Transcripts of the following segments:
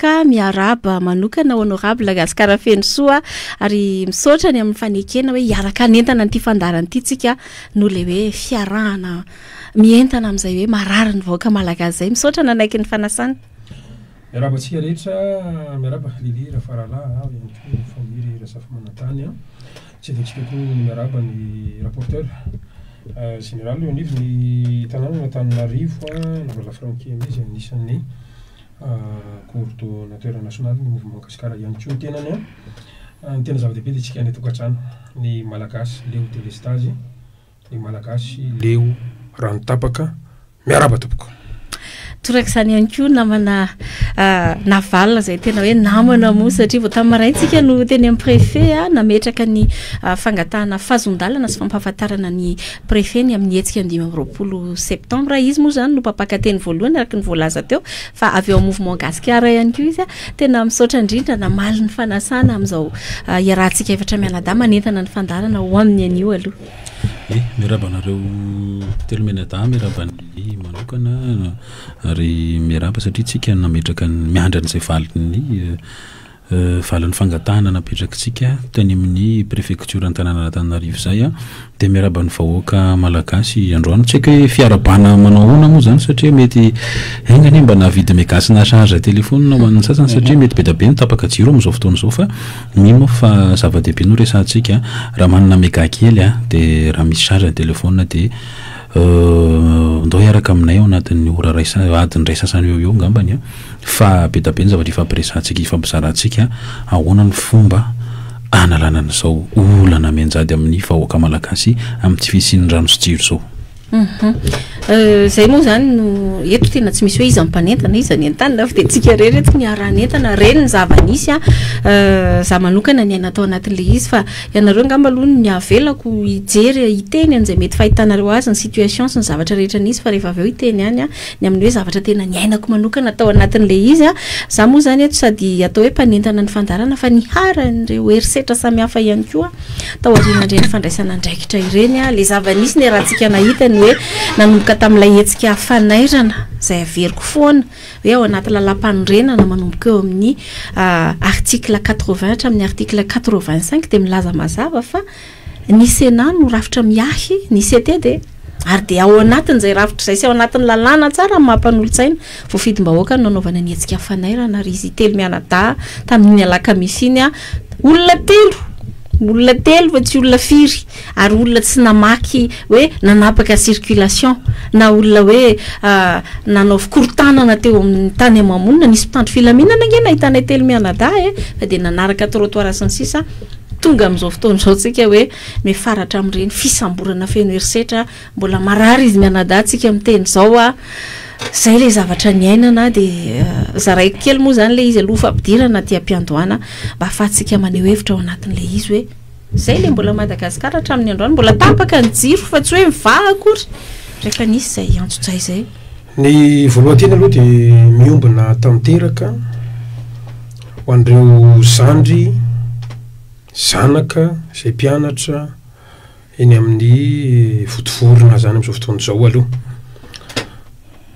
vahoaka. Miarahaba manokana Honorable Gascar Fenosoa ary misaotra ny amin'ny fanekena hoe hiaraka hanentana an'ity fandaharana ity tsika noho ilay hoe fiarahana mientana amin'izay hoe marary ny vahoaka malagasy izay. Misaotra nanaiky ny fanasana. Miarahaba antsika rehetra, miarahaba Lily Rafaralahy ao ihany koa Faniry Razafimanantany. Tsy adinontsika koa ny miarahaba ny rapporteur général eo anivon'ny tanànan'Antananarivo, Navala Francky Aimé izay anisan'ny coordonateur national ny mouvement Gasikara ihany koa ny tenany. Ny tena zava-dehibe dia tsika any an-tokantrano, ny Malagasy leo delestazy. Ny Malagasy leo rano tapaka. Miarahaba tompoko. Torak'izany ihany koa namana Naval izay tena hoe namana moa satria vao tamin'ny maraina tsika no teny amin'ny préfet nametraka ny fangatahana fahazon-dalana sy fampahafantarana ny préfet ny amin'ny hetsika ny 25 septembre. Izy moa izany no mpampakateny voalohany araka ny voalaza teo fa avy eo amin'ny mouvement Gasikara ihany koa izy. Tena misaotra indrindra namaly ny fanasana amin'izao iarahantsika efatra mianadahy manentana ny fandaharana ho amin'ny anio aloha. Eh, miarahaba anareo telo mianadahy, miarahaba an'i manokana ary miarahaba satria tsika nametraka ny miandry an'izay valin'ny valin'ny fangatahana napetrakitsika tany amin'ny prefecture Antananarivo izay. Dia miarahaba ny vahoaka malagasy androany. Tsy haiko hoe fiarahabana manao ahoana moa izany satria mety enga anie mba nahavidy mega sy naha-charge telephone ho an'ny sasany satria mety be dia be ny tapaka jiro amin'izao fotoana izao fa mino aho fa zava-dehibe no resahantsika. Raha manana mega kely dia raha misy charge ny telephone dia ndao hiaraka aminay ao anatin'ny ora iray sa adiny iray sasany eo ho eo angambany fa be dia be ny zavatra ifampiresahantsika ifampizarantsika ahoana ny fomba hanalana an'izao olana mianjady amin'ny vahoaka malagasy amin'ny tsy fisian'ny rano sy jiro izao. Izay moa izany no eto tena tsy misy hoe iza mpanentana iza ny entanina fa dia tsika irery eto niara-nentana reny ny zava-nisy a. Za manokana niaina tao anatin'ilay izy fa ianareo angamba aloha ny avelako hijery hiteny an'izay mety fahitanareo azy ny situation sy ny zavatra rehetra nisy fa rehefa avy eo hiteny ihany ny amin'ny hoe zavatra tena niainako manokana tao anatin'ilay izy a. Za moa izany eto sady atao hoe mpanentana ny fandaharana fa niharan'ireo herisetra samihafa ihany koa tao aorian'ireny fandraisana andraikitra ireny a. Ilay zava-nisy niarahantsika nahita ny hoe nanomboka tamin'ilay hetsika fanairana izay averiko foana hoe ao anaty lalàmpanorenana manomboka eo amin'ny article 80 hatramin'ny article 85 dia milaza mazava fa Ny Sénat no rafitra miahy ny CT dia ary dia ao anatin'izay rafitra izay sy ao anatin'ny lalàna tsara ny maha mpanolotsaina voafidim-bahoaka no nanaovana ny hetsika fanairana ary izy telo mianadahy tamin'iny alakamisy iny olona telo olona telo fa tsy olona firy ary olona tsy namaky hoe nanapaka circulation na olona hoe nanao fikorontanana teo amin'ny tany ama-monina nisy mpitandro filaminana ange nahitanay telo mianadahy e fa dia nanaraka trottoir sy ny sisa Tonga amin'izao fotoana izao tsika hoe mifaratra amin'ireny fisamborana feno herisetra, mbola marary izy mianadahy tsika miteny izao a, zay ilay zavatra niainana dia zaraiko kely moa izany ilay izy aloha fampidirana aty am-piandohana mba ahafahantsika maneho hevitra ao anatin'ilay izy hoe zay ilay mbola Madagasikara hatramin'ny androany mbola tapaka ny jiro fa tsy hoe mivaha akory rehefa nisy izay antsojay izay. Ny voalohan-teny aloha dia miombona tanteraka ho an'ireo zandry, zanaka izay mpianatra eny amin'ny vontovorona izany amin'izao fotoana izao aloha.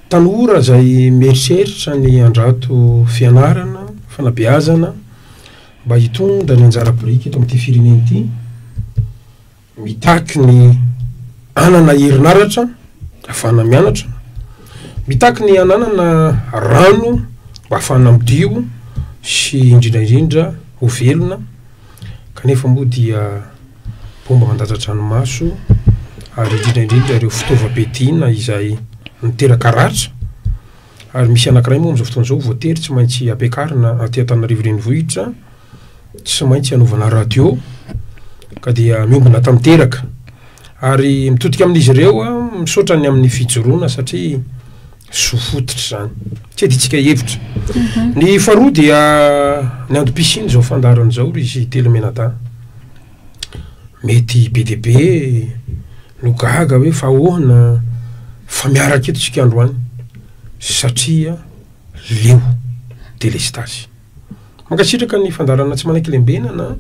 Tanora izay mieritreritra ny handrato fianarana, fanabeazana mba hitondra ny anjara biriky eto amin'ity firenena ity. Mitaky ny hanana herinaratra ahafahana mianatra, mitaky ny hananana rano mba ahafahana midio sy indrindra indrindra ho velona kanefa moa dia bomba mandatsa-dranomaso ary indrindra indrindra ireo fitaovam-piadiana izay miteraka ratra ary misy anankiray moa amin'izao fotoana izao voatery tsy maintsy ampiakarina aty Antananarivo renivohitra tsy maintsy hanaovana radio ka dia miombona tanteraka ary mitodika amin'izy ireo aho misaotra ny amin'ny fijoroana satria zo fototra izany tsy adintsika hevitra mhm. ny faharoa dia ny antom-pisiany izao fandaharana izao ry izy telo menadahy mety be dia be no gaga hoe fa ahoana fa miaraka eto isika androany satria leo delestazy Mankasitraka ny fandaharana tsy manaiky lembenana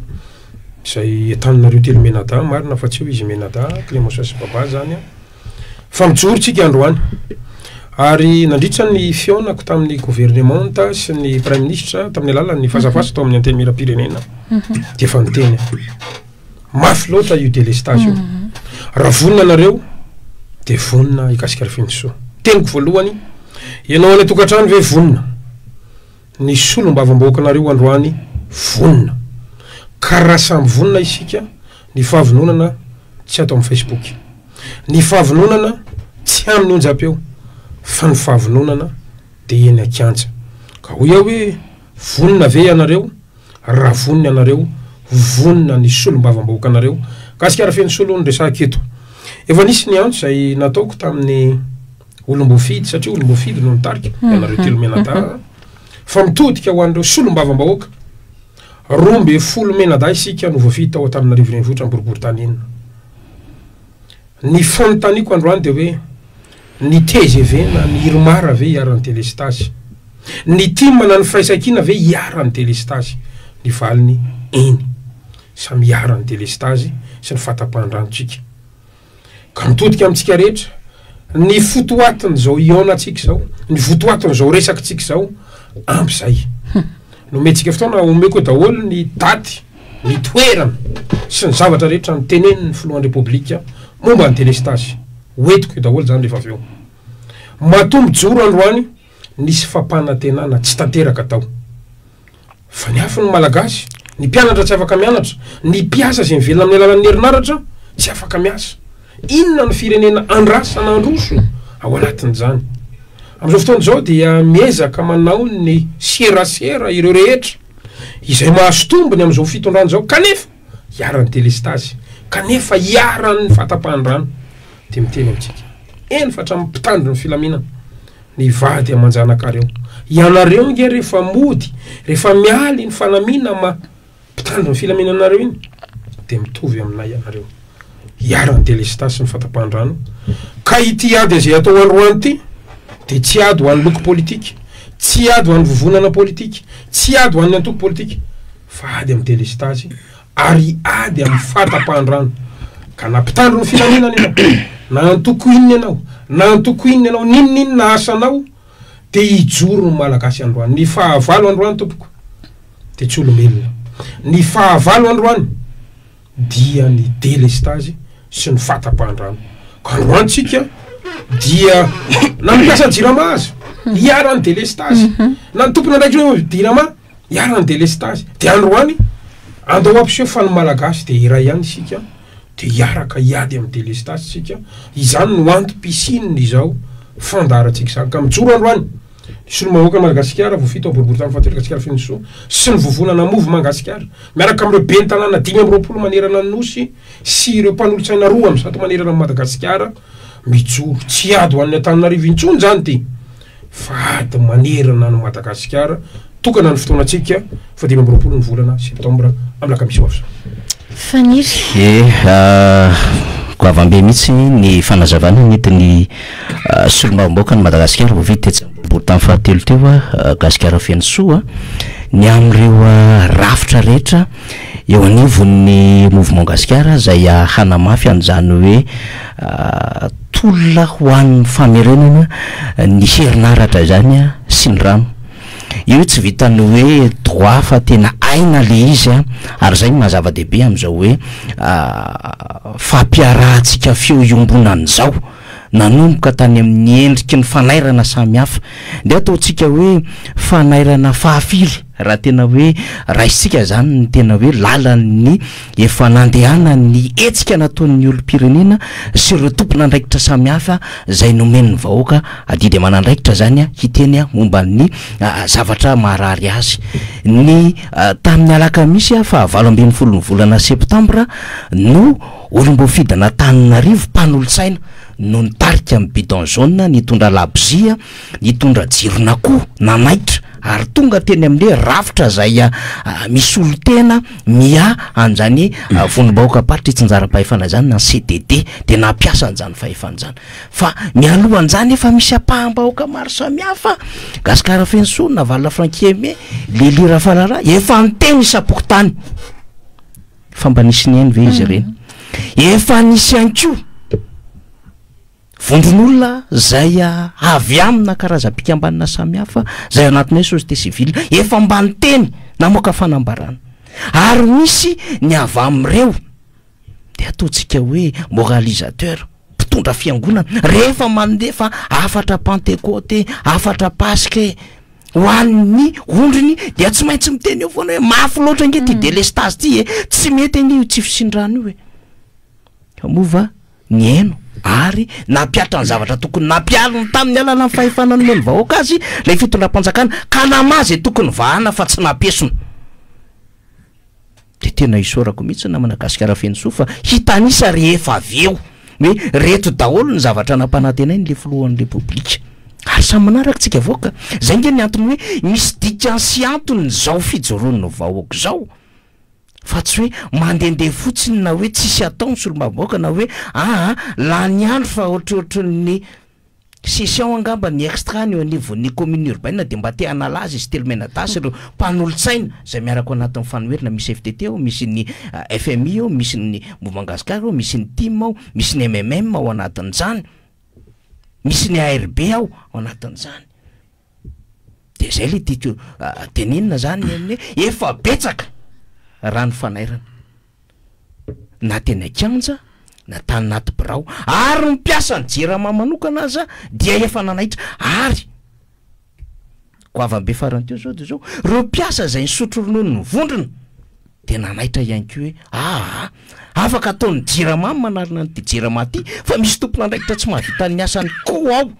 izay entaninareo telo mianadahy, marina fa tsy eo izy mianadahy, Clémenceau sy Baba zany an. Fa mijoro tsika androany. Ary nandritra ny fihaonako tamin'ny governemanta sy ny praiminisitra tamin'ny alalan'ny fasafasa tao amin'ny antenimierampirenena dia efa niteny aho. Mafy loatra io délestage io. Raha vonona nareo dia vonona i Gasikara Fenosoa. Teniko voalohany, ianao any an-tokantrano ve vonona? Ny solombavambahoakanareo androany vonona. Ka raha samy vonona isika, ny fahavononana tsy ato amin'ny Facebook. Ny fahavononana tsy amin'ny onjam-peo fa ny fahavononana dia eny an-kianja. Ka hoy aho hoe vonona ve ianareo? Raha vonona ianareo, vonona ny solombavambahoakanareo. Gasikara feno solo no resahiko eto. Efa nisy ny antso izay nataoko tamin'ny olom-boafidy satria olom-boafidy no nitarika, ianareo telo mianadahy, fa mitodika ho an'ireo solombavambahoaka. 12 mianadahy isika no voafidy tao Antananarivo Renivohitra Boriborintany enina. Ny fanontaniako androany dia hoe, ny tgv na ny irmar ve iharan'ny delestazy? Ny tim na ny firaisankina ve iharan'ny delestazy? Ny valiny, eny. Samy iharan'ny delestazy sy ny fahatapahan-drano tsika. Ka mitodika amintsika rehetra, ny fotoatin'izao hihaonantsika izao, ny votoatin'izao resakitsika izao, ampy izay. Nomentsika fotoana, omeko eo daholo ny daty, ny toerana sy ny zavatra rehetra notenenin'ny filohan'ny Repoblika momba ny delestazy. Hoentiko eo daholo izany rehefa avy eo. Matoa mijoro androany, nisy fampanantenana tsy tanteraka tao. Fa ny hafa ny Malagasy, ny mpianatra tsy afaka mianatra, ny mpiasa izay mivelona amin'ny alalan'ny herinaratra tsy afaka miasa. Inona no firenena andrasana handroso ao anatin'izany? Amin'izao fotoana izao dia miezaka manao ny serasera ireo rehetra izay mahazo tombony amin'izao fitondrana izao kanefa iharan'ny delestazy, kanefa iharan'ny fahatapahan-drano. Dia miteny amintsika, eny fa hatramin'ny mpitandro ny filaminana, ny vady aman-janakareo. Ianareo ange rehefa mody, rehefa miala iny fanamiana ma mpitandro ny filaminanareo iny, dia mitovy aminay ianareo. Iharan'ny delestazy sy ny fahatapahan-drano. Ka ity ady izay atao androany ity, dia tsy ady ho an'ny loko politika, tsy ady ho an'ny vovonana politika, tsy ady ho an'ny antoko politika, fa ady amin'ny delestazy ary ady amin'ny fahatapahan-drano. Ka na mpitandro ny filaminana ianao, na antoko inona ianao, na antoko inona ianao, n'inon'inona asanao, dia hijoro ny Malagasy androany. Ny fahavalo androany tompoko dia tsy olombelona. Ny fahavalo androany dia ny delestazy sy ny fahatapahan-drano. Ka androany tsika dia na ny mpiasan'ny Jirama aza iharan'ny delestazy, na ny tompon'andraikitra eo amin'ny Jirama Iharan'ny delestazy. Dia androany, andao hampiseho fa ny Malagasy dia iray ihany isika, dia hiaraka hiady amin'ny delestazy isika. Izany no antom-pisian'izao fandaharantsika izany. Ka mijoro androany ny Solombavambahoakan'i Madagasikara voafidy tao Boriborintany fahatelo Gasikara Fenosoa sy ny Vovonana Move Mangasikara, miaraka amin'ireo Ben'ny tanàna 25 manerana ny Nosy sy ireo mpanolotsaina 102 manerana an'i Madagasikara, mijoro. Tsy ady ho an'ny Antananarivo intsony izany ity. fa ady manerana an'i Madagasikara, tokana ny fotoanantsika fa 25 ny volana septambra amin'ny alakamisy ho avy izao. Faniry. Ie, goavam-be mihitsy ny fanazavana nentin'ny solombavambahoakan'i Madagasikara voafidy tetsy Ambohiborotany fahatelo teo, Gasikara Fenosoa, ny amin'ireo rafitra rehetra eo anivon'ny Mouvement Gasikara izay hanamafy an'izany hoe Tolona ho an'ny famerenana ny herinaratra izany sy ny rano. Io tsy vitan'ny hoe droit fa tena aina le izy ary izay no maha zava-dehibe amin'izao hoe fampiarahantsika feo iombonana izao nanomboka tany amin'ny endriky ny fanairana samihafa. Ndeha ataontsika hoe fanairana fahafiry raha tena hoe raisintsika izany ny tena hoe lalan'ny Efa nandehanan'ny hetsika nataon'ny olom-pirenena sy ireo tompon'andraikitra samihafa izay nomen'ny vahoaka adidy aman'andraikitra izany hiteny momba ny zavatra maharary azy. Ny tamin'ny alakamisy faha 18 ny volana septambra no olom-boafidin'Antananarivo mpanolotsaina no nitarika ny bidon jaune nitondra labozia nitondra jiron'akoho nanaitra ary tonga teny amin'ny hoe rafitra izay misy solontena miahy an'izany vondrom-bahoakam-paritra itsinjaram-pahefana izany na ny CDD dia nampiasa an'izany fahefana izany. Fa mialoha an'izany efa misy ampaham-bahoaka maro samihafa, Gascar Fenosoa, Navalona Francky Aimé, Lily Rafaralahy, efa niteny isam-pokontany fa mba nisy nihaino ve izy ireny? Efa nisy ihany koa. Vondron'olona izay avy amina karazam-pikambanana samihafa izay anatin'ny hoe société civile efa mba niteny namoaka fanambarana ary misy ny avy amin'ireo dia ataontsika hoe moralisateur, mpitondra fiangonana, rehefa mandefa hafatra pantekote, hafatra paska e, ho an'ny ondriny dia tsy maintsy miteny eo foana hoe mafy loatra ange ity delestazy ity e, tsy mety ange io tsy fisian-drano io e. Fa moa va nihaino ary nampihatra ny zavatra tokony nampihariny tamin'ny alalan'ny fahefana nomen'ny vahoaka azy ilay fitondram-panjakana ka namaha izay tokony vahana fa tsy nampiesona. Dia tena isaorako mihitsy namana Gasikara Fenosoa fa hitanisa rehefa avy eo hoe reto daholo ny zavatra nampanantenainy le filohan'ny Repoblika. Ary samy manaraka tsika vahoaka. Zay nge ny antony hoe misy dikany sy antony zao fijoroan'ny vahoaka zao. Fa tsy hoe mandehandeha fotsiny na hoe tsisy atao ny solombavambahoaka na hoe aa lany andro fa ohatrohatran'ny session angamba ny extra ny eo anivon'ny commune urbaine dia mba te hanala azy izy telo mianadahy sy ireo mpanolotsaina izay miaraka ao anatin'ny fanoherana misy FTT ao, misy ny FMI ao, misy ny Mouvement Gascar ao, misy ny tim ao, misy ny MMM ao anatin'izany, misy ny ARB ao ao anatin'izany. Dia izay ilay tiako tenenina izany ny hoe efa betsaka raha ny fanairana. Na teny an-kianja na tany anaty birao ary ny mpiasan'ny Jirama manokana aza dia efa nanaitra ary goavam-be farany teo izao dia izao, ireo mpiasa izay nisotro ronono nivondrona dia nanaitra ihany koa hoe aa afaka ataon'ny Jirama ny manarina an'ity Jirama ity fa misy tompon'andraikitra tsy mahavita ny asany koa ao.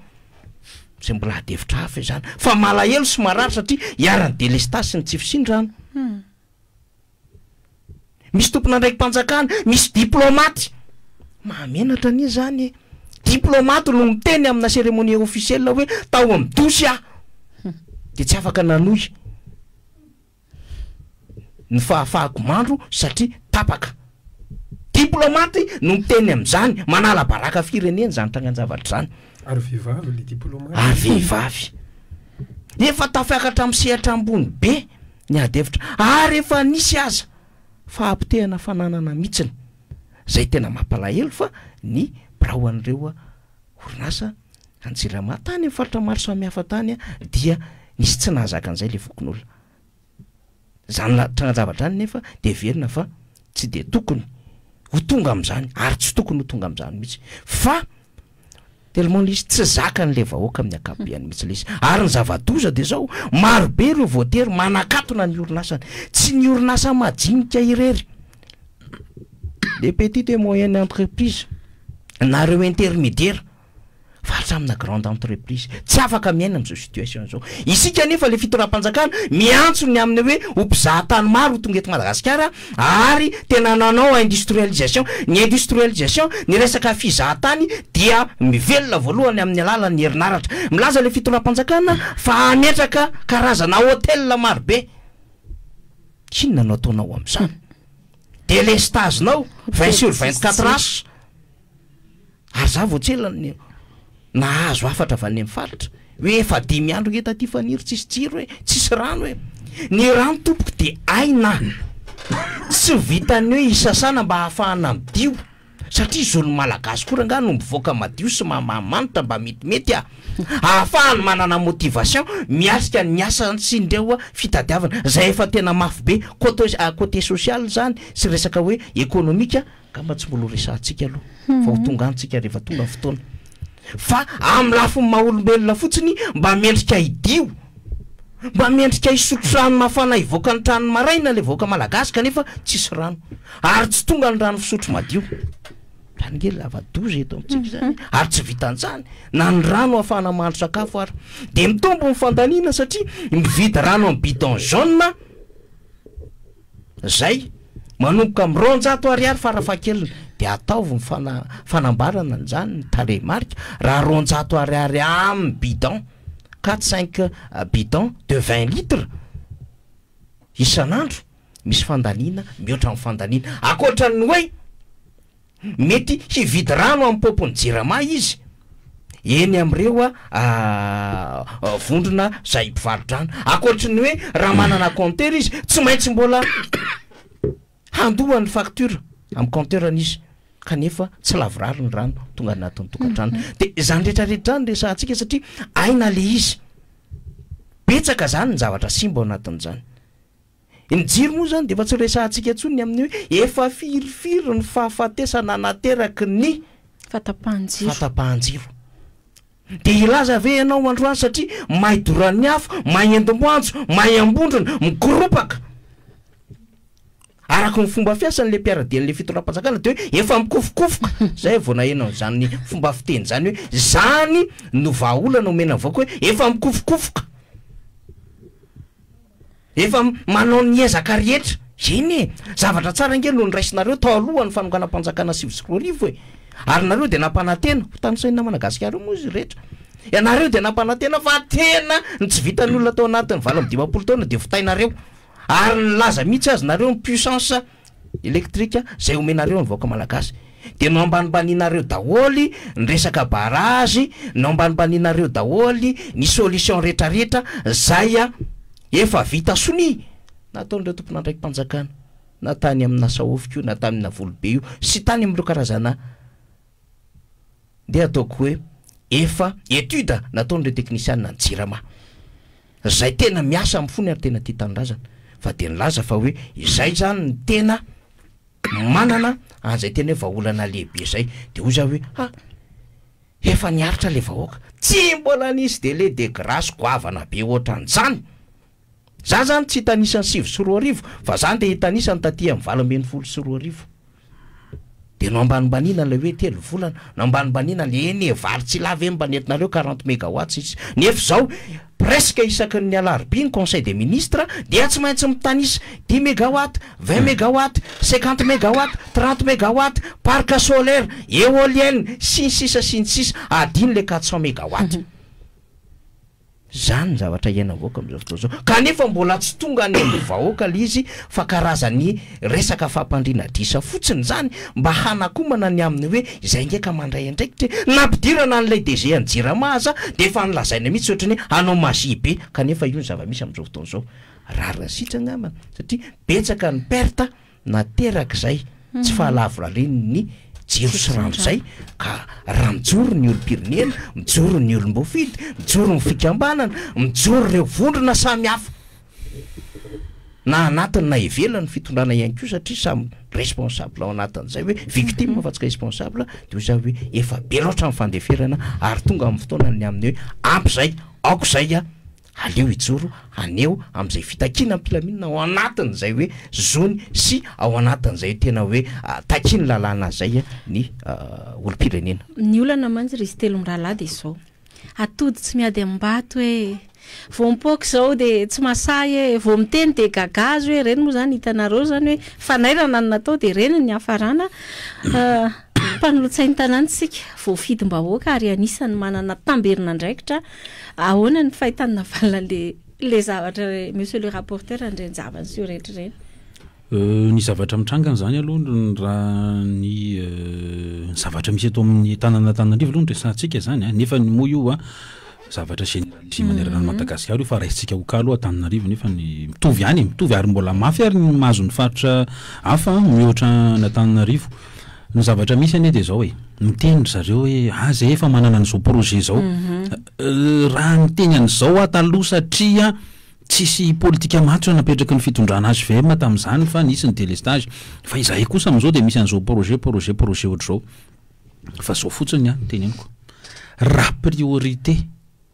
Izay mbola ady hevitra hafa izany fa malahelo sy marary satria iharan'ny delestazy sy ny tsy fisian-drano. Misy tompon'andraiki-panjakana, misy diplaomaty. Mahamenatra anie izany e! Diplaomaty no miteny amina cérémonie officielle hoe tao amin'ny dosy aho dia tsy afaka nanohy ny fahafahako mandro satria tapaka. Diplaomaty no miteny amin'izany, manala baraka firenena izany trangan-javatra izany. Ary vehivavy ilay diplaomaty. Ary vehivavy. Efa tafiakatra amin'ny sehatra ambony be ny ady hevitra ary efa nisy aza fahapotehana fananana mihitsiny izay tena mampalahelo fa ny birao an'ireo orinasa any Jirama tany amin'ny faritra maro samihafa tany dia nisy tsy nahazaka an'izay ilay fokonolona. Izany trangan-javatra izany nefa dia heverina fa tsy dia tokony ho tonga amin'izany ary tsy tokony ho tonga amin'izany mihitsy fa tellement ilay izy tsy zakan'ilay vahoaka amin'ny ankapobeny mihitsy ilay izy. Ary ny zava-doza dia izao, maro be ireo voatery manakatona ny orinasany. Tsy ny orinasa majinika irery, les petites et moyennes entreprises na ireo intermédiaires fa hatramina grande entreprise tsy afaka miaina amin'izao situation izao. Isika anefa ilay fitondram-panjakana miantso ny amin'ny hoe ho mpizahatany maro ho tonga eto Madagasikara ary tena nanao industrialisation. Ny industrialisation, ny resaka fizahatany dia mivelona voalohany amin'ny alalan'ny herinaratra. Milaza ilay fitondram-panjakana fa hametraka karazana hotel marobe. Inona no ataonao amin'izany? Delestazinao 20 sur 24 h. Ary za vao tsy ela no nahazo hafatra avy any amin'ny faritra hoe efa dimy andro nge taty Faniry tsisy jiro e, tsisy rano e. Ny rano tompoko dia aina, tsy vitan'ny hoe hisasana mba hahafahana midio, satria zon'ny Malagasy koa rangaha no mivoaka madio sy mamamanitra mba metimety a, ahafahany manana motivation miatrika ny asany sy ireo fitadiavana izay efa tena mafy be côté côté social zany sy resaka hoe ekonomika. Angamba tsy mbola ho resahantsika aloha fa ho tonga any tsika rehefa tonga ny fotoana. Fa amin'ny lafiny maha olombelona fotsiny mba mendrika hidio, mba mendrika hisotro rano mafana hivoaka ny tranony maraina ilay vahoaka malagasy kanefa tsisy rano ary tsy tonga ny rano fisotro madio. Zany nge zava-doza eto amintsika izany ary tsy vitan'izany na ny rano ahafahana mahandro sakafo ary dia mitombo ny fandaniana satria mividy rano amin'ny bidon jaune Zay, manomboka amin'ny 200 ariary farafahakeliny, dia ataovy ny fana, fanambarana an'izany ny tarehimarika, raha 200 ariary amin'ny bidon, quatre cinq bidons de 20 litres isan'andro, misy fandaniana mihoatra ny fandaniana, ankoatra ny hoe. Mety hividy rano amin'ny paompin'ny Jirama izy eny amin'ireo vondrona izay mpivaro-drano. Ankoatry ny hoe raha manana compteur izy, tsy maintsy mbola handoa ny facture amin'ny compteur-ny izy. kanefa tsy lavorary ny rano tonga anatin'ny tokantrano. De zany rehetrarehetra zany resahantsika satria aina le izy. Betsaka zany ny zavatra simba ao anatin'izany. Ny jiro moa zany de efa tsy resahantsika intsony ny amin'ny hoe efa firifiry ny fahafatesana nateraky ny Fahatapahan-jiro. fahatapahan-jiro. De hilaza ve ianao androany satria may doran'ny afo, may endim-boanjo, may ambondrona, mikoropaka. Araka ny fomba fiasan'le mpiara-dian'le fitondram-panjakana de hoe efa mikofokofoka. Zay vao naheno an'izany fomba fiteny zany hoe zany no vahaolana omena ny vahoaka hoe efa mikofokofoka. Efa manao ny ezaka rehetra. Eny e! Zavatra tsara ange no noraisinareo tao alohan'ny fanonganam-panjakana 2009 e! Ary nareo dia nampanantena, ho tanisain'ny namana gasikara eo moa izy rehetra, ianareo dia nampanantena fa tena ny tsy vitan'ny olona tao anatin'ny 58 taona dia vitainareo. Ary nilaza mihitsy aza nareo ny puissance électrique zay omenareo ny vahoaka malagasy. Dia noambanimbanianareo daholo ny resaka barrage, noambanimbanianareo daholo ny solution rehetrarehetra zay efa vita sonia nataon'ireo tompon'andraiki-panjakana na tany amina Saofiko io na tany amina Volobe io sy tany amin'ireo karazana ndeha ataoko hoe efa étude nataon'ireo teknisianina ny Jirama zay tena miasa amin'ny fony ary tena tia tanindrazana fa dia nilaza fa hoe izay zany ny tena manana an'izay tena hoe vahaolana lehibe zay. De hoy za hoe ha, efa niaritra le vahoaka, tsy mbola nisy délai de grâce goavana be ohatran'izany. Za zany tsy hitanisa ny 2009 fa za ndeha hitanisa ny taty amin'ny 2018. De noambanimbaniana ilay hoe 3 volana, noambanimbaniana le eny e, vary tsy lava eny mba nentinareo 40 mégawatts izy. Nefa izao presque isaky ny alarobia ny conseil des ministres dia tsy maintsy mitanisa 10 mégawatts, 20 mégawatts, 50 mégawatts, 30 mégawatts, parc solaire, éolienne, sy ny sisa sy ny sisa, adino le 400 mégawatts. Zany ny zavatra iainan'ny vahoaka amin'izao fotoana izao. Kanefa mbola tsy tonga any amin'ny vahoaka ilay izy fa karazan'ny resaka fampandriana adrisa fotsiny izany mba hanakomana ny amin'ny hoe izay ange ka mandray andraikitra e. Nampidirana an'ilay DG an'i Jirama aza dia efa nolazaina mihitsy ohatran'ny hoe hanao magie be kanefa io ny zava-misy amin'izao fotoana izao. Rariny sitrany angamba satria betsaka ny perte Naterak'izay tsy fahalavorarian'ny jiro sy rano izay ka raha mijoro ny olom-pirenena, mijoro ny olom-boafidy, mijoro ny fikambanana, mijoro ireo vondrona samihafa na anatiny na ivelany fitondrana ihany koa satria samy responsable ao anatin'izay hoe victime fa tsy responsable dia hoy za hoe efa be loatra ny fandeferana ary tonga amin'ny fotoana ny amin'ny hoe ampy izay, aoka izay a! Aleo hijoro haneho amin'izay fitakiana am-pilaminana ao anatin'izay hoe zony sy ao anatin'izay tena hoe takian'ny lalàna izay ny olom-pirenena. Ny olana mantsy ry izy telo mirahalahy dia izao, atody tsy miady amim-bato e! Vao mipoaka izao dia tsy mahasahy e! Vao miteny dia gagazo e! Ireny moa izany hitanareo izany hoe fanairana no natao dia ireny ny niafarana. Mpanolotsain'ny tanàna isika, voafidim-bahoaka ary anisan'ny manana tamberin'andraikitra. Ahoana ny fahitana navalona le le zavatra monsieur le rapporteur an'ireny zava-niseho rehetra ireny? Ny zavatra mitranga izany aloha raha ny zavatra misy eto amin'ny tanàn'Antananarivo aloha no resahantsika izany an, nefa ny moa io an zavatra généralisé manerana an'i Madagasikara io fa raisintsika ho cas aloha Antananarivo nefa ny mitovy ihany e, mitovy ary mbola mafy ary ny mahazo ny faritra hafa mihoatra an'Antananarivo. Ny zavatra misy anie dia izao e, miteny ry zareo hoe ah zay efa manana an'izao projet izao. Raha niteny an'izao aho taloha satria tsisy politika matotra napetraky ny fitondrana HVM tamin'izany fa nisy ny délestage. Fa izahay kosa amin'izao dia misy an'izao projet, projet, projet ohatr'izao. Fa izao fotsiny an, teneniko. Raha priorité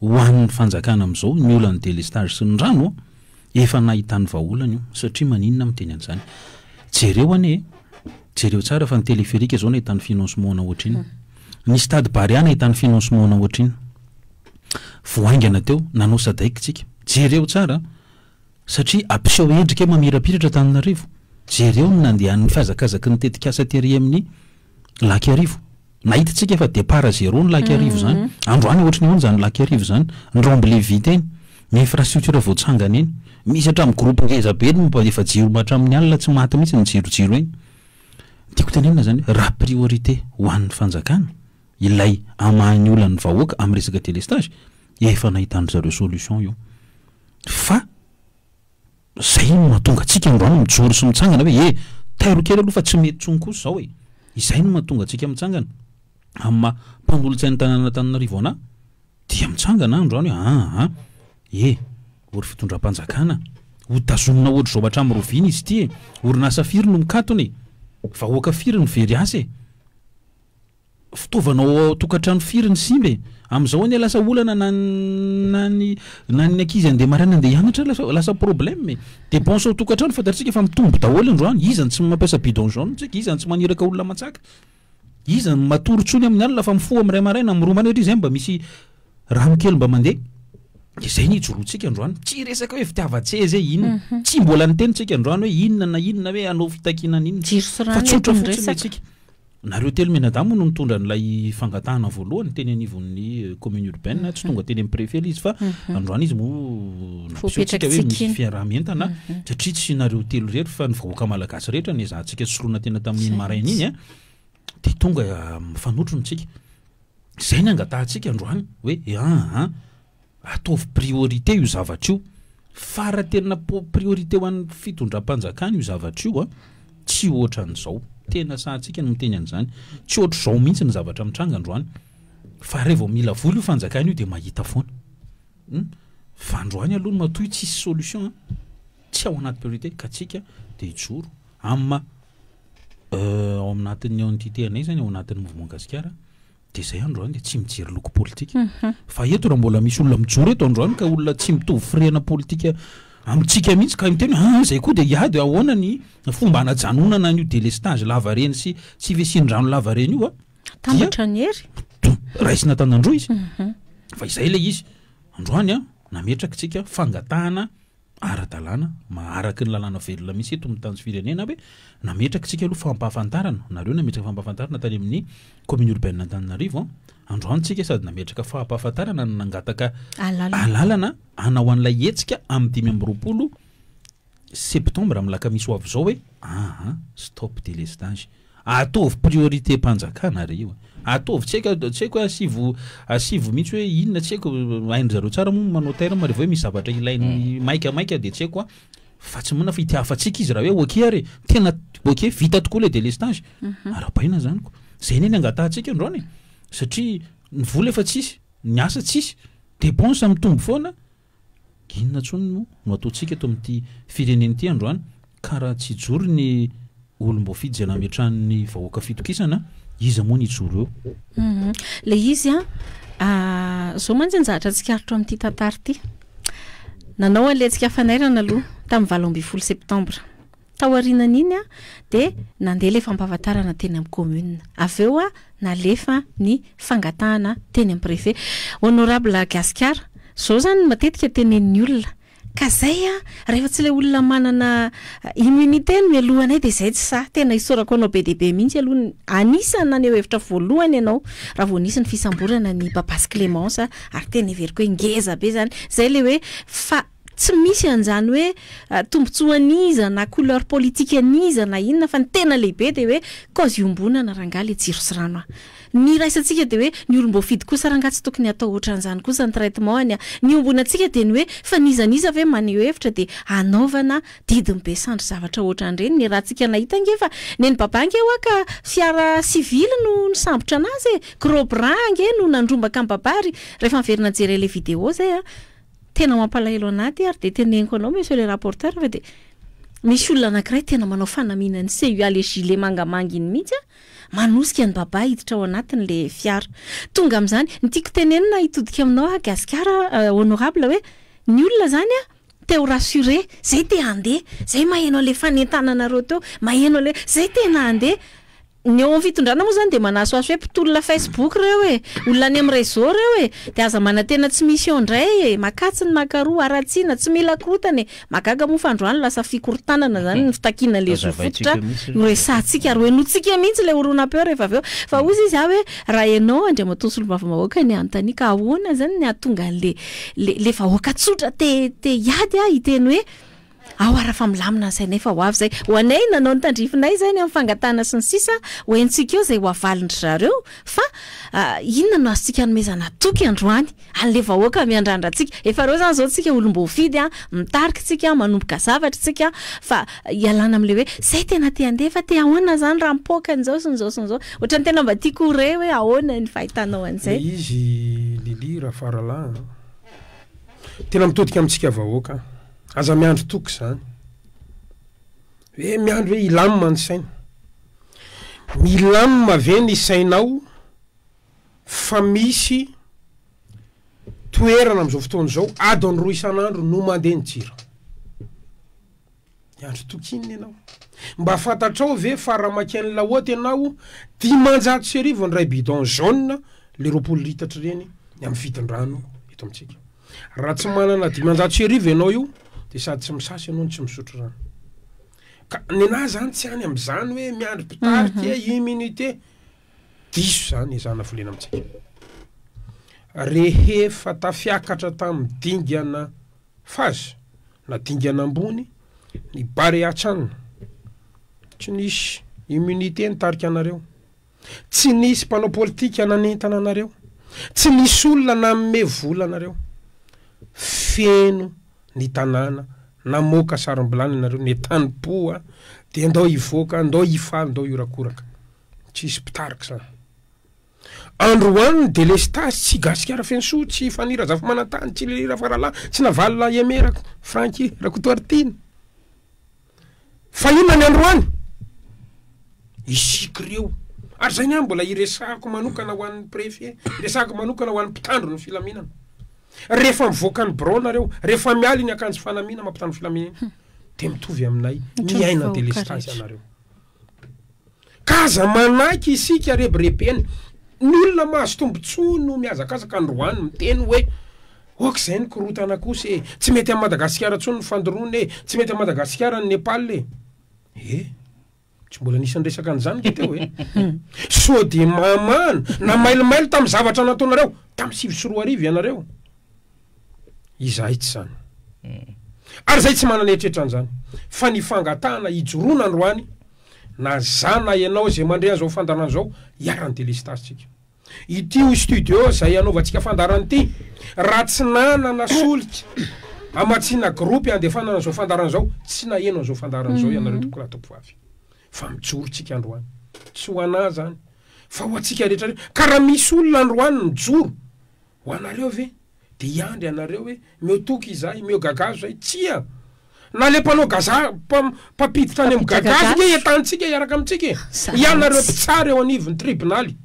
Ho an'ny fanjakana amin'izao ny olan'ny délestage sy ny rano an, efa nahitany vahaolana io, satria maninona miteny an'izany? Jereo anie e, jereo tsara fa ny téléphérique izao nahitany financement-na ohatrinona, ny stade Barea nahitany financement-na ohatrinona, vao haingana teo nanao Sadec tsika, jereo tsara an, satria ampiseho endrika mamirapiratra Antananarivo, jereo ny nandehan'ny fihazakazaky ny tetikasa tery amin'ny Lac Iarivo. Nahita tsika fa départ zéro ny Lac Iarivo zany. Androany ohatry ny ahoana zany Lac Iarivo zany? Ny remblai vita eny, ny infrastructure voatsangana eny. Misy hatramin'ny groupe ngeza be eny mba efa jiro hatramin'ny alina tsy maty mihitsy ny jirojiro eny. Ny tiako tenenina zany hoe raha priorité ho an'ny fanjakana ilay hamaha ny olan'ny vahoaka amin'ny resaka délestage, efa nahitan-dry zareo solution io. Fa. Zay no mahatonga antsika androany mijoro sy mitsangana hoe e! Tairo kely aloha fa tsy mety tsony kosa zao e! Izay no mahatonga antsika mitsangana amin'ny maha mpanolotsain'ny tanànan'Antananarivo anà dia mitsangana aho androany hoe aa e, ory fitondram-panjakana, ho tazomina ohatr'izao hatramin'ny roviana izy ity e, orinasa firy no mikatona e, vahoaka firy no very asa e. Fitaovana ao an-tokantrano firy ny simba e? Amin'izao anie lasa olana na na ny na ny ankizy andeha maraina andeha hianatra lasa lasa problème e. Dépense ao an-tokantrano fantatsika fa mitombo daholo androany. Iza no tsy mampiasa bidon jaune tsika? Iza no tsy maniraka olona mantsaka? Iza no matory intsony amin'ny alina fa mifoha amin'ny iray maraina, amin'ny roa maraina satria izay mba misy rano kely mba mandeha. Izay ny ijoroantsika androany. Tsy resaka hoe fitiavan-tseza e inona. Tsy mbola niteny tsika androany hoe inona na inona hoe hanao fitakiana an'inona. Jiro sy Fa rano tsotra eto ny fotsiny resaka. antsika. Nareo telo mianadahy moa no nitondra an'ilay fangatahana voalohany teny anivon'ny commune urbaine, tsy tonga teny amin'ny préfet ilay izy fa androany izy moa nampiseho antsika hoe misy fiaraha-mientana satria tsy nareo telo irery fa ny vahoaka malagasy rehetra niezahantsika soloina tena tamin'iny maraina iny an, dia tonga mifanotrona isika. Izay ny angatahantsika androany hoe aa Ataovy priorité io zavatra io. Fa raha tena priorité ho an'ny fitondram-panjakana io zavatra io an, tsy ohatran'izao. Tena sahantsika ny miteny an'izany. Tsy ohatr'izao mihitsy ny zavatra mitranga androany. Fa raha vao mila vola io fanjakana io dia mahita foana. Hum. Fa androany aloha matoa io tsisy solution an, tsy ao anaty priorité ka tsika dia hijoro amin'ny maha ao anatin'ny entité anay zany, ao anatin'ny mouvement gasikara. Dia izay androany dia tsy mijery loko politika. Fa eto raha mbola misy olona mijoro eto androany ka olona tsy mitovy firehana politika amintsika mihitsy ka miteny hoe ah izay koa dia hiady ahoana ny fomba hanajanonana an'io délestage lavareny sy tsy fisian-drano lavareny io a. Atambatra ny hery. Raisina an-tanan-droa izy. Fa izay ilay izy. Androany a, nametraka isika fangatahana ara-dalàna, araka ny lalàna velona misy eto amin'ny tany sy firenena hoe nametraka isika aloha fampahafantarana, nareo nametraka fampahafantarana tany amin'ny commune urbaine Antananarivo an, androany tsika sady nametraka fampahafantarana no nangataka alalana hanao an'ilay hetsika amin'ny 25 septembre amin'ny lakamisy ho avy izao hoe aa stop délestage. Ataovy priorité mpanjakana re io e. Ataovy tsy haiko tsy haiko hoe asivo asivo mihitsy hoe inona tsy haiko hain-dry zareo tsara moa ny manao terme rehefa hoe misy zavatra ilainy maikamaika dia tsy haiko a. Fa tsy mona fa itiavantsika izy raha hoe ok ary e. Tena ok vita tokoa ilay délestage. Arahabaina izany ko. Izay anie ny angatahantsika androany e. Satria ny vola efa tsisy, ny asa tsisy, dépense mitombo foana. Inona intsony moa no ataontsika eto amin'ity firenena ity androany ka raha tsy hijoro ny olom-boafidy izay nametrahan'ny vahoaka fitokisana, iza moa ny hijoro eo? Ilay izy an, izao mantsy ny zavatra tsikaritro amin'ity tantara ity. Nanao an'ilay hetsika fanairana aloha tamin'ny 18 septambra. Taorianan'iny dia nandeha ilay fampahafantarana teny amin'ny commune. Avy eo nalefa ny fangatahana teny amin'ny préfet. Honorable Gasikara, izao izany no matetika tenenin'ny olona, ka izay rehefa tsy ilay olona manana immunité no mialoha anay dia izay tsy sahy. Tena isaorako anao be dia be mihitsy aloha, anisan'ny naneho hevitra voalohany ianao raha vao nisy ny fisamborana an'i Babasy Clémence ary tena heveriko hoe ngeza be izany. Izay ilay hoe fa. Tsy misy an'izany hoe tombotsoa an'iza na couleur politique an'iza na inona fa ny tena lehibe dia hoe cause iombonana rangahy le jiro sy rano a! Ny iraisantsika dia hoe ny olom-boafidy kosa rangahy tsy tokony hatao ohatran'izany kosa ny traitement-ny a! Ny iombonantsika dia ny hoe fa n'iza n'iza ve maneho hevitra dia hanaovana didin'ny be sandry zavatra ohatran'ireny, ny ratsika nahita ange fa nen'i Baba ange hoa ka fiara sivily no nisambotra anazy e! Gros bras ange no nandrombaka an'i Baba ary rehefa niverina nijery an'ilay vidéo zay a! Tena mampalahelo anah ty ary dia teneniko anao monsieur le rapporteur fa dia misy olona anakiray tena manao fanamiana ny CUA le gilet mangamanga iny mihitsy an, manosika an'i Baba hiditra ao anatiny le fiara. Tonga amin'izany, ny tiako tenenina hitodika aminao aho Gasikara honorable hoe ny olona zany an te ho rassurer, zay te handeha, zay maheno an'le fanentananareo teo, maheno an'le, zay tena handeha. Ny eo amin'ny fitondrana moa izany dia manasohaso hoe mpitolona Facebook ireo e! Olona any amin'ny réseau ireo e! Dia aza manantena tsy mission indray e! Makatsy ny makaroa, haratsiana, tsy mila korotana e! Mahagaga moa fa androany lasa fikorontanana izany ny fitakiana ilay zo fototra ho resahantsika ary ho henointsika mihitsy ilay horonam-peo rehefa avy eo. Fa hozy izy aho hoe raha ianao Andriamatoa Solombavambahoaka ny anontaniako ahoana izany ny hahatonga an'ilay ilay vahoaka tsotra te te hiady hiteny hoe. Ao ara fa milamina ny sainay fa ho avy izay. Ho anay nanao ny tandrifinay izay ny amin'ny fangatahana sy ny sisa, ho henontsika eo izay ho avalin-dry zareo fa inona no azontsika anomezana toky androany an'ilay vahoaka miandrandra antsika. Efa ireo izany izao tsika olom-boafidy an, mitarika tsika, manomboka zavatra tsika fa ialana amin'ilay hoe zay tena te handeha fa te ahoana izany raha mipoaka an'izao sy n'izao sy n'izao. Ohatran'ny tena mba tiako ho re hoe ahoana ny fahitanao an'izay. Ilay izy Lily Rafaralahy an, tena mitodika amintsika vahoaka. Aza miandry toky izany. Hoe miandry hoe hilamina ny saina. Milamina ve ny sainao fa misy toerana amin'izao fotoana izao adiny roa isan'andro no mandeha ny jiro? Miandry toky inona ianao? Mba fantatrao ve fa raha mankeny Laoty ianao, 1500 ny iray bidon jaune, le 20 litatra ireny, ny amin'ny vidin-drano eto amintsika. Raha tsy manana 1500 ianao io de sady tsy misasa ianao no tsy misotro rano. Ka nenaha zany tsy any am'zany hoe miandry mpitarika immunité. Diso zany ezahana volena amintsika. Rehefa tafiakatra tamin'ny dingana phase na dingana ambony ny Barea Chan, tsy nisy immunité nitarika anareo. Tsy nisy mpanao politika nanentana anareo. Tsy nisy olona nanome vola anareo. Feno ny tanàna, namoaka sarom-bilany ianareo, nentanim-po a, dia ndao hivoaka, ndao hifaly, ndao hiorakoraka. Tsisy mpitarika izany. Androany ny delestazy tsy Gasikara Fenosoa, tsy Fanny Razafimanantany, tsy Lily Rafaralahy, tsy Navalona Aimé Francky Rakotoaritiana. Fa inona ny androany? Isika ireo. Ary zay ny ahy mbola iresahako manokana ho an'ny préfet, iresahako manokana ho an'ny mpitandro ny filaminana. Rehefa mivoaka ny birao nareo, rehefa miala iny akanjo fanamiana maha mpitandro filaminana iny, dia mitovy aminay miaina delestazy ianareo. Ka aza manaiky isika rebirebena. Ny olona mahazo tombotsoa no mihazakazaka androany miteny hoe ok izay ny korontana kosa e, tsy mety amin'i Madagasikara intsony ny fandoroana e, tsy mety amin'i Madagasikara ny Nepal e. E! Tsy mbola nisy niresaka an'izany nge teo e. Sao dia mahamana na mailomailo tamin'ny zavatra nataonareo tamin'ny 2009 ianareo. Izahay tsy izany. Ary izahay tsy manana eritreritra an'izany. Fa ny fangatahana hijoroana androany, na za na ianao izay mandre an'izao fandaharana izao, hiharan'ny delestazy tsika. Ity ho studio izay hanaovantsika fandaharana ity, raha tsy nanana solika hamatsiana groupe handefanana an'izao fandaharana izao, tsy naheno an'izao fandaharana izao ianareo tompokolahy tompovavy. Fa mijoro tsika androany. Tsy ho anà izany, fa ho antsika rehetra rehetra. Ka raha misy olona androany mijoro, Ho anareo ve de hiandry anareo hoe meo toky izahay, meo gagazo zahay? Tsia! Na le mpanao gaza, mpampiditra any amin'ny gagazo nge entanintsika hiaraka amintsika e! Ianareo mpitsara eo anivon'ny tribonaly,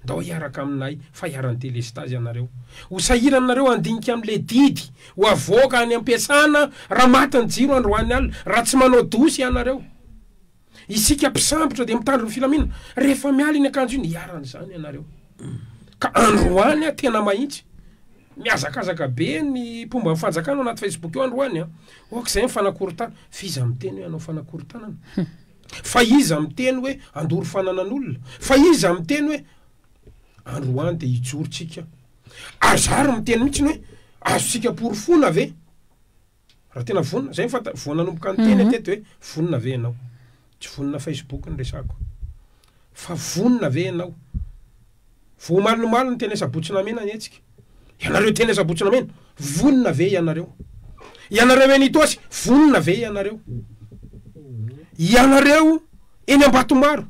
ndao hiaraka aminay fa hiharan'ny delestazy ianareo. Ho sahirana nareo handinika amin'le didy ho avoaka any am-piasana raha maty ny jiro androany alina, raha tsy manao dosy ianareo. Isika mpisambotra dia mitandro ny filaminana. Rehefa miala iny akanjo iny, iharan'izany ianareo. Ka androany aho tena mahitsy. Mihazakazaka be ny mpomba ny fanjakana ao anaty Facebook eo androany an. Ok izay ny fanakorontanana. Fa iza miteny hoe hanao fanakorontanana? Fa iza miteny hoe handoro fananan'olona? Fa iza miteny hoe androany dia hijoro tsika? Ary za ary miteny mihitsy hoe azontsika porofoina ve? Raha tena vonona, zay fanta, vao nanomboka niteny aho teto hoe vonona ve ianao? Tsy vonona Facebook no resahako. Fa vonona ve ianao? Vao omaly ny teny Asabotsy Namena ny hetsika. Ianareo teny Asabotsy Namena, vonona ve ianareo? Ianareo eny Itaosy, vonona ve ianareo? Ianareo eny Ambatomaro.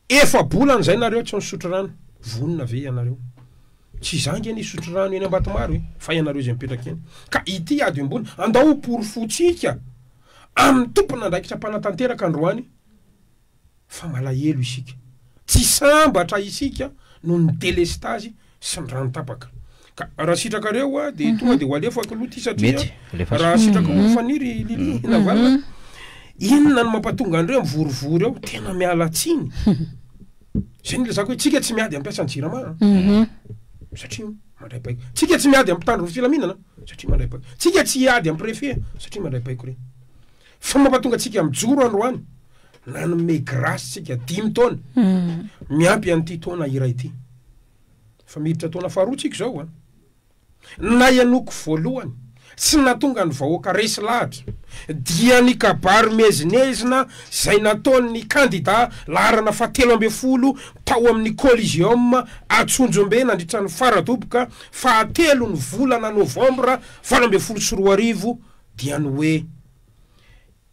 Efa-bolana izay nareo tsy nisotro rano, vonona ve ianareo? Tsy izaho ange nisotro rano eny Ambatomaro e, fa ianareo izay mipetraka eny. Ka ity ady ambony, andao ho porofointsika amin'ny tompon'andraikitra mpanatanteraka androany fa malahelo isika. Tsy sambatra isika noho ny delestazy sy ny rano tapaka. Ka raha sitrakareo a de tonga de ho alefako aloha ty satria Mety, alefaso. raha sitrakao Faniry Lily Navalona, inona no mampatonga an'ireo mivorivory ao? Tena miala tsiny. Zay no ilazako hoe tsika tsy miady hampiasa ny jirama a. Satria mandray baiko. Tsika tsy miady amin'ny mpitandro ny filaminana satria mandray baiko. Tsika tsy hiady amin'ny préfet satria mandray baiko ireny. Fa mampatonga antsika mijoro androany, nanome grâce tsika dimy taona miampy an'ity taona iray ity. Fa miditra taona faharoa tsika izao an. Nahenoko voalohany. tsy nahatonga ny vahoaka resy lahatra dia ny kabary miezinezina izay nataon'ny kandida laharana fahatelo ambin'ny folo tao amin'ny Coliseum Antsonjombe nandritra ny faradoboka fahatelo ny volana novambra 2018, dia ny hoe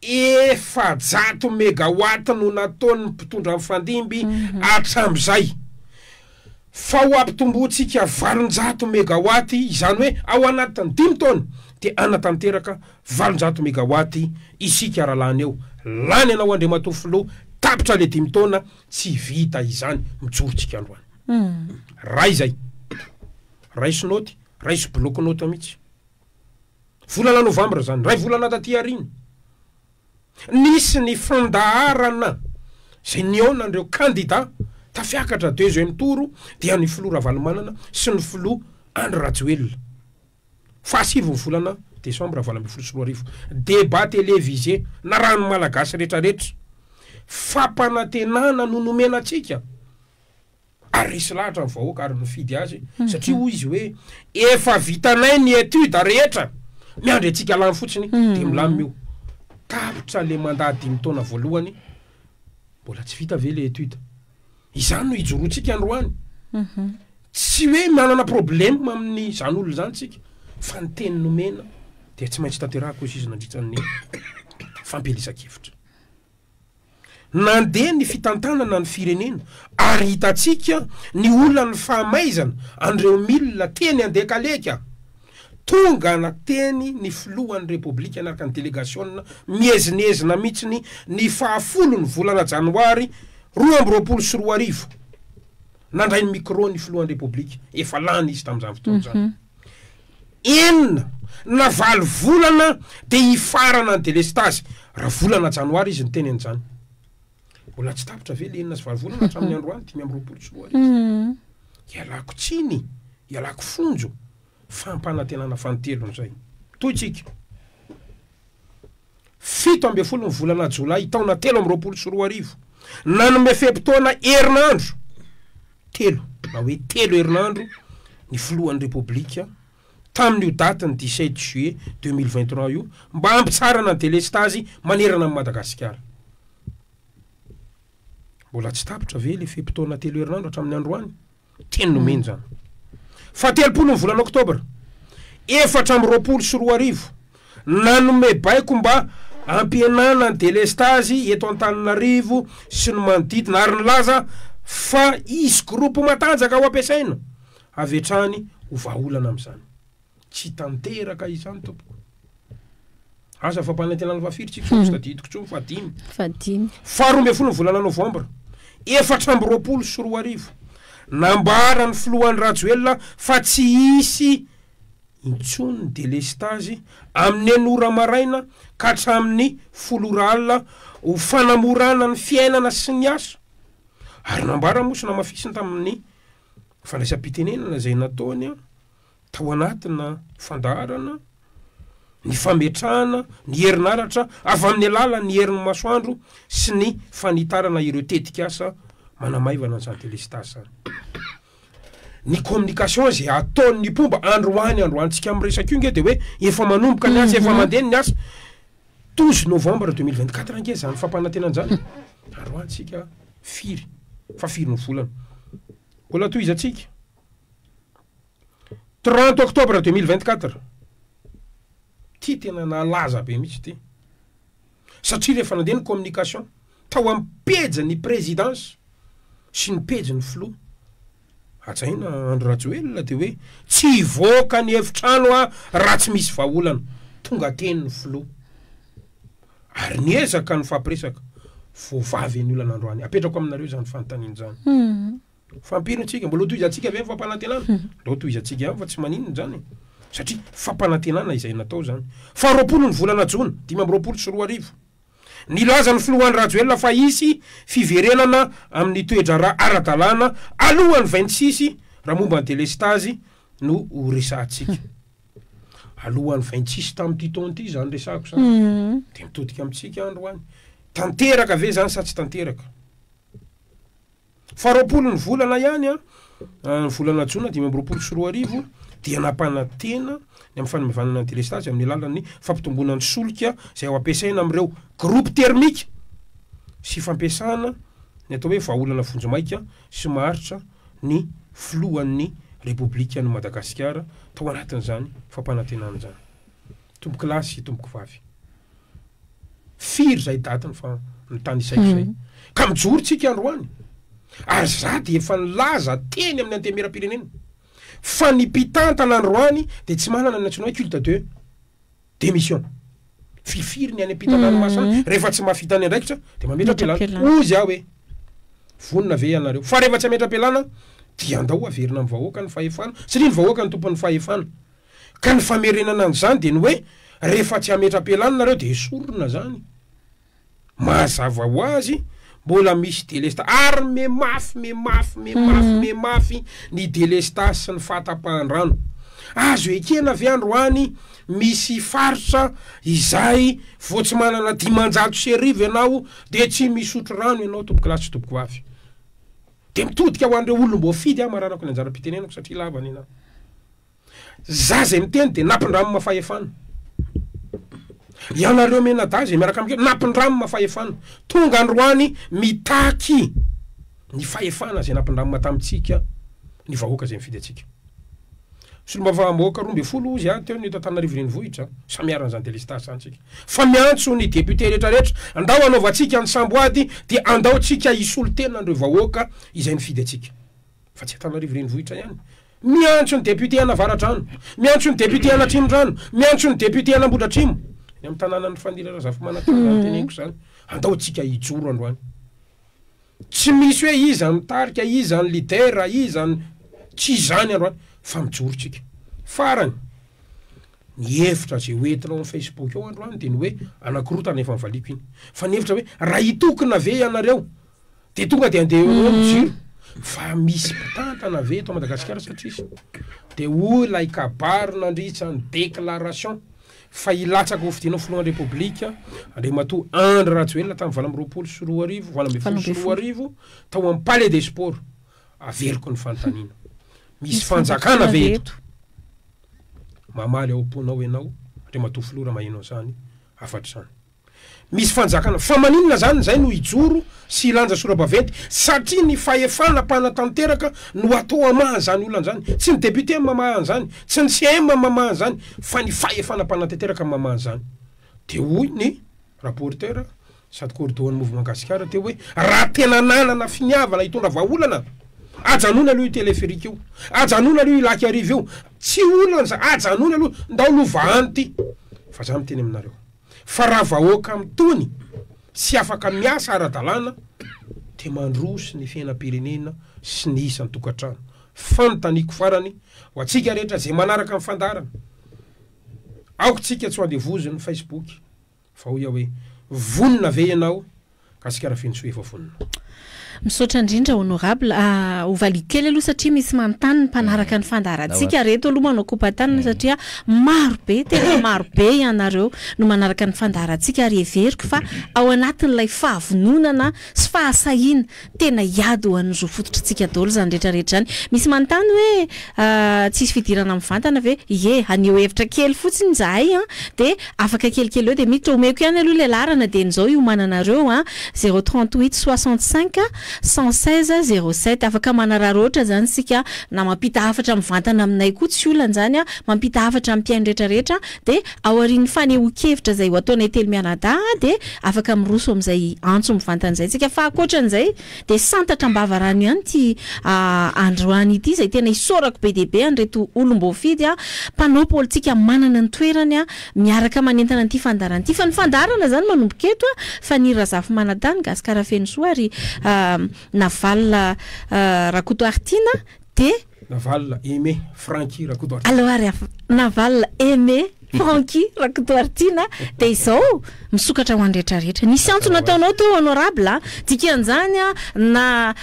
400 megawatt no nataon'ny mpitondra mifandimby hatramin'izay, fa ho ampitomboantsika 800 megawatt, izany hoe ao anatin'ny 5 taona dia hanatanteraka 800 megawatt isika. Raha lany eo, lany ianao Andriamatoa Filoha, tapitra le 5 taona, tsy vita izany. Mijoro tsika androany raha izay, raiso noty, raiso bloc-notes mihitsy. Volana novambra zany, ray volana taty aoriana, nisy ny fandaharana zay nihaonan'ireo kandida tafiakatra deuxième tour, dia ny filoha Ravalomanana sy ny filoha Andry Rajoelina, faha-9 ny volana desambra 2018. Débat télévisé narahan'ny Malagasy rehetrarehetra. Fampanantenana no nomena antsika ary resy lahatra ny vahoaka ary nifidy azy, satria hoy izy hoe efa vitanay ny étude rehetra, miandry antsika lany fotsiny de milamina io. Tapitra le mandat 5 taona voalohany, mbola tsy vita ve le étude? Izany no ijoroantsika androany. Tsy hoe manana problème amin'ny zany olona zany tsika, fa ny teny nomena dia tsy maintsy tanterahako, izy izy nandritra ny fampielezan-kevitra. Nandeha ny fitantanana ny firenena ary hitantsika ny olan'ny fahamaizana an'ireo milina teny Andekaleka. Tonga na teny ny filohan'ny Repoblika niaraka ny delegasiona miezinezina mihitsy ny faha-10 ny volana janoary 2022. Nandray ny micro ny filohan'ny Repoblika, efa lany izy tamin'izany fotoana izany. 6 na 8 volana dia hifarana ny delestazy. Raha volana janoary izy niteny an'izany, mbola tsy tapitra ve le 6 sy 8 volana hatramin'ny androany 2025? Ialako tsiny, ialako fonjo. Fampanantenana fanintelony zay. Tohitsika 17 ny volana jolay taona 2023, nanome fe-potoana herinandro telo, na hoe 3 herinandro, ny filohan'ny Repoblika tamin'io daty ny 17 juillet 2023 io mba hampitsarana ny delestazy manerana ny Madagasikara. Mbola tsy tapitra ve le fe-potoana 3 herinandro hatramin'ny androany? Teny nomeny zany. Fa 30 ny volana oktobra 2024, nanome baiko mba hampihenana ny delestazy eto Antananarivo sy ny manodidina ary nilaza fa hisy groupe matanjaka ho ampiasaina avy hatrany ho vahaolana amin'izany. Tsy tanteraka izany tompoko. Aza fampanantenana fa firy tsika, tsy tadidiko intsony, fa dimy. Fa dimy. Faha-12 ny volana novambra 2024, nambara ny filoha Andry Rajoelina fa tsy hisy intsony ny delestazy amin'ny 6 ora maraina ka hatramin'ny 10 ora alina ho fanamorana ny fiainana sy ny asa. Ary nambara moa sy namafisiny tamin'ny fandraisam-pitenenana izay nataony tao anatina fandaharana ny fametrahana ny herinaratra avy amin'ny alalan'ny herin'ny masoandro sy ny fanitarana ireo tetikasa manamaivana an'izany delestazy zany. Ny communication izay ataon'ny mpomba androany, androantsika miresaka io nge de hoe efa manomboka ny asa, efa mandeha ny asa. 12 novembre 2024 nge zany fampanantenana zany. Androantsika firy fa firy ny volana mbola tohizantsika? 30 octobre 2024 ty tena nalaza be mihitsy ty, satria rehefa nandeha ny communication tao amin'ny pejy ny présidence sy ny pejy ny filoha hajaina Andry Rajoelina de hoe tsy hivoaka ny efitrano a raha tsy misy vahaolana. Tonga teny ny filoha ary niezaka ny fampiresaka voavavy ny olana androany. Apetrako aminareo zany fanontaniana zany. Fampirintsika mbola ho tohizantsika ve ny fampanantenana? Ndao tohizantsika ihany fa tsy maninona zany satria fampanantenana izay natao zany. Fa 20 ny volana jona 2025, nilaza ny filoha Andry Rajoelina fa hisy fiverenana amin'ny toe-draharaha ara-dalàna alohan'ny 26, raha momba ny delestazy no ho resahantsika. Alohan'ny 26 tamin'ity taona ity zany resahako zany. De mitodika amintsika androany. Tanteraka ve zany sa tsy tanteraka? Fa 20 ny volana ihany a, ny volana jona 2025. dia nampanantena ny amin'ny fanamaivanana ny delestazy amin'ny alalan'ny fampitomboana ny solika izay ho ampiasaina amin'ireo groupe thermique sy fampiasana ny atao hoe vahaolana vonjimaika sy maharitra ny filohan'ny Repoblikan'i Madagasikara tao anatin'izany fampanantenana izany. Tompokolahy sy tompokovavy, firy izay daty ny fa nitanisaiko izay ka mijoro tsika androany ary za dia efa nilaza teny amin'ny antenimierampirenena fa ny mpitantana androany dia tsy manana ny antsoina hoe culte de démission. Firifiry ny any ampitan-dranomasina any, rehefa tsy mahavita ny andraikitra dia mametra-pialana. Hozy aho hoe, vonona ve ianareo? Fa rehefa tsy hametra-pialana dia andao haverina amin'ny vahoaka ny fahefana, satria ny vahoaka no tompon'ny fahefana. Ka ny famerenana an'izany dia ny hoe, rehefa tsy hametra-pialana nareo dia esorina izany. Mazava ho azy, mbola misy delesta ary me mafy me mafy me mafy me mafy ny delestazy sy ny fahatapahan-drano. Azo ekena ve androany misy faritra izay vao tsy manana 1500 ianao dia tsy misotro rano ianao tompokolahy sy tompokovavy? Dia mitodika ho an'ireo olom-boafidy aho maranako ny anjaram-pitenenako satria lava ny anah. Za zay miteny de nampindramina fahefana. Ianareo mianadahy zay miaraka amiko nampindramina fahefana. Tonga androany mitaky ny fahefana zay nampindramina tamintsika ny vahoaka zay nifidy antsika. Solombavambahoaka 12 hozy aho teo ny eto Antananarivo renivohitra, samy iharan'izany delestage zany tsika. Fa miantso ny député rehetra rehetra, andao hanaovantsika ny samboady dia andao tsika hisolo tena an'ireo vahoaka izay nifidy antsika. Fa tsy Antananarivo renivohitra ihany. Miantso ny député an'Avaradrano, miantso ny député an'Atsimondrano, miantso ny député an'Ambohidratrimo, ny amin'ny tanànan'i Faniriha Razafimanantena izany teneniko izany, andao tsika hijoro androany. Tsy misy hoe iza no mitarika, iza ny leader, iza ny, tsy izany androany fa mijoro tsika. Farany, ny hevitra izay ho entinao amin'ny Facebook ao androany dia ny hoe anakorontana efa nivaliako iny, fa ny hevitra hoe raha hitokona ve ianareo De tonga de andeha eo eo ny jiro. Fa misy mpitantana ve eto Madagasikara sa tsisy? De hoy ilay kabary nandritra ny déclaration fa hilatsaka ho fidiana ho filohan'ny Repoblika Andriamatoa Andry Rajoelina tamin'ny 2028, 2018 tao amin'ny Palais des Sports. Averiko ny fanontaniana. Misy fanjakana ve eto? Mamaly ao am-ponao ianao Andriamatoa Filoha raha maheno an'izany hafatra izany. Misy fanjakana. Fa maninona zany zay no hijoro sy hilanja sora-baventy? Satria ny fahefana mpanatanteraka no atao hamaha an'izany olana zany. Tsy ny député no mamaha an'izany, tsy ny CM no mamaha an'izany, fa ny fahefana mpanatanteraka no mamaha an'izany. De hoy ny rapporteur sady coordo-n'ny Mouvement Gasikara teo hoe, raha tena nanana finiavana hitondra vahaolana, ajanony aloha io téléphérique io, ajanony aloha io lac Iarivo io, tsy olana zany, ajanony aloha, ndao aloha vahano ty. Fa za miteny aminareo. Fa raha vahoaka mitony sy afaka miasa ara-dalàna dia mandroso ny fiainam-pirenena sy ny isan-tokantrano. Fanontaniako farany ho antsika rehetra izay manaraka ny fandaharana, aoka tsika tsy ho andevozin'ny Facebook fa hoy aho hoe vonona ve ianao Gasikara Fenosoa efa vonona. Misaotra indrindra honorable. Ho valiako kely aloha satria misy manontany ny mpanaraka ny fandaharantsika ary eto aloha manao kopa-tanana satria maro be, tena maro be ianareo no manaraka ny fandaharantsika ary heveriko fa ao anatin'ilay fahavononana sy fahasahiana tena hiady ho an'ny zo fototr'tsika daholo izany rehetra rehetra izany. Misy manontany hoe tsisy fidirana mivantana ve? Ie, haneho hevitra kely fotsiny izahay an, dia afaka kelikely eo dia miditra. Omeko ihany aloha ilay laharana dieny izao hiomananareo an, zéro trente huit soixante cinq 116 07. Afaka manararaotra izany isika na mampita hafatra mivantana aminay koa tsy olana izany an, mampita hafatra amin'ny mpihaino rehetra rehetra dia aorian'ny fanehoan-kevitra izay ho ataonay telo mianadahy dia afaka miroso amin'izay antso mivantana izay isika fa ankoatran'izay dia santatra am-bava rano ihany ity androany ity izay tena isaorako be dia be an'ireto olom-boafidy mpanao politika manana ny toerany miaraka manentana an'ity fandaharana ity fa ny fandaharana izany manomboka eto Faniry Razafimanantany, Gascar Fenosoa ary Navalona Rakotoaritiana dia Navalona Aimé Francky Rakotoaritiana. Aleo ary Navalona Aimé. Francky Rakotoaritiana dia izao misokatra ho an'ny rehetra rehetra. Nisy antso nataonao teo honorable a, dikan'izany a na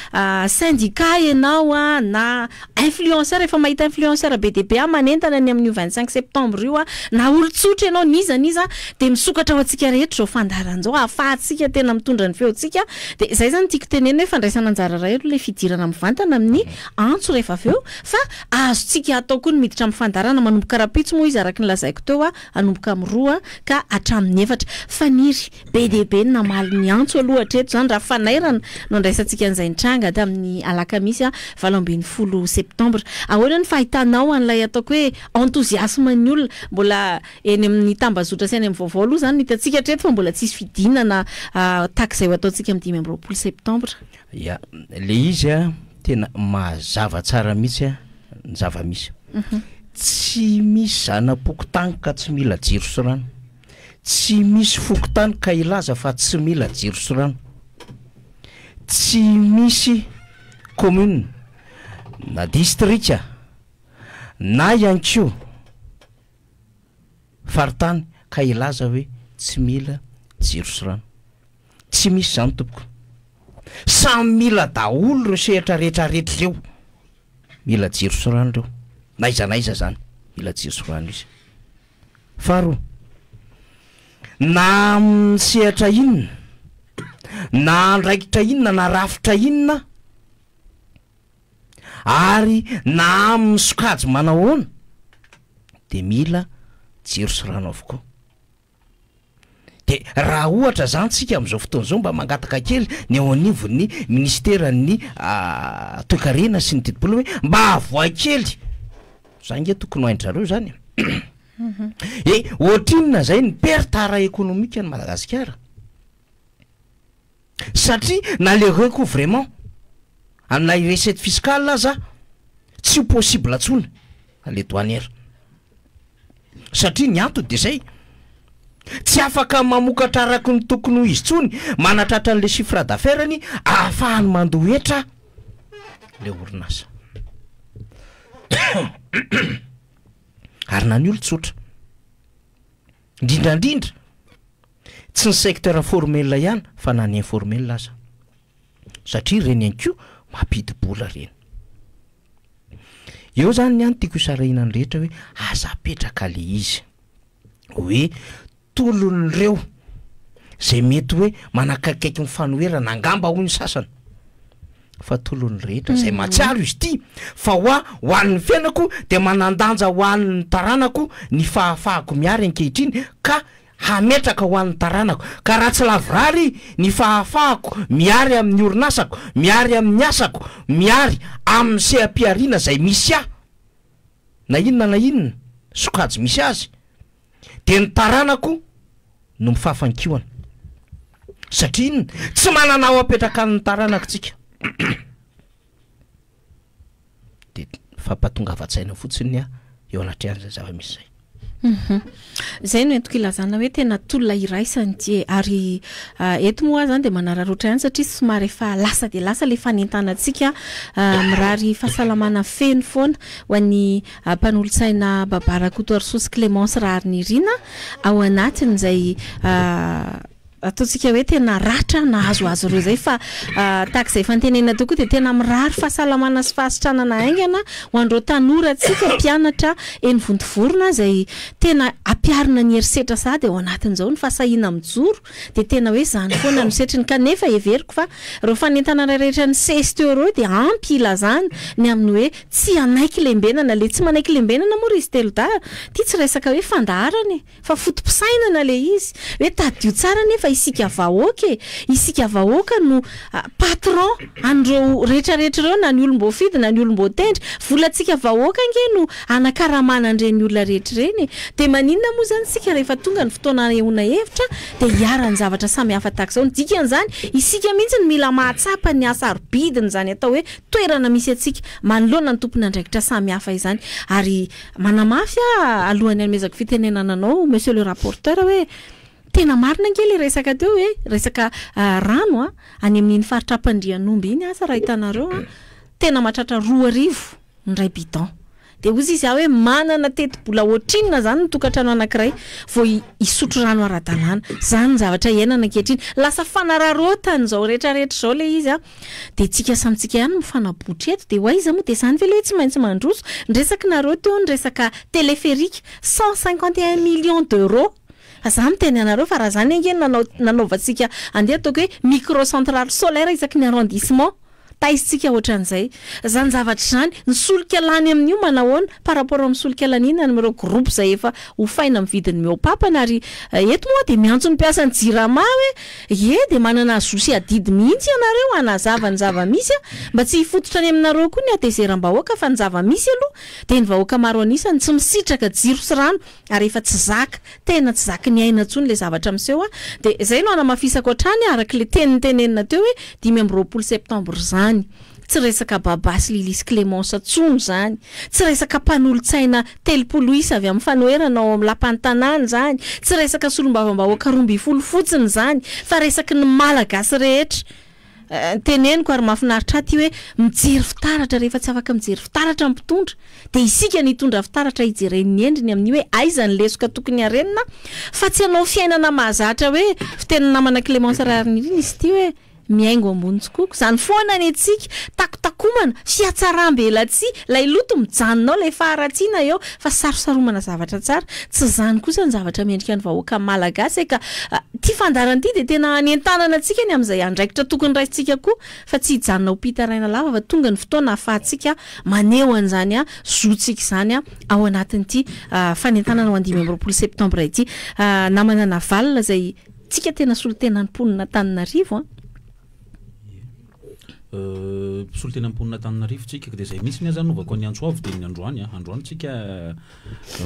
syndicat ianao a na influenceur, efa mahita influenceur be dia be aho manentana ny amin'io 25 septembre io a, na olon-tsotra ianao n'iza n'iza dia misokatra ho antsika rehetra izao fandaharana izao ahafahantsika tena mitondra ny feontsika. Dia izay izany tiako tenenina hoe fandraisana anjara iray aloha ilay fidirana mivantana amin'ny antso rehefa avy eo fa Azontsika atao koa ny miditra amin'ny fandaharana manomboka rahampitso moa izy araka ny lazaiko teo hanomboka amin'ny roa ka hatramin'ny efatra. Faniry, be dia be ny namaly ny antso aloha hatreto izany raha fanairana no andraisantsika an'izay nitranga tamin'ny alakamisy 18 septambra. Ahoana ny fahitanao an'ilay ataoko hoe enthousiasme ny olona? Mbola eny amin'ny tambazotra sy any amin'ny vaovao aloha izany no hitantsika hatreto fa mbola tsisy fidinana tahaka izay ho ataontsika amin'ny 25 septambra. Ya, le izy a tena mazava tsara mihitsy a ny zava-misy. Tsy misy zana-pokontany ka tsy mila jiro sy rano. Tsy misy fokontany ka hilaza fa tsy mila jiro sy rano. Tsy misy commune na distrika na ihany koa faritany ka hilaza hoe tsy mila jiro sy rano. Tsy misy izany tompoko. Samy mila daholo ireo sehatra rehetra rehetra ireo. Mila jiro sy rano ireo. Na aiza na aiza izany, mila jiro sy rano izy. Faharoa, na amin'ny sehatra inona, na andraikitra inona, na rafitra inona, ary na amin'ny sokajy manahoana, dia mila jiro sy rano avokoa. De raha ohatra zany tsika am'zao fotoana zao mba mangataka kely ny eo anivon'ny minisiteran'ny toekarena sy ny tetibola hoe mba avoay kely, zany nge tokony ho hain-dry zareo zany e, e ohatrinona zay ny perte ara-ekonomika an'i Madagasikara? Satria na le recouvrement amin'ilay recette fiscale aza tsy ho possible intsony le douanière. Satria ny antony de zay, tsy afaka mamokatra araky ny tokony ho izy intsony, manatratra an'le chiffre d'affaires-ny ahafahany mandoa hetra le orinasa. Ary na ny olon-tsotra. Indrindra indrindra, tsy ny secteur formel ihany fa na ny informel aza. Satria ireny ihany koa mampidi-bola ireny. Eo zany ny ahy no tiako hisarahina ny rehetra hoe aza apetraka le izy hoe tolon'ireo zay mety hoe manakaikaiky ny fanoherana angamba hoy ny sasany. fa tolon'ny rehetra izay mahatsiaro izy ity fa ho ahy ho an'ny fiainako dia manan-danja ho an'ny taranako ny fahafahako mihary ankehitriny ka hametraka ho an'ny taranako ka raha tsy lavorary ny fahafahako mihary amin'ny orinasako mihary amin'ny asako mihary amin'ny seha-pihariana izay misy ahy na inona na inona sokajy misy azy dia ny taranako no mifafankiona satria inona? Tsy manana ao apetraka ny taranako tsika de fampatongavan-tsaina fotsiny a eo anatrehan'izay zava-misy zay. Zay no entiko ilazana hoe tena tolona iraisana ity e. Ary eto moa aho zany dia manararaotra ihany satria somary efa lasa dia lasa ilay fanentanantsika mirary fahasalamana feno foana ho an'ny Mpanolotsaina Baba Rakotoarisoa sy Clémence Raharinirina ao anatin'izay ataontsika hoe tena ratra nahazo azy ireo izay fa tahaka izay efa notenenina teo koa dia tena mirary fahasalamana sy fahasitranana haingana ho an'ireo tanorantsika mpianatra eny Vontovorona izay tena ampiharina ny herisetra sahady ao anatin'izao ny fahasahiana mijoro dia tena hoe izany foana no setriny kanefa heveriko fa ireo fanentanana rehetra nisesy teo ireo dia ampy hilazana ny amin'ny hoe Tsy hanaiky lembenana le tsy manaiky lembenana moa ry izy telodahy ty tsy resaka hoe fandaharana e fa foto-pisainana le izy hoe tadidio tsara anie fa isika vahoaka e isika vahoaka no patron an'ireo retraretra ireo na ny olom-boafidy na ny olom-boatendry volantsika vahoaka ange no anakaramana an'ireny olona rehetra ireny e dia maninona moa zany isika rehefa tonga ny fotoana anehoana hevitra dia iharan'ny zavatra samihafa tahaka izao ny dikan'izany isika mihitsy no mila mahatsapa ny hasarobidin'izany atao hoe toerana misy antsika manoloana ny tompon'andraikitra samihafa izany ary manamafy aho alohan'ny hanomezako fitenenana anao Monsieur le rapporteur hoe tena marina ange le resaka teo hoe resaka rano a any amin'iny faritra Ampandrianomby iny asa raha hitanareo a tena mahatratra 2000 ny iray bidon. Dia hozy izy aho hoe manana tetibola ohatrinona izany ny tokantrano anankiray vao hisotro rano ara-dalàna. Izany ny zavatra iainana ankehitriny. Lasa fanararaotana izao rehetra rehetra izao ilay izy an. Dia tsika samy tsika ihany mifanabotra eto. Dia ho aiza moa? Dia izany ve ilay hoe tsy maintsy mandroso? Ny resaky nareo teo ny resaka téléphérique, 151 millions d'euros. Fa za miteny anareo fa raha izany ange no nanao nanaovantsika andeha ataoko hoe micro-centrale solaire isaky ny arrondissement. Taizintsika ohatran'izay. Izany zavatra izany, ny solika lany amin'io manahoana par rapport amin'ny solika laniana any amin'ireo groupe izay efa hofaina amin'ny vidiny mihoa-papana ary eto moa dia miantso ny mpiasan'ny Jirama hoe ie dia manana zo sy adidy mihitsy ianareo hanazava ny zava-misy mba tsy hifototra any aminareo koa ny hatezeram-bahoaka fa ny zava-misy aloha dia ny vahoaka maro an'isa no tsy misitraka jiro sy rano ary efa tsy zaka, tena tsy zaky ny aina intsony ilay zavatra miseho a, dia izay no hanamafisako hatrany araka ilay teny notenenina teo hoe 25 septembre izany, tsy resaka Baba sy Lily sy Clémence intsony izany, tsy resaka mpanolotsaina 30 isa avy amin'ny fanoherana ao amin'ny lapan'ny tanàna izany, tsy resaka solombavambahoaka 12 fotsiny izany, fa resaky ny Malagasy rehetra. Teneniko ary mahafinaritra ahy ity hoe mijery fitaratra rehefa tsy afaka mijery fitaratra ny mpitondra dia isika no hitondra fitaratra hijereny ny endriny amin'io hoe aiza ny lesoka tokony harenina fa tsy hanao fiainana mahazatra hoe fitenin'ny namana Clémence Raharinirina izy ity hoe mihaingo ambony tsikoko izany foana ny antsika takotakomana fihatsaram-belatsihy ilay loto mijanona ao ilay faharatsiana eo fa sarosaromana zavatra tsara tsy izany kosa ny zavatra mendrika ny vahoaka malagasy e ka Ity fandaharana ity dia tena hanentanana antsika ny amin'izay andraikitra tokony raisintsika koa fa tsy hijanona ho mpitaraina lava fa tonga ny fotoana ahafahantsika maneho an'izany zontsika izany ao anatin'ity fanentanana ho an'ny 25 septambra ity. Namana Navalona izay tsika tena solontenan'ny mponin'Antananarivo an! Mpisolo tena mponina Antananarivo tsika ka dia izay mihitsy ny aza anaovako ny antso avo dia ny androany a, androany tsika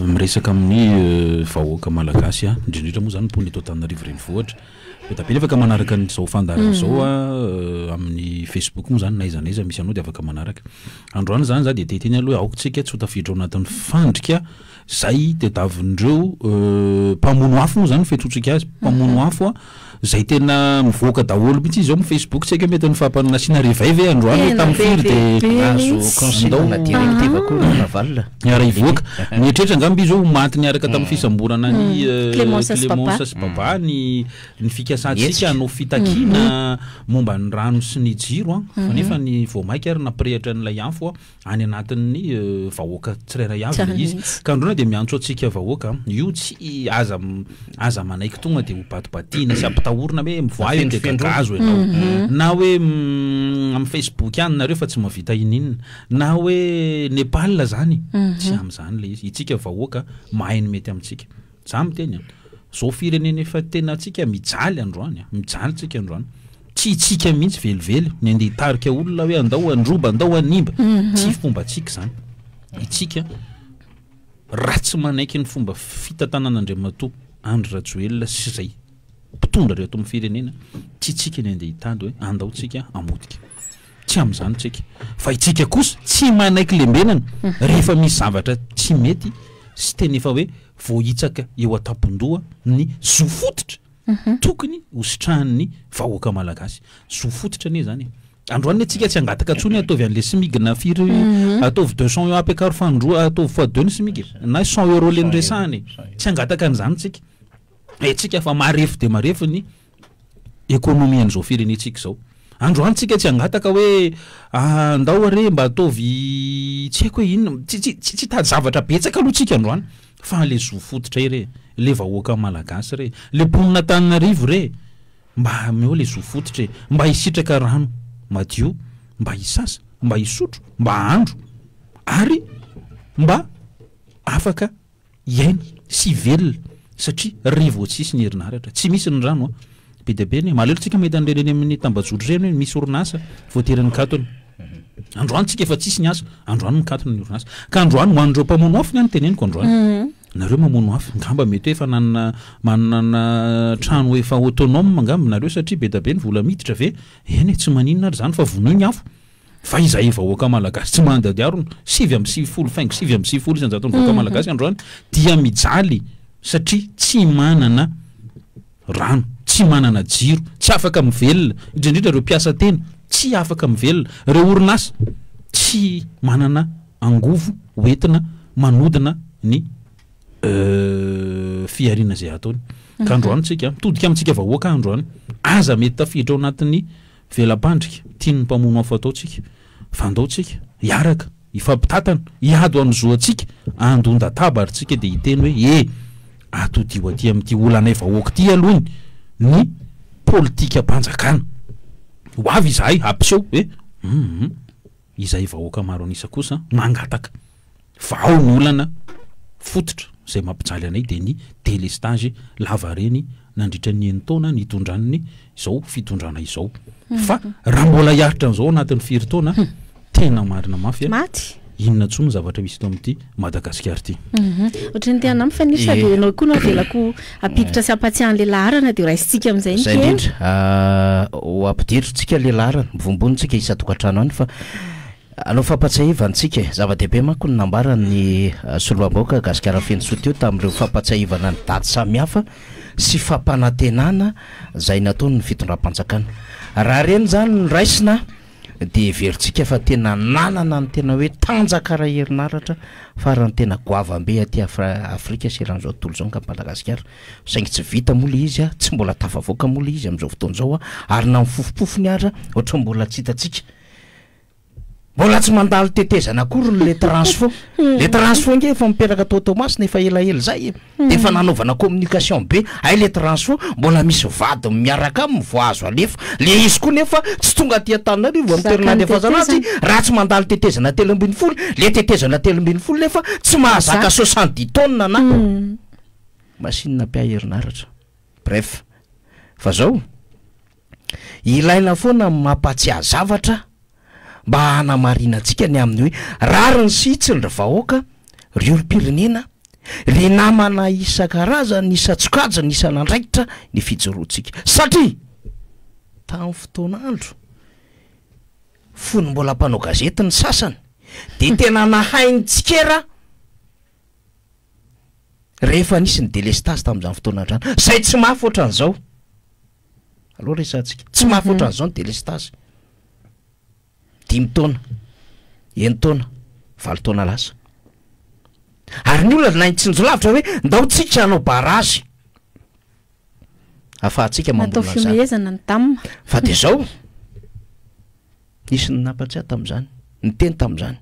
miresaka amin'ny vahoaka malagasy a, indrindra indrindra moa izany mponina eto Antananarivo renivohitra. Be dia be ny afaka manaraka an'izao fandaharana izao a, amin'ny Facebook moa izany na aiza na aiza misy anao dia afaka manaraka. Androany izany za dia te hiteny aloha hoe aoka tsika tsy ho tafiditra ao anatin'ny fandrika Zay tedavindreo mpamono afo moa zany fiantsoantsika azy, mpamono afo a, zay tena mivoaka daholo mihitsy izy ao amin'ny Facebook, tsy haiko hoe mety nifampy nasiana réveil ve androany hoe tamin'ny firy de Nahazo consigne na directive koa ry Navalona. Niara hivoaka. Nieritreritra angamba izy hoe ho maty niaraka tamin'ny fisamborana an'i Clémence sy Baba. Clémence sy Baba ny ny fikasantsika hanao fitakiana momba ny rano sy ny jiro an, fa nefa ny vao mainka ary nampirehitra an'ilay afo an. any anatin'ny vahoaka tsirairay avy ilay izy. Ka androana dia miantso antsika vahoaka, io tsy aza aza manaiky tonga dia ho batibatiana sy ampitahorina hoe mivoaha eo dia gagazo ianao. Na hoe amin'ny Facebook any nareo fa tsy mahavita ininona. Na hoe Nepal zany, tsy amin'izany ilay izy. Itsika vahoaka mahay ny mety amintsika. Za miteny an, zao firenena efa tena tsika mijaly androany an, mijaly tsika androany, tsy itsika mihitsy velively ny andeha hitarika olona hoe andao handroba, andao hanimba, tsy fombantsika izany, itsika raha tsy manaiky ny fomba fitantanan'Andriamatoa Andry Rajoelina sy izay mpitondra reto amin'ny firenena, tsy itsika ny andeha hitady hoe andao tsika hamotika. Tsy amin'izany tsika. Fa itsika kosa tsy manaiky lembenana rehefa misy zavatra tsy mety sy tena efa hoe voahitsaka eo an-tampon-doha ny zo fototra tokony ho sitrahan'ny vahoaka malagasy. Zo fototra anie izany e. Androany anie tsika tsy hangataka intsony hoe ataovy an'ilay smig na firy, ataovy 200 euros ampiakaro fanindroa, ataovy fois deux ny smig e, na 100 euros le noresahana e. Tsy hangataka an'izany tsika. Haintsika fa marefo dia marefo ny économie an'izao firenentsika izao. Androany tsika tsy hangataka hoe andao are mba ataovy tsy haiko hoe inona, tsy tsy tsy hitady zavatra betsaka aloha tsika androany fa le zo fototra e re, le vahoaka malagasy re, le mponin'Antananarivo re, mba ameo le zo fototra e, mba hisitraka rano madio, mba hisasa, mba hisotro, mba hahandro ary mba afaka hiaina sy hivelona satria re vao tsisy ny herinaratra, tsy misy ny rano a! Be dia be anie, malahelo tsika mahita an'ireny eny amin'ny tambajotra ireny hoe misy orinasa voatery nikatona. Androany tsika efa tsisy ny asa, androany mikatona ny orinasa. Ka androany ho an'ireo mpamono afo ny ahy no teneniko androany. Nareo mamono afo, angamba mety hoe efa nanana manana trano efa autonome angamba nareo satria be dia be ny vola miditra ve? Eny e, tsy maninona ary izany fa vonoy ny afo. Fa izahay vahoaka malagasy tsy mandady arona, 99.99% vahoaka malagasy androany dia mijaly satria tsy manana rano, tsy manana jiro, tsy afaka mivelona, indrindra indrindra ireo mpiasa tena tsy afaka mivelona, ireo orinasa tsy manana. angovo hoentina manodina ny fihariana izay ataony. Ka androany tsika, mitodika amintsika vahoaka androany, aza mety tafiditra ao anatin'ny vela-pandrika tian'ny mpamono afo atao tsika, fa andao tsika hiaraka, hifampitantana, hiady ho an'ny zo antsika, handon-databa ary tsika dia hiteny hoe e! atodiho aty amin'ity olanay vahoaka ity aloha ny politikam-panjakana. Ho avy izahay hampiseho hoe hum izahay vahoaka maro an'isa kosa mangataka. Vahao ny olana fototra izay mampijaly anay dia ny délestage lavareny nandritra ny enin-taona nitondran'ny izao fitondrana izao. Fa raha mbola hiaritra an'izao anatin'ny firy taona, tena marina mafy a! Maty. Inona intsony ny zavatra misy eto amin'ity Madagasikara ity? Ohatran'ny te hanampy Faniry sady ianao koa no avelako hampiditra sy hampatsiahy an'ilay laharana dia raisintsika amin'izay ny Izay kely. indrindra. Ho ampidirintsika ilay laharana, mivombonintsika isan-tokantrano any fa Hanao fampatsiahivana isika e! Zava-dehibe manko ny nambaran'ny solombavambahoaka Gasikara Fenosoa teo tamin'ireo fampatsiahivana ny daty samihafa sy fampanantenana izay nataon'ny fitondram-panjakana. Raha ireny izany no raisina dia heverintsika fa tena nanana ny tena hoe tanjaka ara-herinaratra farany tena goavam-be aty Afrika sy eran'izao tontolo izao angamba Madagasikara. Saingy tsy vita moa ilay izy, tsy mbola tafavoaka moa ilay izy amin'izao fotoana izao ary na mifofompofony ara ohatran'ny mbola tsy hitantsika. Mbola tsy mandalo tetezana akory le transfo. Le transfo ange efa mipetraka tao Toamasina efa elaela zay e. De efa nanaovana communication be, hay le transfo mbola misy vadiny miaraka aminy vao azo alefa. Le izy koa nefa tsy tonga aty Antananarivo amin'ny toerana andefasana azy raha tsy mandalo tetezana 13, le tetezana 13 nefa tsy mahazaka 70 tonnes na machine mpiahy herinaratra. Bref, fa zao. Ilaina foana ny mampahatsiahy zavatra mba hanamarinantsika ny amin'ny hoe rariny sy hitsiny ry vahoaka, ry olom-pirenena, ry namana isan-karazany, isan-tsokajiny, isan'andraikitra ny fijoroantsika. Satria tamin'ny fotoan'andro fony mbola mpanao gazety ny sasany dia tena nahay nitsikera rehefa nisy ny delestazy tamin'izany fotoana izany, izay tsy mafy ohatran'izao. Aleo resahantsika. Tsy mafy ohatran'izao ny délestage. Dimy taona, enin-taona, 8 taona lasa. Ary ny olona nahay nitsinjo lavitra hoe ndao tsika hanao barrage. Afahantsika Natao mamorona an'izany. fihomehezana ny dam. Fa dia zao. Nisy ny nampatsiahy tamin'izany, niteny tamin'izany,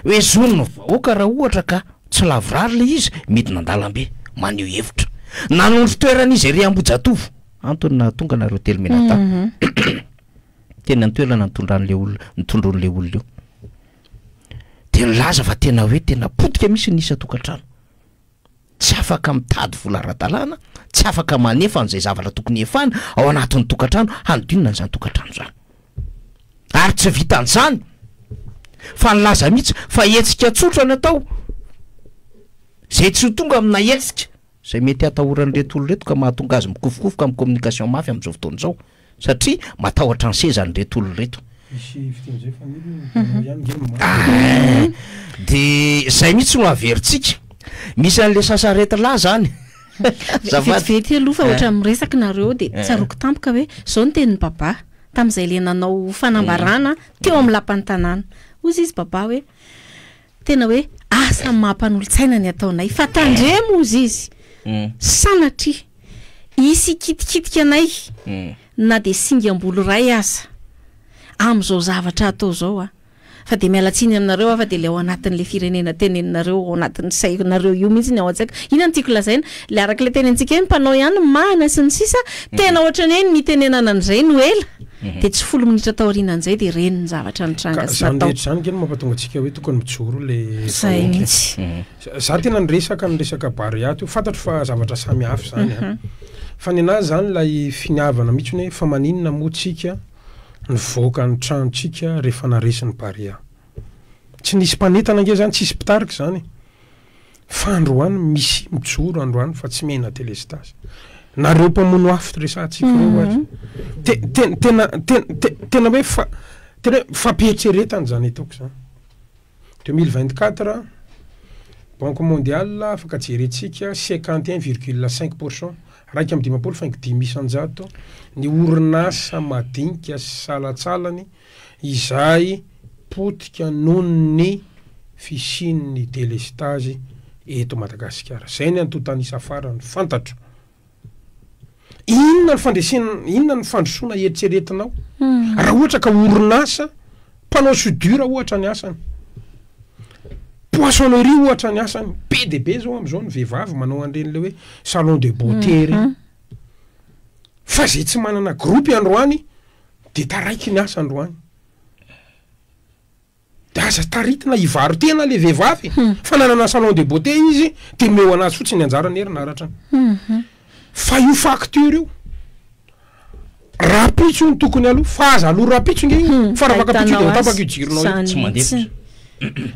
hoe zon'ny vahoaka raha ohatra ka tsy lavorary ilay izy, midina an-dalambe, maneho hevitra. Nanondro toerana izy ery Ambohijatovo, antony nahatonga anareo telo mianadahy teny an-toerana nitondran'ilay olona, nitondron'ilay olona io. Dia nilaza fa tena hoe tena potika mihitsy ny isan-tokantrano. Tsy afaka mitady vola ara-dalàna, tsy afaka manefa an'izay zavatra tokony hefana ao anatin'ny tokantrano hanodinana an'izany tokantrano izany. Ary tsy vitan'izany fa nilaza mihitsy fa hetsika tsotra no atao, izay tsy ho tonga amina hetsika izay mety hatahoran'ireto olona ireto ka mahatonga azy mikofokofoka amin'ny communication mafy amin'izao fotoana izao. Satria matahotra ny sezany ireto olona ireto. Misy fiteny zay fa ny olona ihany nge no marina. Ah, de zay mihitsy no averintsika. Misy an'le sasarety lahy zany. Azafady. Vetivety aloha fa Eh. ohatran'ny miresaka nareo de Eh. tsaroako tampoka hoe zao ny tenin'i Baba tamin'izay le nanao fanambarana teo amin'ny lapan'ny tanàna. Hozy izy Baba hoe tena hoe asa maha mpanolotsaina ny ataonay fa tandremo hozy izy sanatria hisy hikitikitika anay na dia singam-bolo iray aza amin'izao zavatra atao izao a! Fa dia miala tsiny aminareo aho fa dia ilay ao anatin'ilay firenena teneninareo ao anatin'ny sainareo io mihitsy ny ao an-tsaiko. Inona no tiako lazaina? Ilay araka ilay tenenintsika hoe mpanao ihany ny mahana sy ny sisa, tena ohatran'ny hoe ny nitenenana an'izay no ela. Dia tsy folo minitra taorianan'izay dia reny ny zavatra nitranga Ka sy zany natao. rehetra zany nge no mampatonga antsika hoe tokony mijoro le Zay vahoaka e. mihitsy. Za tena niresaka ny resaka Barea teo, fantatro fa zavatra samy hafa zany an. Fa nenazy zany ilay finiavana mihitsy hoe fa maninona moa tsika nivoaka ny tranontsika rehefa naresy ny Barea. Tsy nisy mpanentana ange zany, tsisy mpitarika zany e. Fa androany misy mijoro androany fa tsy miaina delestazy. Nareo mpamono afo resahantsika ireo ary. Te- te- tena te- te- tena hoe fa tena hoe fampieritreretana zany ataoko zany. 2024, Banque mondiale afaka jerentsika 51,5 pour cent, 51,5%, ny orinasa madinika sy salantsalany izay potika noho ny. fisian'ny delestazy eto Madagasikara. Izay ny antontan'isa farany fantatro. Inona ny fandresena, inona ny fandrosoana eritreretinao? Raha ohatra ka orinasa mpanao soudure ohatra ny asany, poissonnerie ohatra ny asany, be dia be zao am'zao ny vehivavy manao an'ireny le hoe salon de beauté ireny. Fa zay tsy manana groupe androany de taraiky ny asa androany. De aza taritina hivaro-tena le vehivavy fa nanana salon de beauté izy de omeo anazy fotsiny ny anjarany herinaratra. Fa io facture io rahampitso io no tokony aloa fa aza aloa rahampitso nge io fa raha afaka ampitso io de ho tapaka io jironao io. Tsy mandefitra.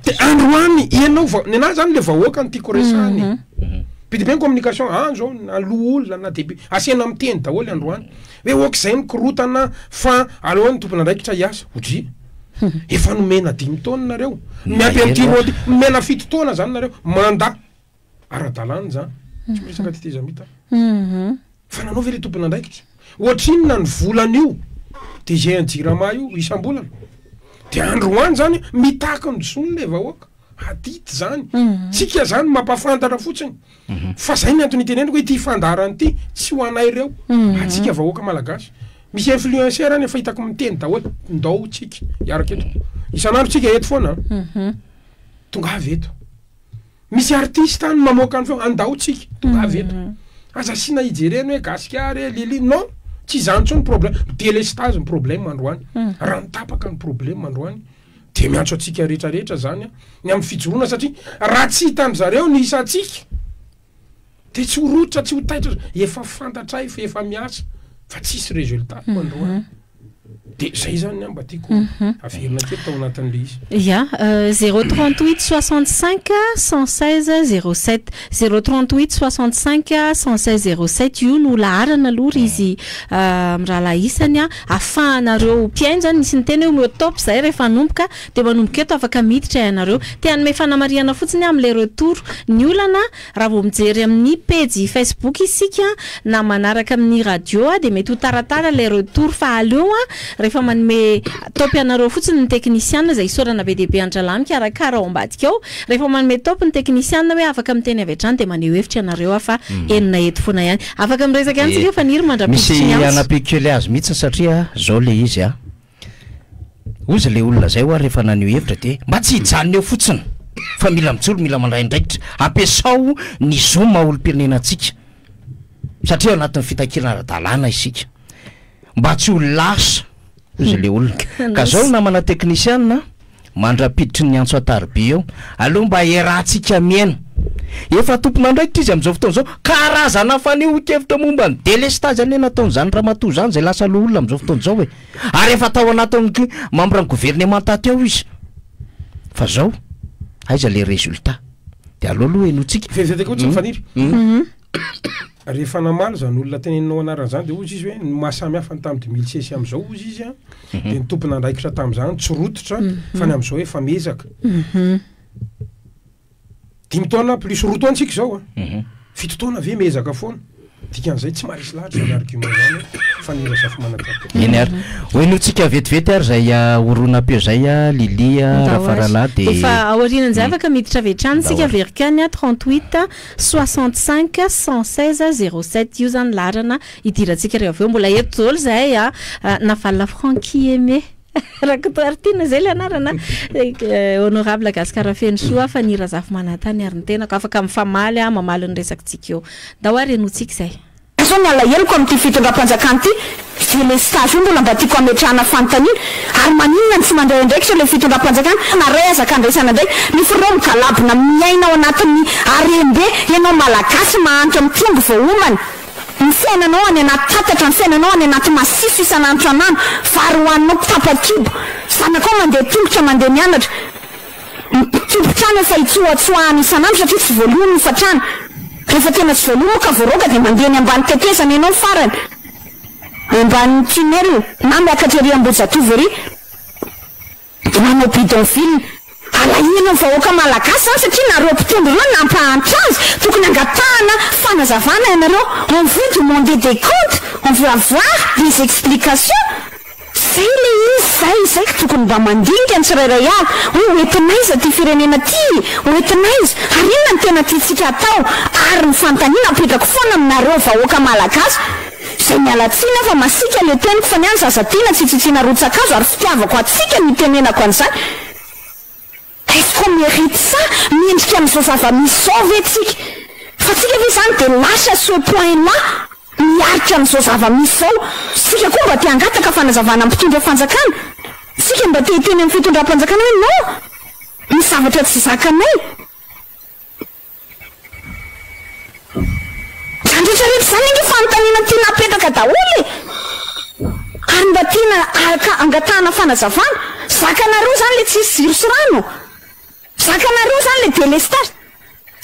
De androany ianao vao, nenaha zany le vahoaka no tiako resahana e. Be dia be ny communication any zao na loholona na député asena miteny daholo androany hoe ok zay ny korotana fa aleo ny tompon'andraikitra hiasa. Odry. Efa nomena dimy taona nareo, miampy an'ity roa ty, nomena fito taona zany nareo, mandat ara-dalàna zany, tsy miresaka tetezamita aho. Fa nanao ve le tompon'andraikitra? Ohatrinona ny volan'io DG an'i Jirama io isam-bolana? De androany zany mitaky ny zony le vahoaka, adidy zany, tsika zany mampafantatra fotsiny fa zay ny antony itenenako hoe ity fandaharana ity tsy ho anay reo, antsika vahoaka malagasy. Misy influenceur any efa hitako miteny daholo, ndao tsika hiaraka eto. Isan'andro tsika eto foana an. Tongava eto. Misy artiste any mamoaka ny feo, andao tsika, tongava eto. Aza asiana hijerena hoe gasikara e, lily, non, tsy izany intsony problème, delestage ny problème androany. Rano tapaka ny problème androany. Dia miantso antsika rehetra rehetra zany ny amin'ny fijoroana satria raha tsy hitan-dry zareo ny isantsika, De tsy ho rototra, tsy ho taitra, efa fantatray fa efa miasa fa tsisy résultat ko androany. De zay zany ny ahy mba tiako averina kely tao anatin'le izy. Ya, 0 38 65 116 07, 0 38 65 116 07 io no laharana aloha ry izy mirahalahy isany a, ahafahanareo mpihaino zany, nisy niteny hoe omeo top zay rehefa hanomboka, de manomboka eto afaka miditra ianareo. Te hanome fanamarihana fotsiny aho amin'ilay retour, ny olana Raha vao mijery amin'ny pejy Facebook isika na manaraka amin'ny radio dia mety ho taratara ilay retour fa aleo rehefa manome top anareo fotsiny ny teknisiana izay isaorana be dia be an-drahalahy mikarakara ao ambadika ao, rehefa manome top ny teknisiana hoe afaka miteny avy hatrany dia maneho hevitra ianareo fa henona eto foana ihany. Afaka miresaka ihany tsika Faniry mandra-piditry Misy ny antso. hanampiako kely azy mihitsy satria zao le izy a. Hozy le olona zay hoa rehefa naneho hevitra de mba tsy hijanona eo fotsiny fa mila mijoro mila mandray andraikitra, ampiasao ny zo maha olom-pirenena antsika satria ao anatin'ny fitakiana ara-dalàna isika mba tsy ho lasa hozy le olona ka zao namana teknisiana Mandra-piditry ny antso an-tariby eo, aleo mba iarahantsika miaina. Efa tompon'andraikitra izy amin'izao fotoana izao. Karazana fanehoan-kevitra momba ny delestazy anie nataon'izany ramatoa izany izay lasa loholona amin'izao fotoana izao e. Ary efa tao anatin'ny membre ny governemanta teo izy. Fa izao, aiza le résultat? Dia aleo aloha henointsika. Vetivety koa tsy mifaniry. Rehefa namaly izany olona teneninao anarana izany dia hozy izy hoe ny maha samy hafa ny tamin'ny 2016 sy amin'izao hozy izy an, dia ny tompon'andraikitra tamin'izany tsy rototra fa ny amin'izao efa miezaka. Dimy taona plus roa taona tsika izao an, fito taona ve miezaka foana? Dikan'izay tsy maharesy lahatra izany argument izany hoe Faniry Razafimanantena. Eny ary. Ho henointsika vetivety ary izay horonam-peo izay Lily Rafaralahy dia. Efa aorianan'izay afaka miditra avy hatrany isika Verikany 38 65 116 07 io zany laharana hidirantsika rehefa avy eo. Mbola eto daholo izahay a. Navalona Francky Aimé Rakotoaritiana izay ilay anarana. Honorable Gascar Fenosoa fa ny Razafimanantany ary ny tenako afaka mifamaly mamaly ny resakitsika eo. Ndao ary henointsika izay. Zao ny alaheloko amin'ity fitondram-panjakana ity, delestage io mbola mba tiako hametrahana fanontaniana, ary maninona no tsy mandray andraikitra ilay fitondram-panjakana, na ray aza ka andraisana andraikitra, nefa ireo migalabona miaina ao anatin'ny harem-be, ianao malagasy mahantra mitrongy vao homana, ny fiainanao any anaty tatatra, ny fiainanao any anaty masiso isan'andro isan'andro, vary hohaninao tapa-kibo, zanakao mandeha tongotra mandeha mianatra. Ny tompon-trano efa itsoatsoahana isan'andro satria tsy voaloa ny hofantrano. Rehefa tena tsy voaloa moa ka voaroaka dia mandeha eny ambany tetezana ianao farany. Ambanin'ny tunnel na miakatra ery Ambohijatovo ery dia manao bidonville. Alahelo ny vahoaka malagasy izany satria nareo mpitondra ireo nampahantra azy. Tokony angatahana fanazavana ianareo. On veut demander des comptes, on veut avoir des explications. Zay le izy. Izay izay ka tokony mba mandinika ny tsirairay avy hoe ho entina aiza ity firenena ity e? Ho entina aiza? Ary inona no tena tiantsika hatao? Ary ny fanontaniana apetrako foana aminareo vahoaka malagasy izay miala tsiny aho fa masiaka le teniko fa ny ahy ny zaza tiana tsy itsitsiana rotsa-kazo ary fitiavako antsika no itenenako an'izany. Est-ce qu'on mérite ça? Mendrika amin'izao zava-misy izao ve tsika? Fa tsika ve izany dia lâche à ce point là miaritra amin'izao zava-misy izao? Tsika koa mba te hangataka fanazavana amin'ny mpitondra fanjakana? Tsika mba te hiteny amin'ny fitondram-panjakana hoe non! Misy zavatra tsy zakanay. Izany rehetra rehetra izany ange fanontaniana tiana apetraka daholo e! Ary mba tiana angatahana fanazavana. Zakanareo izany ilay tsisy jiro sy rano? Zakanareo izany ilay délestage?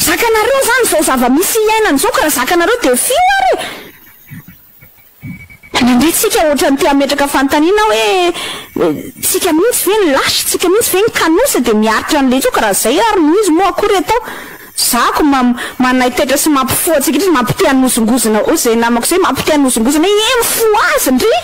Zakanareo izany izao zava-misy iainana izao ka raha zakanareo dia fio ary e! Indraindray tsika ohatran'ny te hametraka fanontaniana hoe tsika mihitsy ve ny lâche, tsika mihitsy ve ny kanosa dia miaritra an'ilay izy io ka raha zay ary no izy moa akory atao? Zako manaitaitra sy mampifoha antsika indrindra, mampite hanozongozona, hoy izay namako izay, mampite hanozongozona hoe he mifohaza ndry!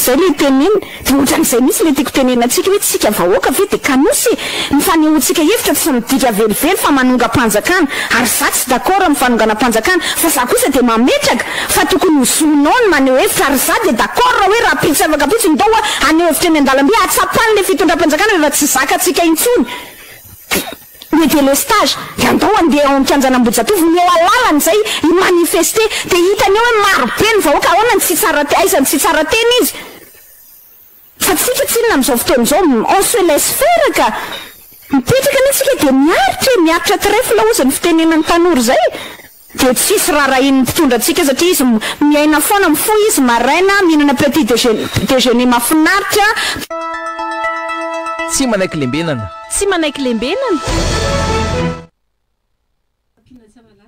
Zay le teneniny, de otran'izay mihitsy le tiako tenenina antsika hoe tsika vahoaka ve de kanosa e! Ny fanehoantsika hevitra tsy midika velively fa manongam-panjakana, ary za tsy d'accord amin'ny fanonganam-panjakana, fa za kosa de mametraka fa tokony ho zonao ny maneho hevitra, ary za de d'accord raha hoe rahampitso afaka ampitso ndao haneho hevitra eny an-dalambe hahatsapany le fitondram-panjakana fa efa tsy zakantsika intsony. Ny delestage dia andao handeha ao amin'ny kianjan'Ambohijatovo, omeo alalana izay hi manifester, dia hitany eo hoe maro be ny vahoaka, ahoana ny tsy tsara aiza ny tsy tsara tena izy? Fa tsika tsinona amin'izao fotoana izao on se laisse faire ka! Mipetraka anie tsika dia miaritra e, miaritra trèfle hozy ny fitenenan'ny tanora izay. Dia tsisy rarahian'ny mpitondra antsika satria izy miaina foana, mifoha izy maraina, mihinana petit déjeuner mafinaritra. Tsy manaiky lembenana. Tsy manaiky lembenana.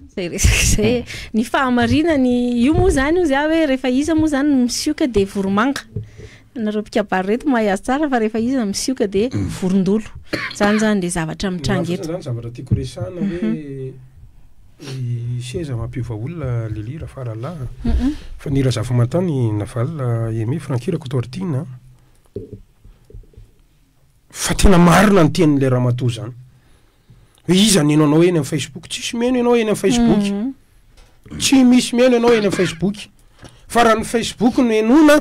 Izay resaka izay e. Ny fahamarinany, io moa izany hozy aho hoe rehefa iza moa izany no misioka dia voromanga. Nareo mpikabary reto mahay azy tsara fa rehefa iza misioka dia vorondolo. Izany izany ilay zavatra mitranga eto. Izany zavatra tiako resahana hoe Ny seza mampiova olona Lily Rafaralahy a. Fa ny Razafimantany Navalona Aimé Francky Rakotoaritina a. Fa tena marina ny tenin'ilay ramatoa zany. Hoe iza no heno anao eny amin'ny Facebook? Tsisy miheno ianao eny amin'ny Facebook. Tsy misy miheno ianao eny amin'ny Facebook. Fa raha ny Facebook no henoina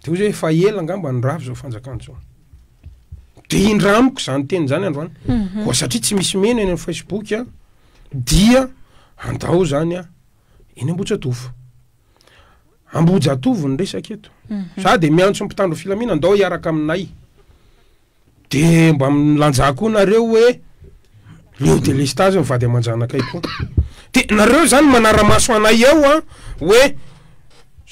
de hoy zay efa ela angamba ny rava izao fanjakana izao. De indramiko zany teny zany androany. Koa satria tsy misy meno eny amin'ny Facebook a, dia andao zany a eny Ambohijatovo. Ambohijatovo ny resaka eto. Za de miantso ny mpitandro filamina andao hiaraka aminay. De mba milanjà koa nareo hoe leo delestazy ny vady aman-janakay koa. De nareo zany manara-maso anay eo a hoe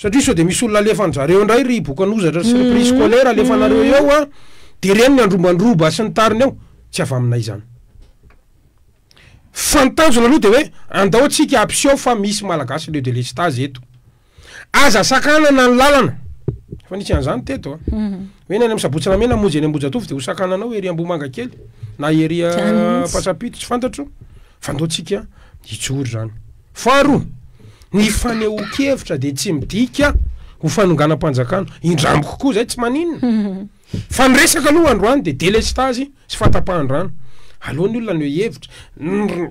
Satria sao dia misy olona alefan-dry zareo indray ry bokan'ozatra sy ry prix scolaire alefanareo eo an, dia ireny ny andrombandroba sy ny tariny eo, tsy avy aminay izany. Fa ny tanjona aloha dia hoe andao tsika hampiseho fa misy Malagasy leo delestazy eto. Aza sakanana ny lalana. Efa nisy an'izany teto an. Hoe ny any amin'ny Sabotsy Namehana hamonjy eny Ambohijatovo dia ho sakananao ery Ambohimangakely na ery Ampasampito tsy fantatro fa andao tsika hijoro izany. Faharoa, ny fanehoan-kevitra dia tsy midika ho fanonganam-panjakana. Indramiko koa izay tsy maninona. Fa ny resaka aloha androany dia delestazy sy fahatapahan-drano. Aleo ny olona haneho hevitra.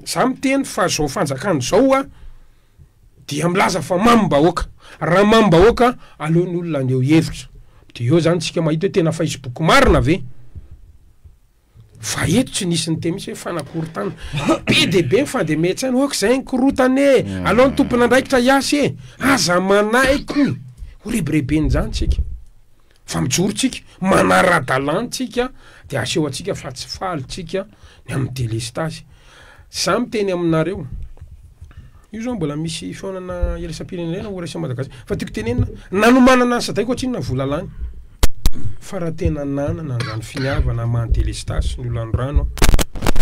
Za miteny fa izao fanjakana izao a, dia milaza fa mamim-bahoaka. Raha mamim-bahoaka, aleo ny olona haneho hevitra. Dia eo izany tsika mahita hoe tena Facebook marina ve? Fa eto tsy nisy niteny mihitsy hoe fanakorontana. Be dia be ny fandemen-tsaina, ok izay ny korontana e, aleo ny tompon'andraikitra hiasa e, aza manaiky ho rebireben'izany tsika. Fa mijoro tsika, manara-dalàna tsika, dia aseho antsika fa tsy faly tsika ny amin'ny delestazy. Za miteny aminareo, io zao mbola misy fihaonana iraisam-pirenena ho raisin'i Madagasikara, fa tiako tenenina, nanomanana ny Sadec ohatrinona ny vola lany? Fa raha tena nanana an'izany finiavana hamaha ny delestazy sy ny olan'ny rano aho,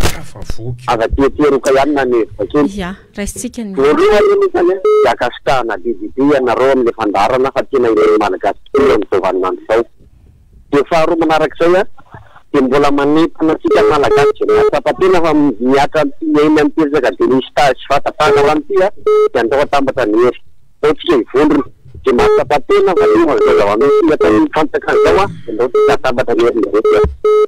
tafavoaka io. Aza tiatiaroka ihany na ny hevitra kely. Ya, raisintsika ny. Voalohany anefa anie dia ankasitrahana be dia be ianareo amin'ilay fandaharana fa tena ilain'ny Malagasy tokoa amin'izao vaninandro izao. Dia faharoa manarak'izay an, dia mbola manentana antsika Malagasy izay mahatsapa tena fa mihatra amin'ity miaina amin'ity resaka delestazy sy fahatapahana rano ity an, dia andao atambatra ny hery. Andao tsika hivondrona. Dia mahatsapa tena fa tonga izao zava-misy ataon'ny fanjakana izao an, dia ndao tsika hatambatra ny herin'ny rehetra.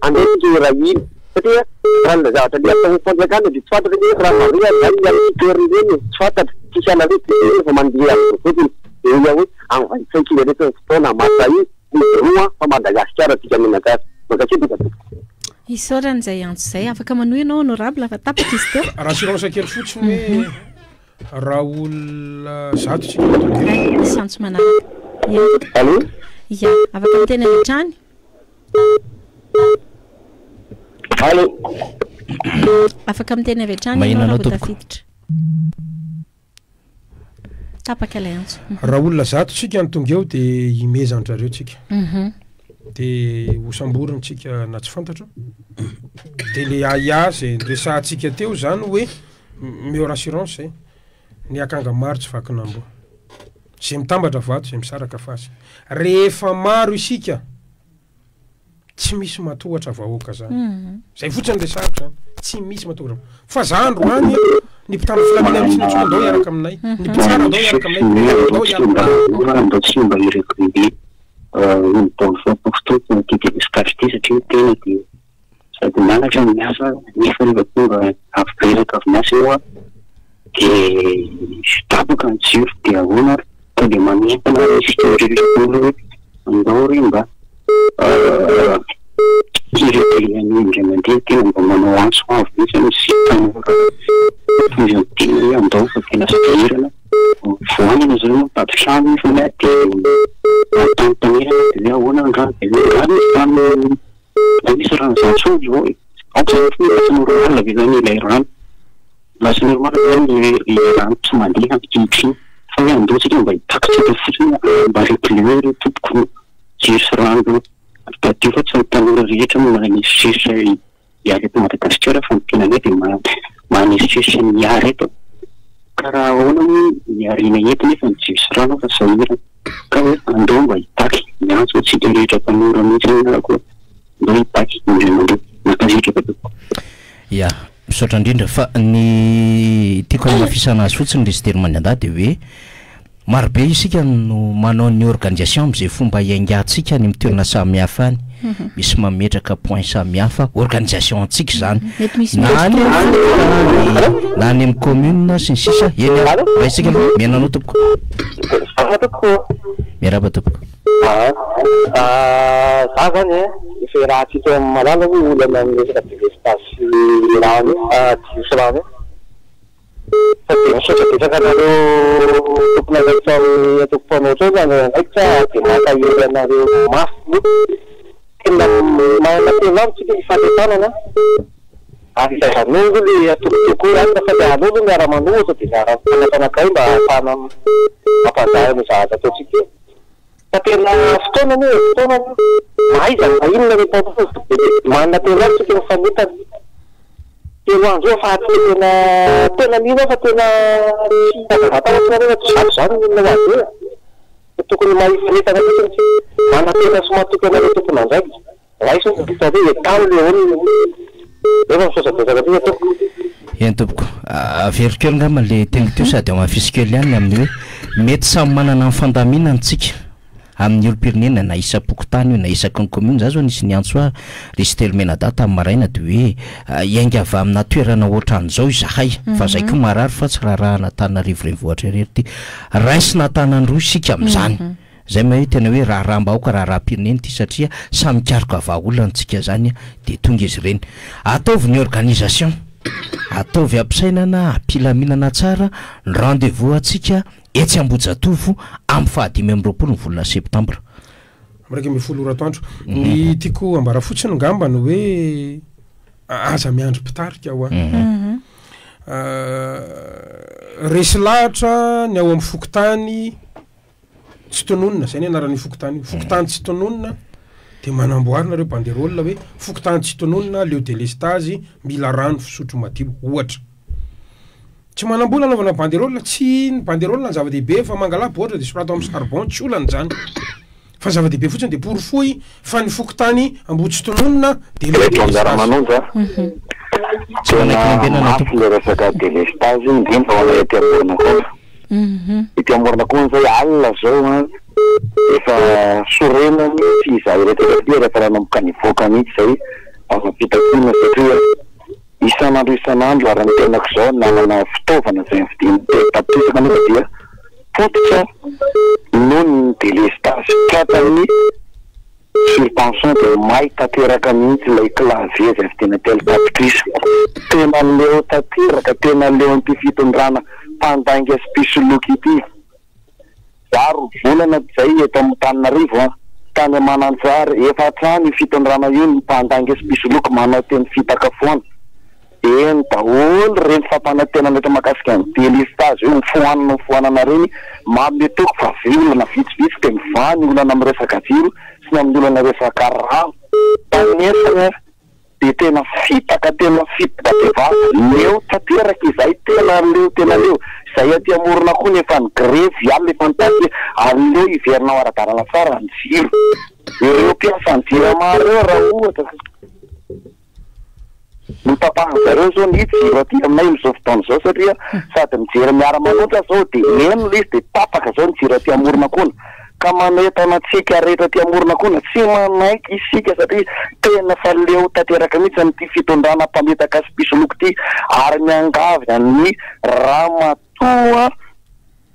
Andeha tsika hiray hina. Satria raha ny zavatra le ataon'ny fanjakana dia tsy fantatra hoe raha maria ary izany ny amin'ny toerana ireny e, tsy fantatra, tsisy analyse dia efa mandeha amin'izao fotsiny. Dia hoy aho hoe amin'ny 25 ireto ny fotoana, mahasahy mijoroa fa Madagasikara tsika mianakavy. Mankasitraka tompoko. Isaorana izay antso izay. Afaka manohy ianao honorable fa tapaka izy teo. Rassurance kely fotsiny hoe raha olona zato tsika no tonga eo. Misy antso manaraka. Ia. Allô? Ia, afaka miteny avy hatrany. Allô? Afaka miteny avy hatrany Maheno ianao anao raha vao tompoko. tafiditra. Tapaka ilay antso. Raha olona zato tsika no tonga eo de himezan-drareo tsika. De ho samboriny tsika na tsy fantatra. De le ahiahy zay niresahantsika teo zany hoe meo rassurance zay. Ny akanga maro tsy vakin'amboa. Zay mitambatra vato, zay misaraka fasy. Rehefa maro isika, tsy misy matohatra vahoaka zany. Zay fotsiny resahako zany. Tsy misy matohatra. Fa za androany, ny mpitandro filaminana mihitsy no antsoina andao hiaraka aminay. Ny mpitsara andao hiaraka aminay, ny mpitsara andao hiaraka aminay. Andao tsy mba hi-réguler une bonne fois pour toutes ity délestage ity satria tena dia sady mianatra no miasa nefa rehefa tonga avy reraka avy miasa eo aho dia tapaka ny jiro dia ahoana ary ka dia manentana isika rehetra daholo hoe andao re mba hi-réguler an'io indray mandeha tena mba manao antso avo mihitsy isika tanora tohizan'ny tena hoe andao fa tena sahirana voanana zao ianao mitady trano nefa dia manontany dia hoe ahoana ny rano dia hoe rano izy rano Mba misy rano izany intsony izao e! Aoka izany fa hoe lasa normal ve izany ilay rano? Lasa normal ve izany ilay ilay rano tsy mandeha ankehitriny? Fa hoe andao tsika mba hitaky fotsiny hoe mba régleo ireo tompoko ireo jiro sy rano ireo. Tadidio fa tsy ny tanora rehetra no manana eritreritra hiala eto Madagasikara fa ny tenanay dia manana eritreritra ny hiala eto. Ka raha ahoana moa ny harena eto nefa ny jiro sy rano aza sahirana. Ka hoe andao mba hitaky, miantso antsika rehetra tanora mihitsy anie aho koa, andao hitaky indray mandeha. Mankasitraka tompoko. Ya, misaotra indrindra fa ny tiako hanamafisana azy fotsiny ry Siteny Mandiandahy dia hoe marobe isika no manao ny organisation amin'izay fomba hiaingantsika any amin'ny toerana samihafa any. Misy mametraka point samihafa, organisation antsika izany. Mety misy Na any amin'ny fokontany, na any amin'ny commune sy ny sisa. Eny ary, raisika aloha, mihaino anao tompoko. Salama tompoko. Miarahaba tompoko. Aa, za zany e, efa iarahantsika mahalala hoe olana amin'ny resaka délestage sy rano io, jiro sy rano io. Fa dia misaotra betsaka anareo tompon'andraikitra amin'ny antoko mpanohitra eo nandray andraikitra ary dia mankahery anareo mafy mihitsy. Tena manana telo andro tsika hifanentanana ary izay aloha le atokotoko eo ihany fa dia aleo aloha miara-manohitra dia miara-mifanakanakay mba ahafahana mampanjary an'io zavatra ataontsika io. Fa tena fotoana anie e, fotoana anie. Mahaiza na inona ny ataonao dia manana telo andro tsika mifanentana. Telo andro eo afahantsika tena tena mino aho fa tena tsy hazava-tahotra nareo fa tsy zato izany ny olona ho avy eo e. Fa tokony mahay hifanentana mihitsy isika. Manantena sy matoky anareo tompon'andraikitra. Raiso ny vita hoe entano le olona. Nefa misaotra betsaka indrindra tompoko. Eny tompoko. Averiko kely angamba le teniko teo sady hamafisiko kely ihany ny amin'ny hoe mety samy manana ny fandaminany tsika amin'ny olom-pirenena na isam-pokontany io na isaky ny commune. Za zao nisy niantso ahy ry Sitelo Menadahy tamin'ny maraina de hoe hiainga avy amina toerana ohatran'izao izahay fa zay koa marary fa tsy raharahan'Antananarivo renivohitra irery ity. Raisina an-tanan-droa isika amin'izany. Zay mahay tena hoe raharaham-bahoaka, raharaham-pirenena ity satria samy mikaroka vahaolana tsika zany dia tonga izy ireny. Ataovy ny organisation, ataovy am-pisainana, am-pilaminana tsara ny rendez-vous antsika etsy Ambohijatovo amin'ny faha 25 ny volana septambra. 11 ora atoandro. Ny tiako ambara fotsiny ngamba ny hoe aza miandry mpitarika hoa. Resy lahatra ny ao amin'ny fokontany Tsy tononina, zay ny anaran'io fokontany io, fokontany tsy tononina, de manamboarina reo banderole hoe fokontany tsy tononina, leo delestazy, mila rano fisotro madio, ohatra. Tsy manambola anaovana banderole, tsy ny banderole ny zava-dehibe fa mangala baoritra de sorato amin'ny charbon, tsy olana izany. Fa zava-dehibe fotsiny de porofoy fa ny fokontany Ambohitsitononina de leo Eto delestazy. Andramanonja, Tsy manaiky tena lembenana mafy tompoko. le resaka delestazy, indrindra ho anay aty Ambohimankoto. Ety Amoronakona izay alina izao an, efa sorena mihitsy izahay rehetra taty ary efa nanomboka nivoaka mihitsy izay hanao fitakiana satria isan'andro isan'andro ary ny tenako izao nanana fitaovana izay nividian'ny telo tapitrisa kanefa dia potika noho ny delestazy tratran'ny Surtension dia may tanteraka mihitsy ilay clavier izay vidiana 3 tapitrisa. Tena leo tanteraka, tena leo an'ity fitondrana mpandainga sy mpisoloky ity. Za roa volana izay eto Antananarivo an, tany Mananjary, efa hatrany io fitondrana io ny mpandainga sy mpisoloky manao teny fitaka foana. Eny daholo ireny fampanantenana eto mahakasika ny delestazy hoe hofoanana hofoanana ireny, manome toky fa ve olana vitsivitsy dia mivaha ny olana amin'ny resaka jiro sy ny amin'ny olana resaka rano kanefa dia tena fitaka tena fitaka bevava, leo tanteraka izahay tena leo tena leo, izay aty amorona koa ny efa nigrevy alina efa nitaky aleo hiverina ho ara-dalana tsara ny jiro, ireo mpiasan'ny jirama ireo raha ohatra ka. Notapahan zareo zao ny jiro aty aminay amizao fotoana izao satria sady mijery miara manonja zao de eno le izy de tapaka zao ny jiro aty amoronakona ka manentana antsika rehetra aty amoronakona tsy manaiky isika satria tena fa leo tanteraka mihitsy amin'ity fitondrana mpametaka sy mpisoloky ity ary miangavy an'i ramatoa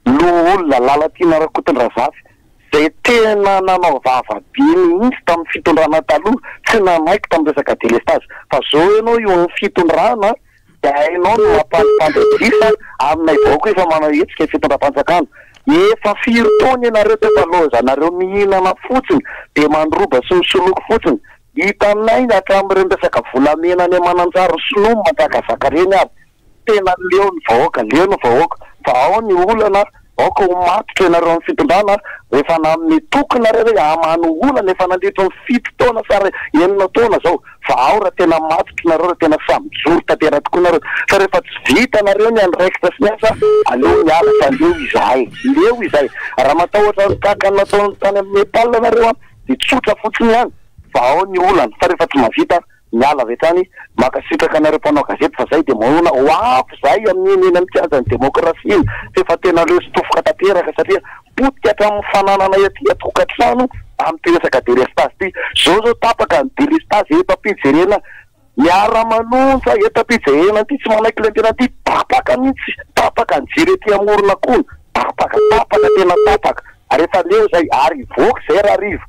Loholona Lalatiana Rakotondrazafy, izay tena nanao vava be mihitsy tamin'ny fitondrana taloha, tsy nanaiky tamin'ny resaka delestazy. Fa zao ianao eo amin'ny fitondrana dia hainao ny mampandipandry adrisa aminay vahoaka efa manao hetsika ny fitondram-panjakana. Efa firy taona ianareo teo fa laozanareo mihinana fotsiny dia mandroba sy misoloky fotsiny. Hitanay hatramin'ireny resaka volamena any Mananjary ny sinoa manjakazaka ireny ary. Tena leo ny vahoaka, leo ny vahoaka, fa ao ny olana, aoka ho matotra ianareo amin'ny fitondrana, rehefa nanome toky nareo hoe hamaha ny olana efa nandritry ny fito taona sa enina taona zao, fa ao raha tena matotra nareo, raha tena sahy mijoro tanteraka tokoa nareo, fa rehefa tsy vitanareo ny andraikitra sy ny asa, aleo miala fa leo izahay, leo izahay, raha matahotra ny tahaka ny nataony tany amin'ny Nepal nareo an, dia tsotra fotsiny ihany, fa ao ny olana, fa rehefa tsy mahavita Miala avy hatrany, mankasitraka anareo mpanao gazety fa zay dia mahoana ho avy zay amin'iny eny amin'ny kianjan'ny demokrasia iny fa efa tena leo sy tofoka tanteraka satria potika hatramin'ny fanananay aty an-tokantrano amin'ity resaka delestazy ity. Zao zao tapaka ny delestazy eto am-pijerena miara-manonja eto am-pijerena an'ity tsy manaiky lentena ity tapaka mihitsy, tapaka ny jiro ety Amoronakona, tapaka, tapaka, tena tapaka ary efa leo zay ary hivoaka izay rahariva.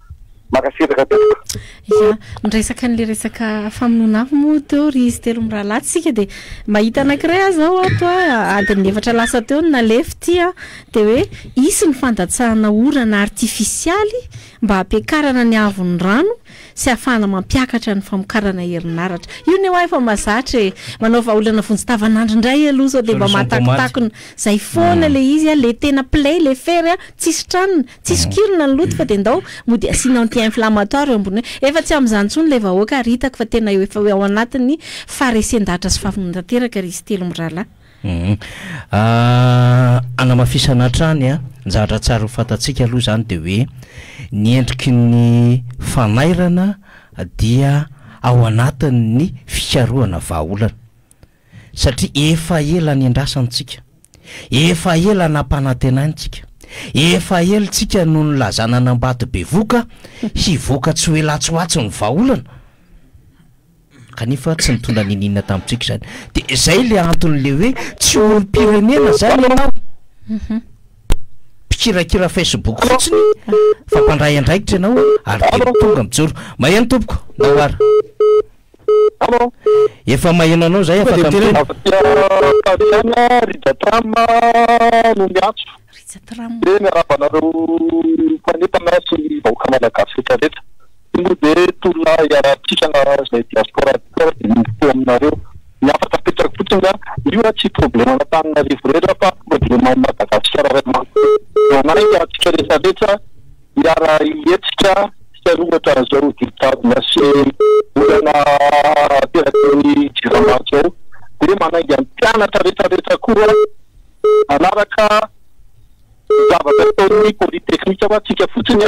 Mankasitraka tompoko. Ya, miresaka an'ilay resaka famonoana afo moa teo ry izy telo mirahalahy tsika dia mahita anankiray aho izao ato a, adin'ny efatra lasa teo no nalefa ity a, dia hoe hisy ny fandatsahana orana artifisialy mba hampiakarana ny haavon'ny rano sy hahafahana mampiakatra ny famokarana herinaratra. Io ne hoa efa mahazatra e, manao vahaolana vonjy tavanandro indray aloha sao dia mba mahatakotakona. Izay foana ilay izy a, ilay tena play, ilay fery a, tsy sitranina. Tsy sokirina ny loto fa dia ndao mody asiana anti-inflammatoire eo ambony eo. Efa tsy amin'izany intsony ilay vahoaka ary hitako fa tena efa ao anatin'ny faharesen-dahatra sy fahavonona tanteraka ry izy telo mirahalahy. Hanamafisana hatrany an, ny zavatra tsara ho fantatsika aloha izany dia hoe ny endriky ny fanairana dia ao anatin'ny fikarohana vahaolana. Satria efa ela niandrasantsika, efa ela nampanantenaintsika, efa ela tsika no nilazana an'Ambatobevoka hivoaka tsy ho ela atsy ho atsy ny vahaolana, kanefa tsy nitondra n'inon'inona tamintsika izany. Dia izay ilay anton'ilay hoe tsy olom-pirenena izany ianao, mpikirakira Facebook fotsiny fa mpandray andraikitra ianao ary dia tonga mijoro. Maheno tompoko, ndao ary. Allo. Efa maheno anao zay afaka miteny. Avy aty Paris ihany Rija Tram no miantso. Rija Tram. Dia miarahaba anareo mpanentana sy ny vahoaka malagasy rehetra rehetra. Ity moa dia tolona iarahantsika na izay diaspora aty koa dia miombom-po aminareo. Ny hafatra apetrako fotsiny an, io tsy problème an'Antananarivo irery fa problème an'i Madagasikara iray manontolo. Manaiky antsika rehetra rehetra. Hiara-hihetsika sy hanohatra an'izao didy-jadona sy olana ateraky ny Jirama izao. Dia manainga ny mpianatra rehetrarehetra koa hanaraka ny zavatra ataon'ny Polytechnique fa tsika fotsiny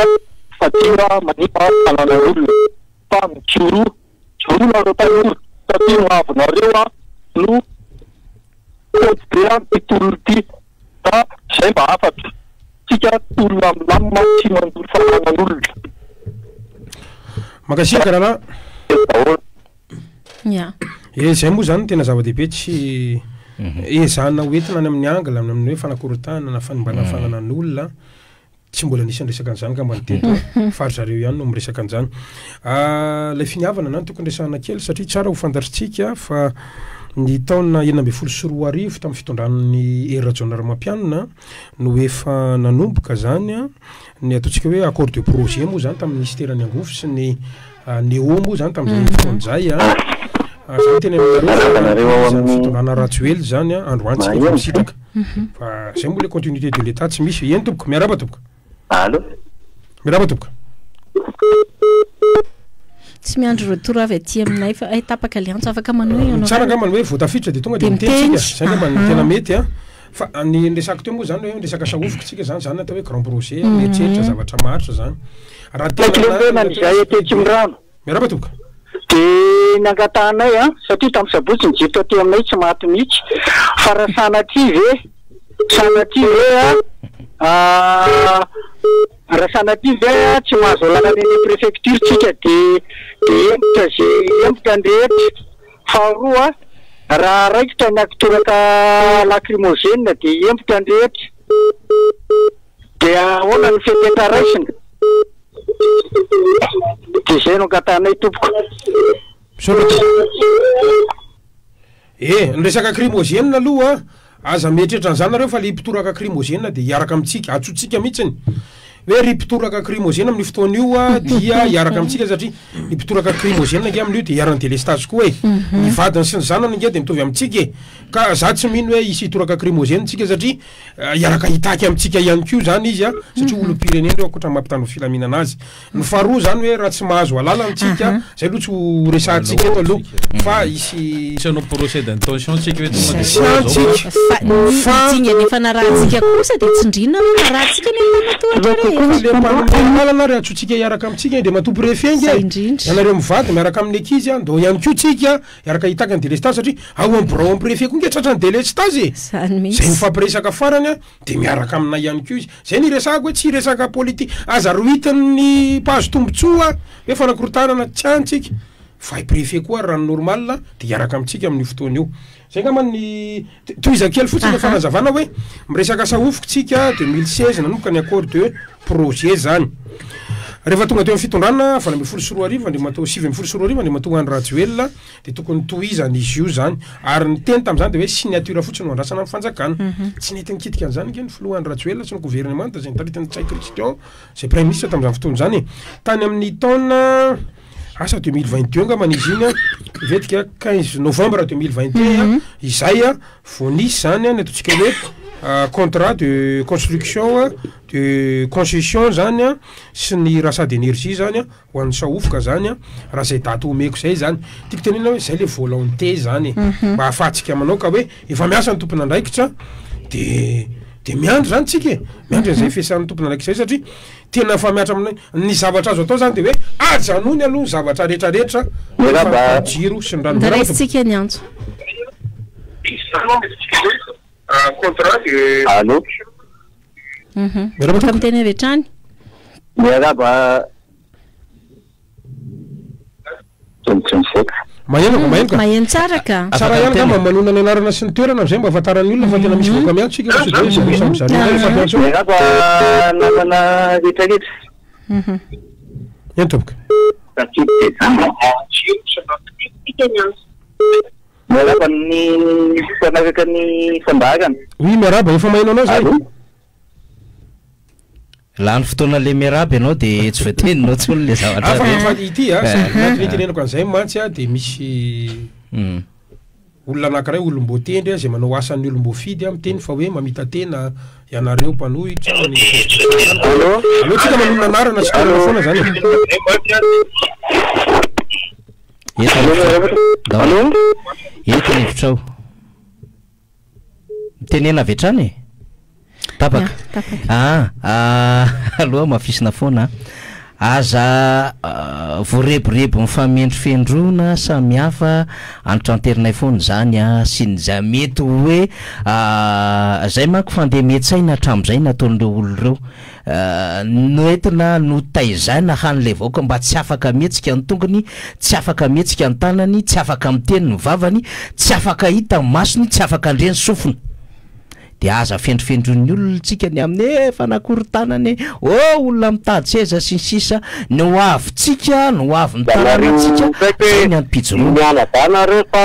fadio manimba fananan'olona fa mijoroa, joroa nareo tanora satria ny hoavinareo no code be amin'ity tolona ity. Fa. Izay mba hafatra. Tsika tolona milamina tsy mandoro fananan'olona. Mankasitraka rahalahy. Daholo. Ya. Eh, zay moa zany no tena zava-dehibe tsy ezahana ho entina any amin'ny angle amin'ny hoe fanakorontanana na fanimbana fananan'olona. Tsy mbola nisy niresaka an'izany angamba ny teto fa ry zareo ihany no miresaka an'izany. Ilay finiavana na tokony resahana kely satria tsara ho fantatritsika fa ny taona 2016 tamin'ny fitondran'ny Hery Rajaonarimampianina no efa nanomboka izany ny ataontsika hoe accord de projet moa izany tamin'ny minisiteran'ny angovo sy ny Neo moa izany tamin'izay fotoana izay. Izany teny aminareo fa izany fitondrana Rajoelina izany androany tsika efa misitraka. Fa zay moa le continuité de l'Etat tsy misy. Eny tompoko, miarahaba tompoko. Allo. Miarahaba tompoko. Tsy miandry retour avy aty aminay fa hay tapaka le antso afaka manohy Ny tsara angamba ny hoe vao tafiditra dia tonga dia miteny tsika. Zay angamba no tena mety an. Fa ny resako teo moa zany hoe resaka sahofoka tsika zany, zany atao hoe grand projet, mieritreritra zavatra maharitra zany. Raha tena Tena izay aty Atsimondrano. Miarahaba tompoko. Dia ny angatahanay an, satria tamin'ny sabotsy ny jiro taty aminay tsy maty mihitsy, fa raha sanatria ve, sanatria ve an, raha sanatria ve an, tsy mahazo alàlana eny amin'ny préfecture tsika dia dia hentitra ze hentitra ny rehetra. Faharoa, raha raikitra ny akitoraka lacrymogène dia hentitra ny rehetra. Dia ahoana ny fepetra raisina? Dia izay no angatahanay tompoko. Misaotra tompoko. Eh, ny resaka crimogène aloha, aza mieritreritra an'izany nareo fa le mpitoraka crimogène dia hiaraka amintsika, antsointsika mihitsiny hoe ry mpitoraka crimogène amin'io fotoana io dia hiaraka amintsika satria ny mpitoraka crimogène ange amin'io dia hiharan'ny délestage koa e. Ny vadiny sy ny zanany ange dia mitovy amintsika e. Ka za tsy mino hoe hisy hitoraka crimogène tsika satria Hiaraka hitaky amintsika ihany koa izany izy satria olom-pirenena ireo ankoatra ny mampitandro ny filaminana azy. Ny faharoa izany hoe raha tsy mahazo alalana tsika, izay aloha tsy ho resahantsika eto aloha fa hisy. Tsy hanao procès d'intention tsika hoe tonga dia Tsy antsika. Fa ny Fa. dingana efa narahantsika kosa dia tsindriana hoe narahantsika ny antanatohatra rehetra. Le mpanome alalana ary antsointsika hiaraka amintsika Andriamatoa Préfet ange Izay e. indrindra. Ianareo mivady miaraka amin'ny ankizy an, ndao ihany koa tsika Hiaraka hitaky ny delestazy satria ao amin'ny birao amin'ny préfet koa nge tratran'ny delestazy e! Zany mihitsy. Zay nifampiresaka farany an, de miaraka aminay ihany koa izy. Zay no iresahako hoe tsy hiresaka politique, aza rohitin'ny mpahazo tombotsoa hoe fanakorontanana, tsy any tsika. Fa i préfet koa ary raha ny normal de hiaraka amintsika amin'io fotoana io. Zay angamba ny, tohizako kely fotsiny le fanazavana hoe miresaka sahofiko tsika 2016 nanomboka ny accord de projet zany. Rehefa tonga teo amin'ny fitondrana 2018 Andriamatoa 2019 Andriamatoa Andry Rajoelina dia tokony tohizana izy io zany ary ny teny tamin'izany dia hoe signature fotsiny no andrasana amin'ny fanjakana. Tsy nety nikitika an'izany ange ny filoha Andry Rajoelina sy ny governemanta izay notaritin'i Ntsay Christian izay praiminisitra tamin'izany fotoana izany e. Tany amin'ny taona asa 2022 angambany izy iny an, vetika 15 novembre 2021 izay vao nisy zany ny ataontsika hoe contrat de construction de concession zany an, sy ny rachat d'énergie zany an, ho an'ny Sahofoka zany an, raha zay daty omeko zay zany, tiako tenenina hoe zay le volonté zany e, mba ahafahantsika manao ka hoe efa miasa ny tompon'andraikitra de de miandry zany tsika e, miandry an'izay fiasan'ny tompon'andraikitra zay satria tena efa mihatra aminay, ny zavatra azo atao zany de hoe ajanony aloha ny zavatra retraretra, Miarahaba. jiro sy ny rano. Nda raisintsika ny antso. Allô. Miarahaba Afaka miteny avy hatrany. Miarahaba Tsy mivoaka. Maheno ka, maheno ka. Maheno tsara ka. Tsara ihany angamba manonona ny anarana sy ny toerana amizay mba ahafantaran'ny olona fa tena misy vahoaka miantso isika fa sao dia hoe samy zareo indray mifampiantso eo. Miarahaba namana rehetra rehetra. Eny tompoko. Miarahaba ny mpanaraka ny fandaharana. Oui, miarahaba, efa maheno anao zahay. Allô. Lany fotoana le miarahaba ianao de tsy voateninao intsony le zavatra Hafa rehetra. fa ity a, saingy ny antony itenenako an'izay mantsy a de misy olona anankiray olom-boatendry a, izay manao asan'ny olom-boafidy a, miteny fa hoe mamita-tena ianareo mpanohitra ny Facebook. Allô. Aleo tsika manonona anarana sy toerana foana zany e. Eto ny hevitrao. Allô. Eto ny hevitrao. Mitenena avy hatrany e! Tapaka. Ya, tapaka. Ah, ah, aloha hamafisina foana. Aza voarebireby mifamendrofendrona samihafa antranterinay foana izany a, sy ny izay mety ho hoe izay manko fandemen-tsaina hatramin'izay nataon'ireo olona ireo. Noentina notaizaina han'ilay vahoaka mba tsy afaka mihetsika ny tongony, tsy afaka mihetsika ny tanany, tsy afaka miteny ny vavany, tsy afaka hita ny masony, tsy afaka handre ny sofiny. Dia aza fendrofendroin'ny olona tsika ny amin'ny hoe fanakorontanana e, oh olona mitady seza sy ny sisa, ny ho avintsika, ny ho avin'ny taranantsika, izay ny antom-pijoroana. Mianadahy nareo fa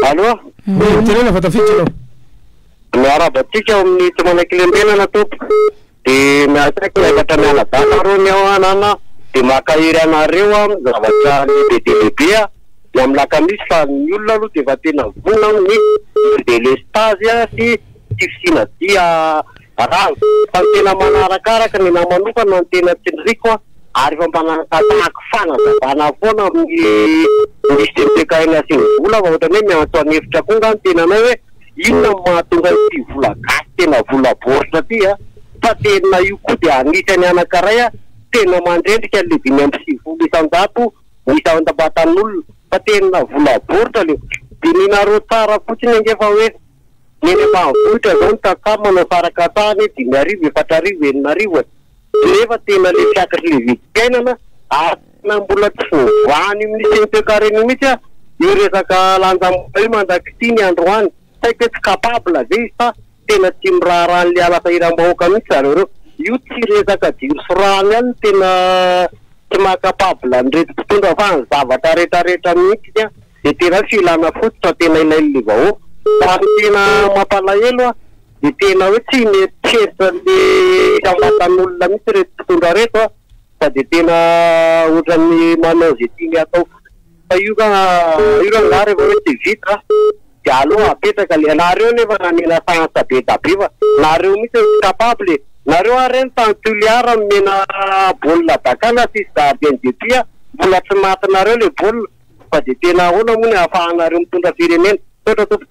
Allo? Oui, teneno fa tafiditra ianao. Miarahaba antsika ao amin'ny tsy manaiky-lembenana tompoko. Dia miaraka miakatra mianadahy nareo ny ao anana dia mankahery anareo amin'ny zavatra lehibe dia lehibe ny amin'ny lakamisy fa ny olona aloha dia efa tena vonona amin'ny delestazy sy tsy fisiana dia rano fa ny tena manarakaraka ny anahy manokana ny tena tsindriako ary efa mba nangatahako fanazavana foana amin'ny minisitry ny toekarena sy ny vola fa ohatran'ny hoe miantso an'efitra koa nga ny tenanay hoe Inona no mahatonga ity vola gasy tena vola baoritra ity a? Fa tena io koa dia anisany anankiray a tena mandrendrika an'le 95% ny isam-batan'olona fa tena vola baoritra le Dinihinareo tsara fotsiny ange fa hoe ny eny ambanivohitra zao ny tantsaha manao farak'atsahany hoe 5000, 4000, 6000 e! Nefa tena le fiakatry le vidim-piainana ary tena mbola tsy voavahan'io minisitry ny toekarena io mihitsy io resaka lanjam-bola io mandrak'ity ny androany. Tsy haiko hoe tsy capable ve izy sa tena tsy miraharaha an'le alasahiram-bahoaka mihitsy zareo ireo. Io tsy resaka jiro sy rano ihany no tena tsy maha capable an'ireto mpitondra fa ny zavatra retraretra mihitsy dia tena hoe filana fototra tena ilain'le vahoaka. Fa ny tena mampalahelo Dia tena hoe tsy mieritreritra an'le isam-batan'olona mihitsy ireto mpitondra ireto a! Fa dia tena ohatran'ny manao izay tiany hatao fotsiny. Fa io ra io rangahy rehefa hoe tsy vita dia aleo apetraka le, nareo nefa namela chance be da be fa nareo mihitsy no tsy capable e! Nareo ary reny tany Toliara nomena baolina dakana tsisy gardien de but a! Mbola tsy matinareo le baolina fa dia tena ahoana moa ny ahafahanareo mitondra firenena? Misaotra tompoko.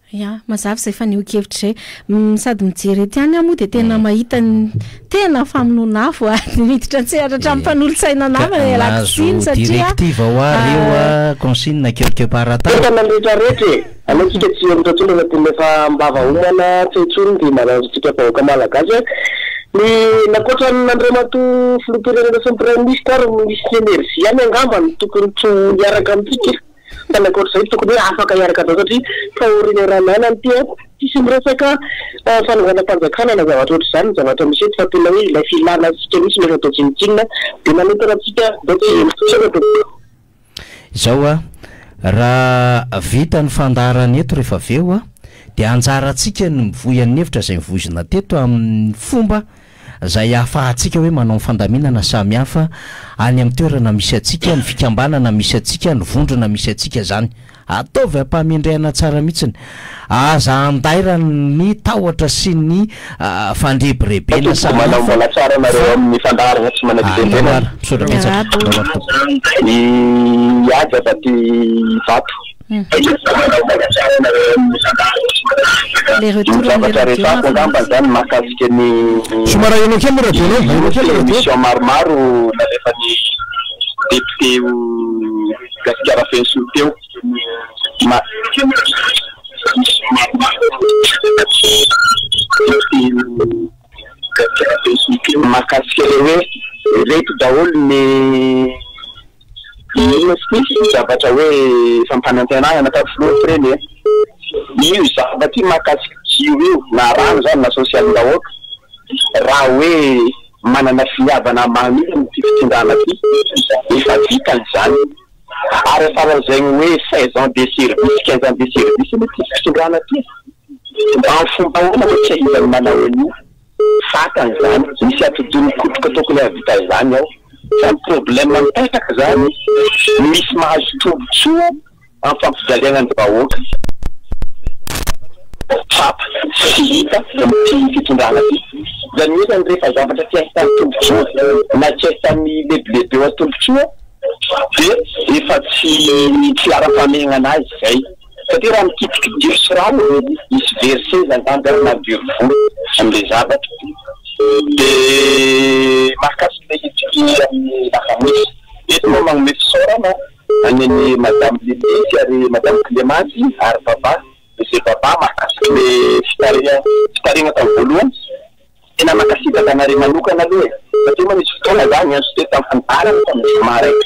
Ya, mazava izay fanehoan-kevitra izay. Sady mijery eto ihany aho moa dia tena mahita ny tena famonoana afo a, miditra an-tsehatra hatramin'ny mpanolotsaina namana ialako tsiny satria. Directive ho ahy ireo a, consigne quelque part tany. Entana ny rehetra rehetra e! Aleo tsika tsy hihemotra intsony fa tena efa am-bava homana tsy hay intsony ny mananjo antsika vahoaka malagasy a! Ny ankoatran'ny Andriamatoa Filoham-pirenena sy ny Praiminisitra ary ny Minisitry ny Energie ihany angamba no tokony tsy ho hiaraka amintsika. Fa ny ankoatr'izay tokony hoe afaka hiaraka daholo satria fahoriana iaraha-miaina ity an! Tsisy miresaka fanonganam-panjakana na zavatra ohatr'izany ny zavatra misy eto fa tena hoe ilay filana antsika mihitsy no efa atao tsinontsinona dia manentana antsika mba tsy hihemotra tompoko. Izao a, raha vita ny fandaharana eto rehefa avy eo a, dia anjarantsika ny mivoy an'ny hevitra izay novoizina teto amin'ny fomba izay ahafahantsika hoe manao ny fandaminana samihafa any amin'ny toerana misy antsika, ny fikambanana misy antsika, ny vondrona misy antsika izany. Ataovy am-pahamendrehana tsara mihitsiny. Aza andairan'ny tahotra sy ny fandrebirebena Tompoko manao samihafa mbola tsara nareo fa amin'ny fandaharana tsy Ah, manam-pilembenana. ndao ary. Misaotra betsaka. Ndao ary tompoko. Ny ady avy aty Ivato. Le Ny retour an'le zavatra radio resahako angamba mahafinaritra. zany mahakasika ny Somary aheno kely ny radio-nao, aheno kely ny radio. émission maromaro nalefan'ny député ho Gasikara Fenosoa teo. Ma Mahakasika ilay hoe ireto daholo ny Inona sy ny zavatra hoe fampanantenana tamin'ny filoha ireny e? Io zavatra io mahakasika jiro io na rano izany na sosialim-bahoaka raha hoe manana finiavana manokana ity fitondrana ity efa vitany izany ary efa lazainy hoe 16 ans de service 15 ans de service anie ity fitondrana ity amin'ny fomba ahoana no tsy ahaizany manao an'io? Fantany izany, misy atidoha mikotroka tokony hahavita izany ao. Fa ny problème mipetraka izany, misy mahazo tombotsoa amin'ny fampijaliana ny vahoaka. Tsapa sy hita amin'ity fitondrana ity. Izany hoe izany rehefa zavatra tsy ahitan'ny tombotsoa na tsy ahitan'ny lebilebeo tombotsoa dia efa tsy tsy laharam-pahamehana azy izay. Satria raha mikitika jiro sy rano dia hisy very seza angamba na very vola amin'ilay zavatra. Dia mahakasika ilay hetsika amin'ny alakamisy. Eto moa manome fisaorana any an'i Madame Lily sy ary Madame Clémence ary Baba, Monsieur Baba mahakasika ilay fitarihana fitarihana tamin'ny voalohany. Tena mankasitraka anareo manokana aloha e! Satria moa nisy fotoana za niantso teto tamin'ny fandaharana tamin'ny zoma araiky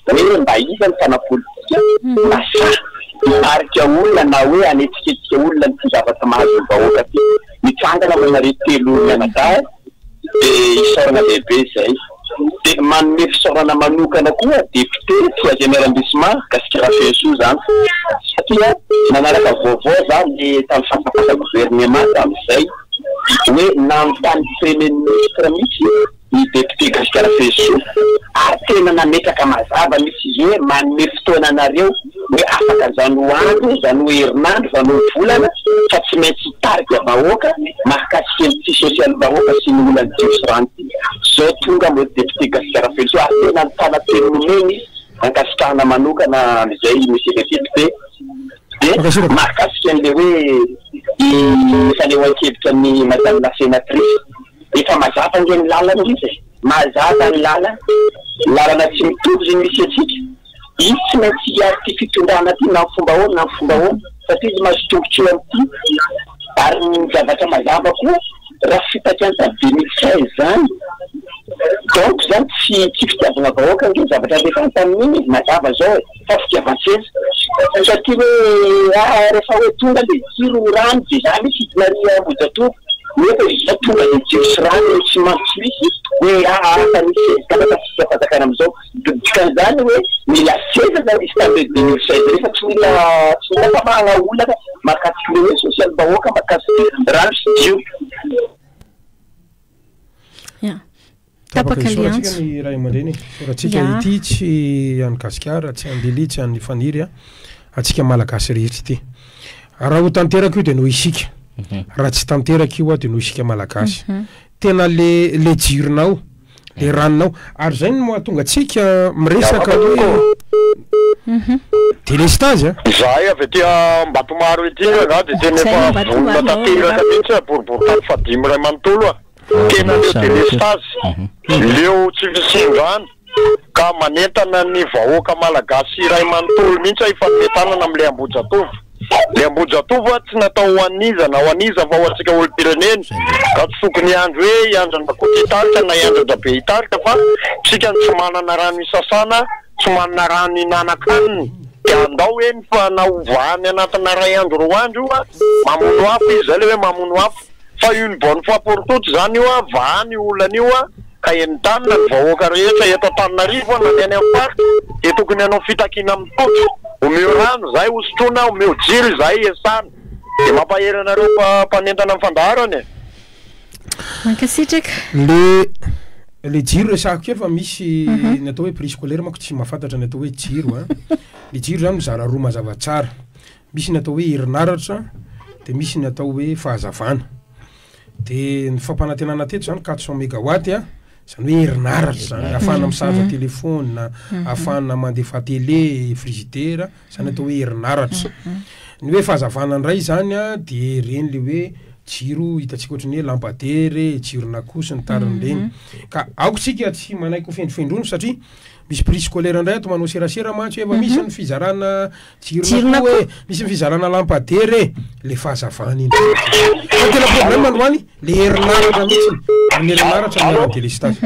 izay hoe mba iza ny mpanao politika mba sahy hitarika olona na hoe hanetsiketsika olona an'ity zavatra mahazo ny vahoaka ity. Mitsangana moa nareo telo mianadahy dia isaorana lehibe izay. Dia manome fisaorana manokana koa député troisième arrondissement Gasikara Fenosoa izany satria nanaraka vaovao za le tamin'ny fankafasa gouvernement tamin'izay hoe nanontany premier ministre mihitsy ny député Gasikara Fenosoa ary tena nametraka mazava mihitsy izy hoe manome fotoana anareo hoe afaka zany ho andro, zany ho herinandro, zany ho volana fa tsy maintsy hitarika vahoaka mahakasika an'ity sosialim-bahoaka sy ny olan'ny jiro sy rano ity. Zao tonga moa député Gasikara Fenosoa ary tena nitana teny nomeny izy, ankasitrahana manokana amin'izay monsieur le député. Dia mahakasika an'ilay hoe ny fanehoan-kevitra ny madame la sénatrice, efa mazava ange ny lalana izy e, mazava ny lalana, lalana tsy mitovy izay misy antsika. Izy tsy maintsy hiaro ity fitondrana ity na amin'ny fomba ahoana na amin'ny fomba ahoana satria izy mahazo tombotsoa amin'ity ary ny zavatra mazava koa raha fitakiana tamin'ny 2016 izany donc izany tsy tsy fitiavana vahoaka ange ny zavatra nalefany tamin'iny e, mazava izao e, fa fitiavan-tseza satria hoe ah rehefa hoe tonga le jiro rano dia za misy hidina ary Ambohijatovo nefa izy izao tonga le jiro sy rano tsy maintsy misy hoe ah fa nisy seza ka fanjakana amin'izao. Dikan'izany hoe mila seza zany izy tamin'ireo 2016 ireo fa tsy mila tsy mila famahana olana mahakasika ilay hoe sosialim-bahoaka mahakasika rano sy jiro. Ya. Tapaka le Isaorantsika antso. ny ray aman-dreny e. Isaorantsika Ya. ity tsy an'i Gasikara, tsy an'i Lily, tsy an'i Faniry a. Antsika Malagasy rehetra ity. Raha ho tanteraka io dia noho isika. Raha tsy tanteraka io dia noho isika Malagasy. Tena le le jironao, le ranonao. Ary zay no mahatonga antsika miresaka hoe délestage a. Izahay avy aty Ambatomaro ity rangahy dia tena efa vonona tanteraka mihitsy a, boriborintany fahadimy iray manontolo a. Tena leo délestage, leo tsy fisian-drano. Ka manentana ny vahoaka malagasy iray manontolo mihitsy aho hifanome tanana amin'ilay Ambohijatovo. Ilay Ambohijatovo tsy natao ho an'iza na ho an'iza fa ho antsika olom-pirenena. Ka tsy tokony hiandry hoe hiandry an-dRakoto hitarika na hiandry an-dRabe hitarika fa tsika no tsy manana rano hisasana, tsy manana rano hinanan-kanina. Dia andao eny fa na ho vahany anatina iray andro roa andro io, mamono afo izy, izay ilay hoe mamono afo. Fa une bonne fois pour toutes izany io, vahany io olana io. Ka entanina ny vahoaka rehetra eto Antananarivo na ny any amin'ny faritra dia tokony hanao fitakiana mitotro, omeo rano izahay hosotroina, omeo jiro izahay hiasana. Dia mampahery anareo mpanentana ny fandaharana e. Mankasitraka. Le le jiro resahako kely fa misy ny atao hoe prise scolaire manko tsy mahafantatra ny atao hoe jiro a. Le jiro zany mizara roa mazava tsara. Misy ny atao hoe herinaratra de misy ny atao hoe fahazavana. De ny fampanantenana teto zany 400 megawatt a, zany hoe herinaratra zany, ahafahana misarge telephone, ahafahana mandefa télé, frigidaire, zany atao hoe herinaratra. Ny hoe fahazavana indray zany a, de reny le hoe jiro hitantsika ohatran'ny hoe lampadaire, jiron'akoho sy ny tariny reny. Ka aoka isika tsy manaiky ho fendrofendrony satria misy prise scolaire indray ato manao serasera mantsy hoe efa misy ny fizarana Jiron'akoho e, misy ny fizarana lampadaire e, le fahazavana iny. Fa tena problème androany le herinaratra mihitsy, ary ny herinaratra miala ny délestage.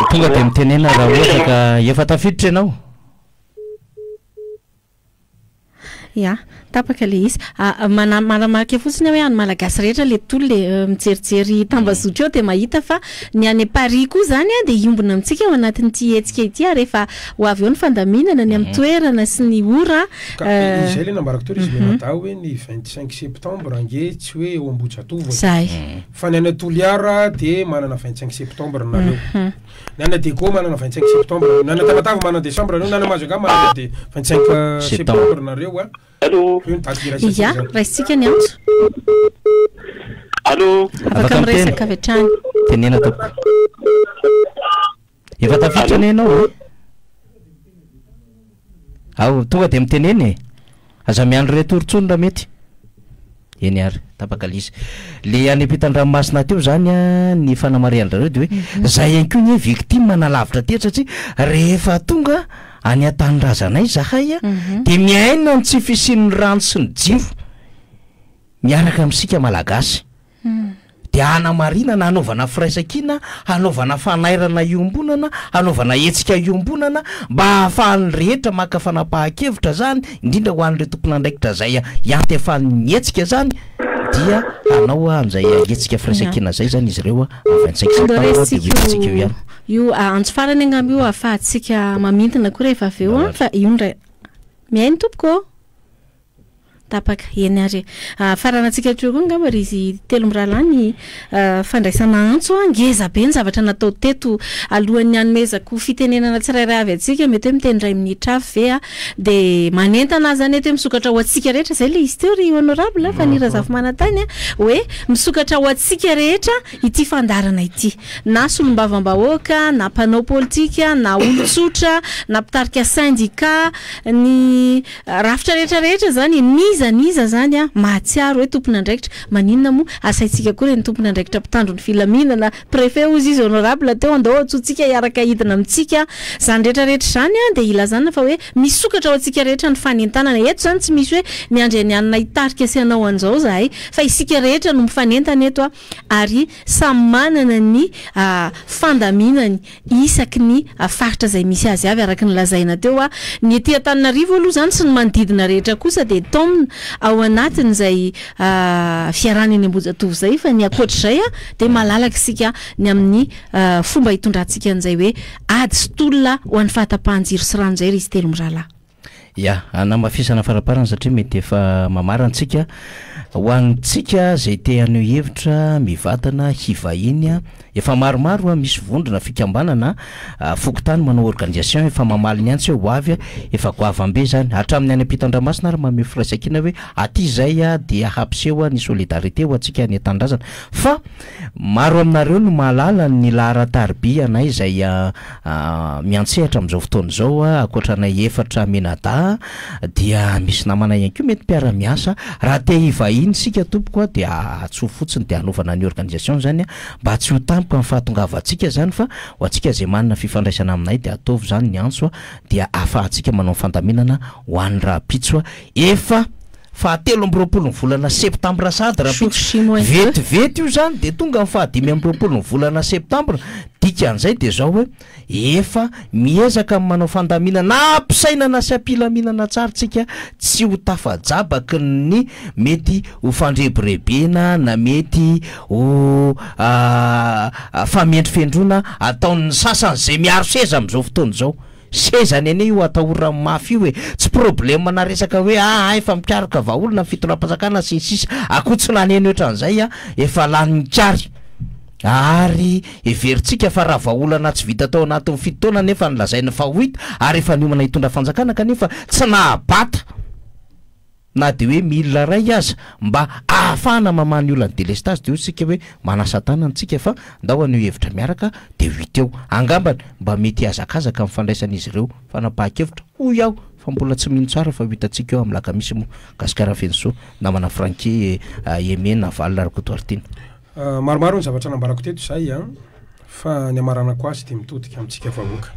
Tonga dia mitenena raha ohatra ka efa tafiditra ianao. Ya, tapaka ilay izy. Mana- manamarika fotsiny aho hoe an'ny Malagasy rehetra ilay tolona e. Mijerijery tambazotra eo dia mahita fa ny any Paris koa izany dia hiombona amintsika ao anatin'ity hetsika ity ary efa ho avy eo ny fandaminana ny amin'ny toerana sy ny ora. Ka izay ilay nambarako teo ry izy mianadahy hoe ny 25 septembre ange tsy hoe eo Ambohijatovo e. Izay. Fa ny any Toliara dia manana 25 septembre nareo. Ny any Diego manana 25 septembre, ny any Tamatave manana décembre nareo, ny any Majunga manana de 25 septembre nareo a. Allô. Io ny daty iraisantsika Ia, zany. raisintsika ny antso. Allô. Afaka miresaka avy hatrany. Tenena tompoko. Efa tafiditra anie ianao e. Ao, tonga dia mitenena e. Aza miandry retour intsony raha mety. Eny ary, tapaka le izy. Le any ampitan-dranomasina teo zany an, ny fanamarihan-dRareo de hoe zay ihany koa anie victime nalavitra aty satria rehefa tonga any an-tanindrazanay zahay an, de miaina ny tsy fisian'ny rano sy ny jiro miaraka amintsika Malagasy. Dia hanamarinana, hanaovana firaisankina, hanaovana fanairana iombonana, hanaovana hetsika iombonana mba hahafahan'ny rehetra maka fanapahan-kevitra izany, indrindra ho an'ireo tompon'andraikitra izay iantefan'ny hetsika izany, dia hanao an'izay hetsika firaisankina izay izany izy ireo amin'ny 25 septambra dia ho hitantsika eo ihany. Io antso farany angamba io ahafahantsika mamintina koa rehefa avy eo an, fa io indray. Mihaino tompoko ô! Tapaka. Eny ary e. Faranantsika hatreo koa angamba ry izy telo mirahalahy ny fandraisana antso a. Ngeza be ny zavatra natao teto. Alohan'ny hanomezako fitenenana tsirairay avy antsika, mety hoe miteny iray minitra avy ve aho, dia manentana aho izany eto hoe misokatra ho antsika rehetra, izay ilay izy teo ry honorable Fanny Razafimanantany a, hoe misokatra ho antsika rehetra ity fandaharana ity. Na solombavambahoaka, na mpanao politika, na olon-tsotra, na mpitarika sendika, ny Rafitra rehetra rehetra zany e, n'iza n'iza zany a, mahatsiaro hoe tompon'andraikitra, maninona moa asaintsika koa ireny tompon'andraikitra mpitandro ny filaminana, préfet hozy izy honorable teo andao antsointsika hiaraka hidina amintsika, zany rehetra rehetra izany a dia ilazana fa hoe misokatra ho antsika rehetra ny fanentanana, eto zany tsy misy hoe miandry an'i anona hitarika sy hanao an'izao zahay fa isika rehetra no mifanentana eto a, ary samy manana ny fandaminany isaky ny faritra izay misy azy avy araka ny lazaina teo. Ny ety Antananarivo aloha izany sy ny manodidina rehetra kosa dia taomina ao anatin'izay fiarahana eny Ambohijatovo izay fa ny ankoatr'izay dia malalaka isika ny amin'ny fomba hitondrantsika an'izay hoe ady sy tolona ho an'ny fahatapahan-jiro sy rano izay ry izy telo mirahalahy. Ya, hanamafisana faraparany satria mety efa mamarana tsika. Ho antsika izay te haneho hevitra mivantana hivahiny, efa maromaro misy vondrona, fikambanana, fokontany manao organisation efa mamaly ny antso hoe ho avy, efa goavam-be izany. Hatramin'ny any ampitan-dranomasina ary mamehy firaisankina hoe aty izay dia hampiseho ny solidarité ho antsika any an-tanindrazana. Fa Maro aminareo no mahalala ny laharan-tariby anay izay miantsehatra amin'izao fotoana izao, ankoatra anay efatra mianadahy dia misy namana ihany koa mety mpiara-miasa, raha te hivahiny isika tompoko dia antsoy fotsiny dia hanaovana ny organisation izany mba tsy ho tampoka ny fahatongavantsika izany fa ho antsika izay manana fifandraisana aminay dia ataovy izany ny antso dia ahafahantsika manao ny fandaminana ho an'ny rahampitso efa Faha 23 ny volana septambra sahady rahampitso. Vetivety io izany dia tonga ny faha 25 ny volana septambra. Dikan'izay dia izao hoe efa miezaka ny manao fandaminana ampisainana sy ampilaminana tsara tsika tsy ho tafajabaky ny mety ho fandrebirebena na mety ho famendrofendroana ataon'ny sasany izay miaro seza amin'izao fotoana izao. Sezany anie io atahorany mafy io e! Tsy problème na resaka hoe aa efa mikaroka vahaolona ny fitondram-panjakana sy ny sisa Akoho tsy naneno ohatran'izay a! Efa lany nikary ary heverintsika fa raha vahaolana tsy vita tao anatin'ny fito taona nefa ny lazaina fa ho hita ary efa niomana hitondra fanjakana kanefa tsy nahabata na dia hoe milina iray aza mba ahafahana mamaha ny olan'ny delestazy dia hoy isika hoe manasa tanana tsika fa ndao haneho hevitra miaraka dia ho hita eo. Angambany mba mety hihazakazaka ny fandraisan'izy ireo fanapahan-kevitra hoy aho fa mbola tsy mino tsara fa ho hitantsika eo amin'ny lakamisy moa. Gasikara Fenosoa, namana Francky Aimé Navalona Rakotoaritiana. Maromaro ny zavatra nambarako teto izay an, fa ny hamaranako azy dia mitodika amintsika vahoaka.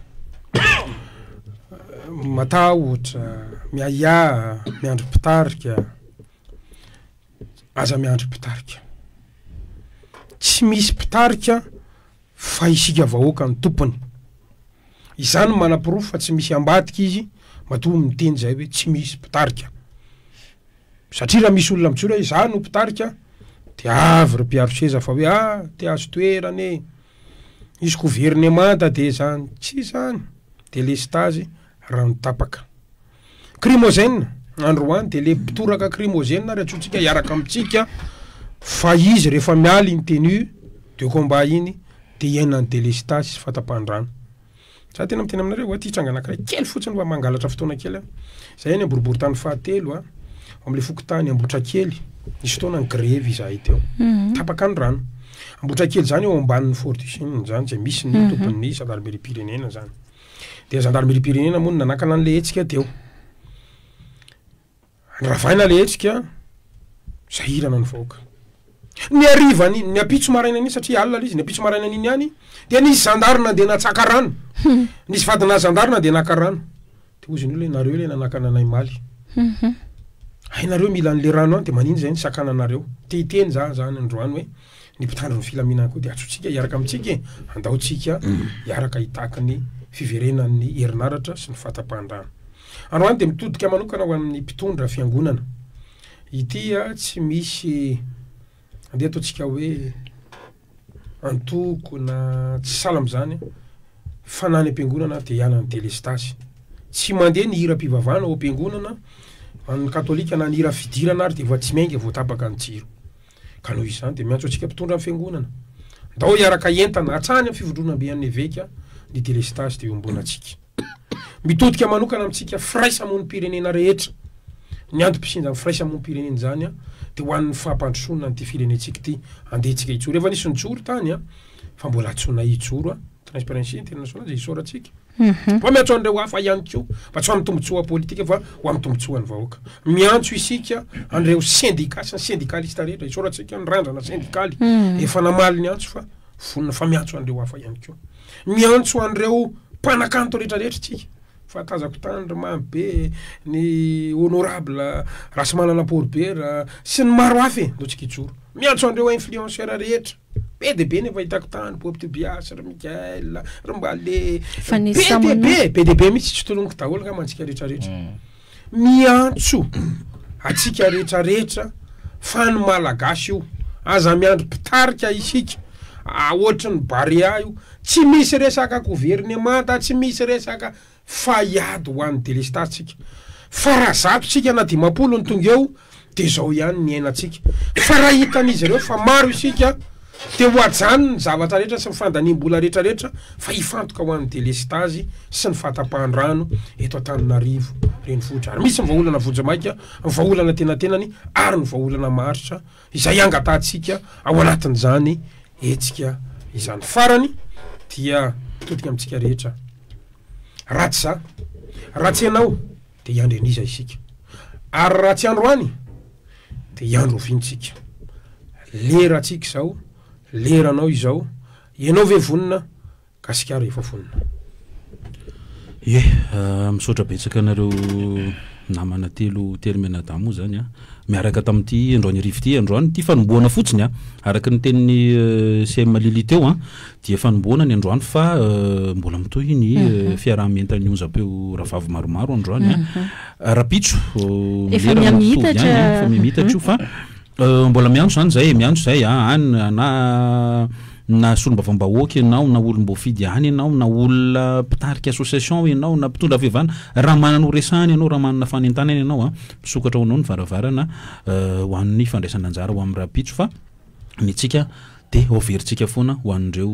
Matahotra, miahiahy, miandry mpitarika, aza miandry mpitarika. Tsy misy mpitarika fa isika vahoaka no tompony. Izany no manaporofo fa tsy misy ambadika izy matoa miteny izay hoe tsy misy mpitarika. Satria raha misy olona mijoro hoe izaho no mpitarika dia avy ireo mpiaro seza fa hoe ah te hahazo toerana e, hisy governemanta dia izany, tsy izany, delestazy, rano tapaka. Krimozena, androany dia le mpitoraka krimozena ary antsointsika hiaraka amintsika fa izy rehefa miala iny tenue de combat iny dia iainan'ny delestazy sy fahatapahan-drano. Za tena miteny aminareo a, ty tranga anakiray kely fotsiny fa mangalatra fotoana kely aho. Zay any am-boriborintany fahatelo a, ao amle fokontany Ambotrakely, nisy fotoana ni-grevy izahay teo. Tapaka ny rano. Ambotrakely zany eo ambanin'ny Fort du Chine zany, zay misy ny tompon'ny zandarimeriam-pirenena zany. Dia zandarimeriam-pirenena moa no nanakana an'le hetsika teo. Ravaina le hetsika. Sahirana ny vahoaka. Ny harivan'iny, ny ampitso marainan'iny, satria alina ilay izy, ny ampitso marainan'iny ihany dia nisy zandary nandeha natsaka rano. Nisy vadina zandary nandeha naka rano. Dia hozy ny olona hoe nareo ilay nanakana anay omaly. Hay nareo mila an'ilay rano any dia maninona izay nisakana anareo. Te hiteny za zany androany hoe ny mpitandro ny filaminana koa dia antsointsika hiaraka amintsika e. Andao tsika hiaraka hitaky ny fiverenan'ny herinaratra sy ny fahatapahan-drano. Androany dia mitodika manokana ho amin'ny mpitondra fiangonana. Ity tsy misy andeha ataontsika hoe antoko na tsy sahala amin'izany fa na any am-piangonana dia hiala ny delestazy. Tsy mandeha ny hiram-pivavahana ao am-piangonana an'ny katolika na ny hira fidirana ary dia efa tsy miainga vao tapaka ny jiro. Ka noho izany dia miantso antsika mpitondra ny fiangonana. Ndao hiaraka hientana hatrany amin'ny fivondronambe an'ny eveka ny delestazy dia iombonantsika. Mitodika manokana amintsika firaisamonim-pirenena rehetra. Ny antom-pisian'izany firaisamonim-pirenena izany dia ho an'ny fampandrosoana an'ity firenentsika ity. Andeha tsika hijoro. Efa nisy nijoro tany fa mbola antsoinay hijoro. Transparency International izay isaorantsika. Fa miantso an'ireo hafa ihany koa fa tsy ho amin'ny tombontsoa politika fa ho amin'ny tombontsoan'ny vahoaka. Miantso isika an'ireo sendika sy ny sendikalista rehetra. Isaorantsika ny randrana sendikaly efa namaly ny antso fa vonona fa miantso an'ireo hafa ihany koa. Miantso an'ireo mpanakanto rehetra rehetra tsika fa tazako tany ry Mamy be, ny honorable Rasimanana Paulbert sy ny maro hafa e, ndao tsika hijoro. Miantso an'ireo influenceur rehetra, be dia be ny efa hitako tany, Bob Tobias, ry Mickaël, ry Mbale, be dia be, be dia be mihitsy tsy tononiko daholo angamba antsika rehetra rehetra. Miantso atsika rehetra rehetra fa ny Malagasy io aza miandry mpitarika isika ohatry ny Barea io tsy misy resaka governemanta tsy misy resaka fa hiady ho an'ny delestazy tsika fa raha zato tsika na 50 ny tonga eo de zao ihany ny iainantsika fa raha hitan'izy ireo fa maro isika de ho ajanony ny zavatra rehetra sy ny fandaniam-bola rehetra rehetra fa hifantoka ho an'ny delestazy sy ny fahatapahan-drano eto Antananarivo renivohitra ary misy ny vahaolana vonjimaika, ny vahaolana tenatenany ary ny vahaolana maharitra izay angatahantsika ao anatin'izany hetsika izany. Farany dia mitodika amintsika rehetra, raha tsy za, raha tsy ianao dia hiandry an'iza isika? Ary raha tsy androany dia hiandry oviana isika? Lerantsika izao, leranao izao, ianao ve vonona? Gasikara efa vonona. Ie, misaotra betsaka anareo namana telo telo mianadahy moa zany a, miaraka tamin'ity androany hariva ity, androany ity fanombohana fotsiny a, araka ny tenin'i CM Lily teo a, dia fanombohana ny androany fa mbola mitohy ny fiaraha-mientan'ny onjam-peo rahavavy maromaro androany a. Rahampitso, Efa lera mitovy miha-mihitatra. ihany a, efa miha-mihitatra io fa Mbola miantso zany zay e, miantso zay a, any na na solombavambahoaka ianao na olom-boafidy any ianao na olona mpitarika association ianao na mpitondra fivavahana, raha manana ho resahana ianao, raha manana fanentanana ianao a, misokatra ho anao ny varavarana ho an'ny fandraisana anjara ho amin'ny rahampitso fa ny antsika dia ho averintsika foana ho an'ireo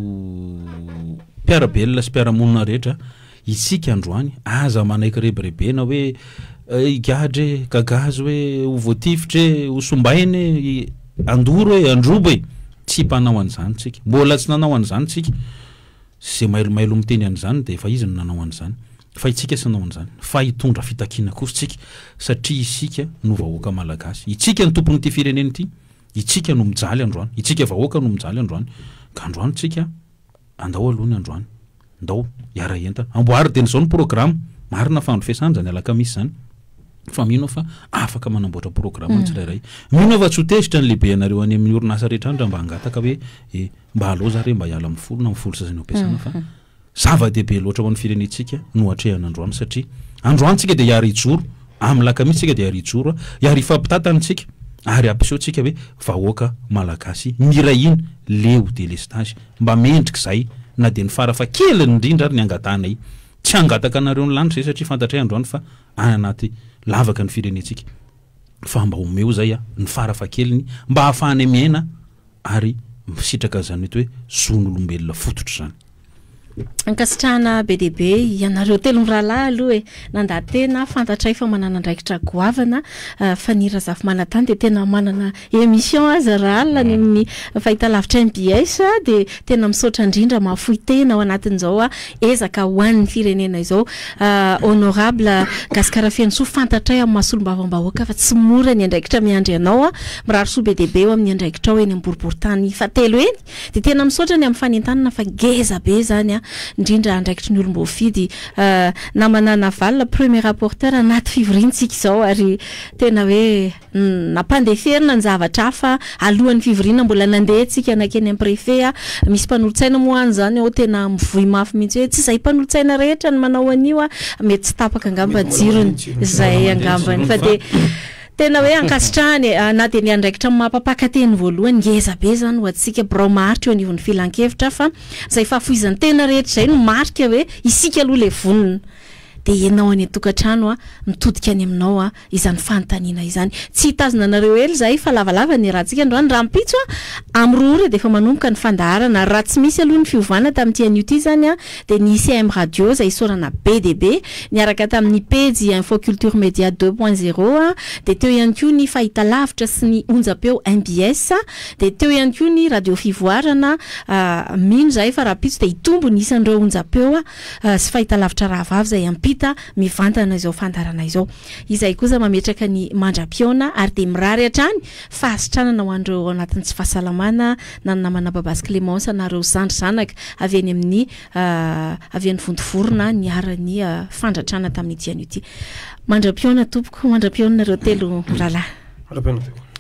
mpiara-belona sy mpiara-monina rehetra Isika androany, aza manaiky rebirebena hoe higadra e, gagazo hoe, ho voatifitra e, ho sombaina e, handoro e, handroba e! Tsy mpanao an'izany tsika. Mbola tsy nanao an'izany tsika. Izay mailomailo miteny an'izany dia efa izy no nanao an'izany. Fa itsika tsy nanao an'izany. Fa hitondra fitakiana kosa tsika satria isika no vahoaka malagasy. Itsika no tompon'ity firenena ity. Itsika no mijaly androany. Itsika vahoaka no mijaly androany. Ka androany tsika Andao aloha ny androany. Ndao hiara-hientana. Amboary dieny izao ny programa. Marina fa andro fiasana izany alakamisy izany. Fa mino aho fa afaka manamboatra programa ny tsirairay. Mino aho fa tsy ho tezitra ny lehibe anareo any amin'ny orinasa rehetra any raha mba hangataka hoe e, mba aleo za re mba hiala amin'ny folo na amin'ny folo sasany eo am-piasana fa zava-dehibe loatra ho an'ny firenentsika no atrehana androany satria androany tsika dia hiara-hijoro Amin'ny lakamisy tsika dia ary hijoro ary hifampitantana tsika ary hampiseho tsika hoe vahoaka malagasy miray hina leo delestage mba mendrika izay na dia ny farafa keliny indrindra ary ny angatahanay tsy hangataka anareo ny lanitra izay satria fantatray androany fa any anaty lavaka ny firenentsika fa mba omeo izay ny farafa keliny mba hahafahanay miaina ary misitraka an'izany mety hoe zon'olombelona fototra izany. Ankasitrahana be dia be ianareo telo mirahalahy aloha e. Nandà tena, fantatray fa manana andraikitra goavana. Fanny Razafimanantany dia tena manana émission aza raha alina any amin'ny fahitalavitra mbs dia tena misaotra indrindra mahafoy tena ao anatin'izao ezaka ho an'ny firenena izao. Honorable Gascar Fenosoa, fantatray amin'ny maha solombavambahoaka fa tsy mora ny andraikitra miandry anao. Mirary soa be dia be eo amin'ny andraikitrao eny amin'ny boriborintany fahatelo eny. Dia tena misaotra ny amin'ny fanentanana fa ngeza be izany an, indrindra andraikitry ny olom-boafidy. Namana Naval, premier rapporteur anaty fivoriana isika izao ary tena hoe nampandeferina ny zavatra hafa alohan'ny fivoriana mbola nandeha tsika nankeny amin'ny préfet. Misy mpanolotsaina moa any izany ao tena mivoy mafy mihitsy hoe tsy izay mpanolotsaina rehetra no manao an'io an, mety tsy tapaka angamba ny jirony, izay angambany fa dia Tena hoe ankasitrahana e! Na dia ny andraikitra amin'ny maha mpampaka-teny voalohany, ngeza be izany ho antsika birao maharitra eo anivon'ny filankevitra fa izay fahafoizan-tena rehetra izay no marika hoe isika aloha ilay vonona. Dia ianao any an-tokantrano a, mitodika any aminao a, izany fanontaniana izany. Tsy hitazona anareo ela izahay fa lavalava ny iarahantsika androany. Rahampitso a, amin'ny roa ora dia efa manomboka ny fandaharana ary raha tsy misy aloha ny fiovana tamin'ity anio ity izany a, dia ny ICM Radio izay isaorana be dia be niaraka tamin'ny pejy Info Culture Media deux point zéro, dia teo ihany koa ny fahitalavitra sy ny onjam-peo mbs, dia teo ihany koa ny Radio Fivoarana, mino izahay fa rahampitso dia hitombo ny isan'ireo onjam-peo sy fahitalavitra rahavavy izay hampita mivantana izao fandaharana izao. Izahay kosa mametraka ny mandra-pihaona ary dia mirary hatrany fahasitranana ho an'ireo ao anatin'ny tsy fahasalamana na ny namana Babasy Clémence na ireo zandry zanaka avy eny amin'ny avy any Vontovorona niharan'ny fandratrana tamin'ity anio ity. Mandra-pihaona tompoko, mandra-pihaona nareo telo mirahalahy. Mandra-pihaona tompoko.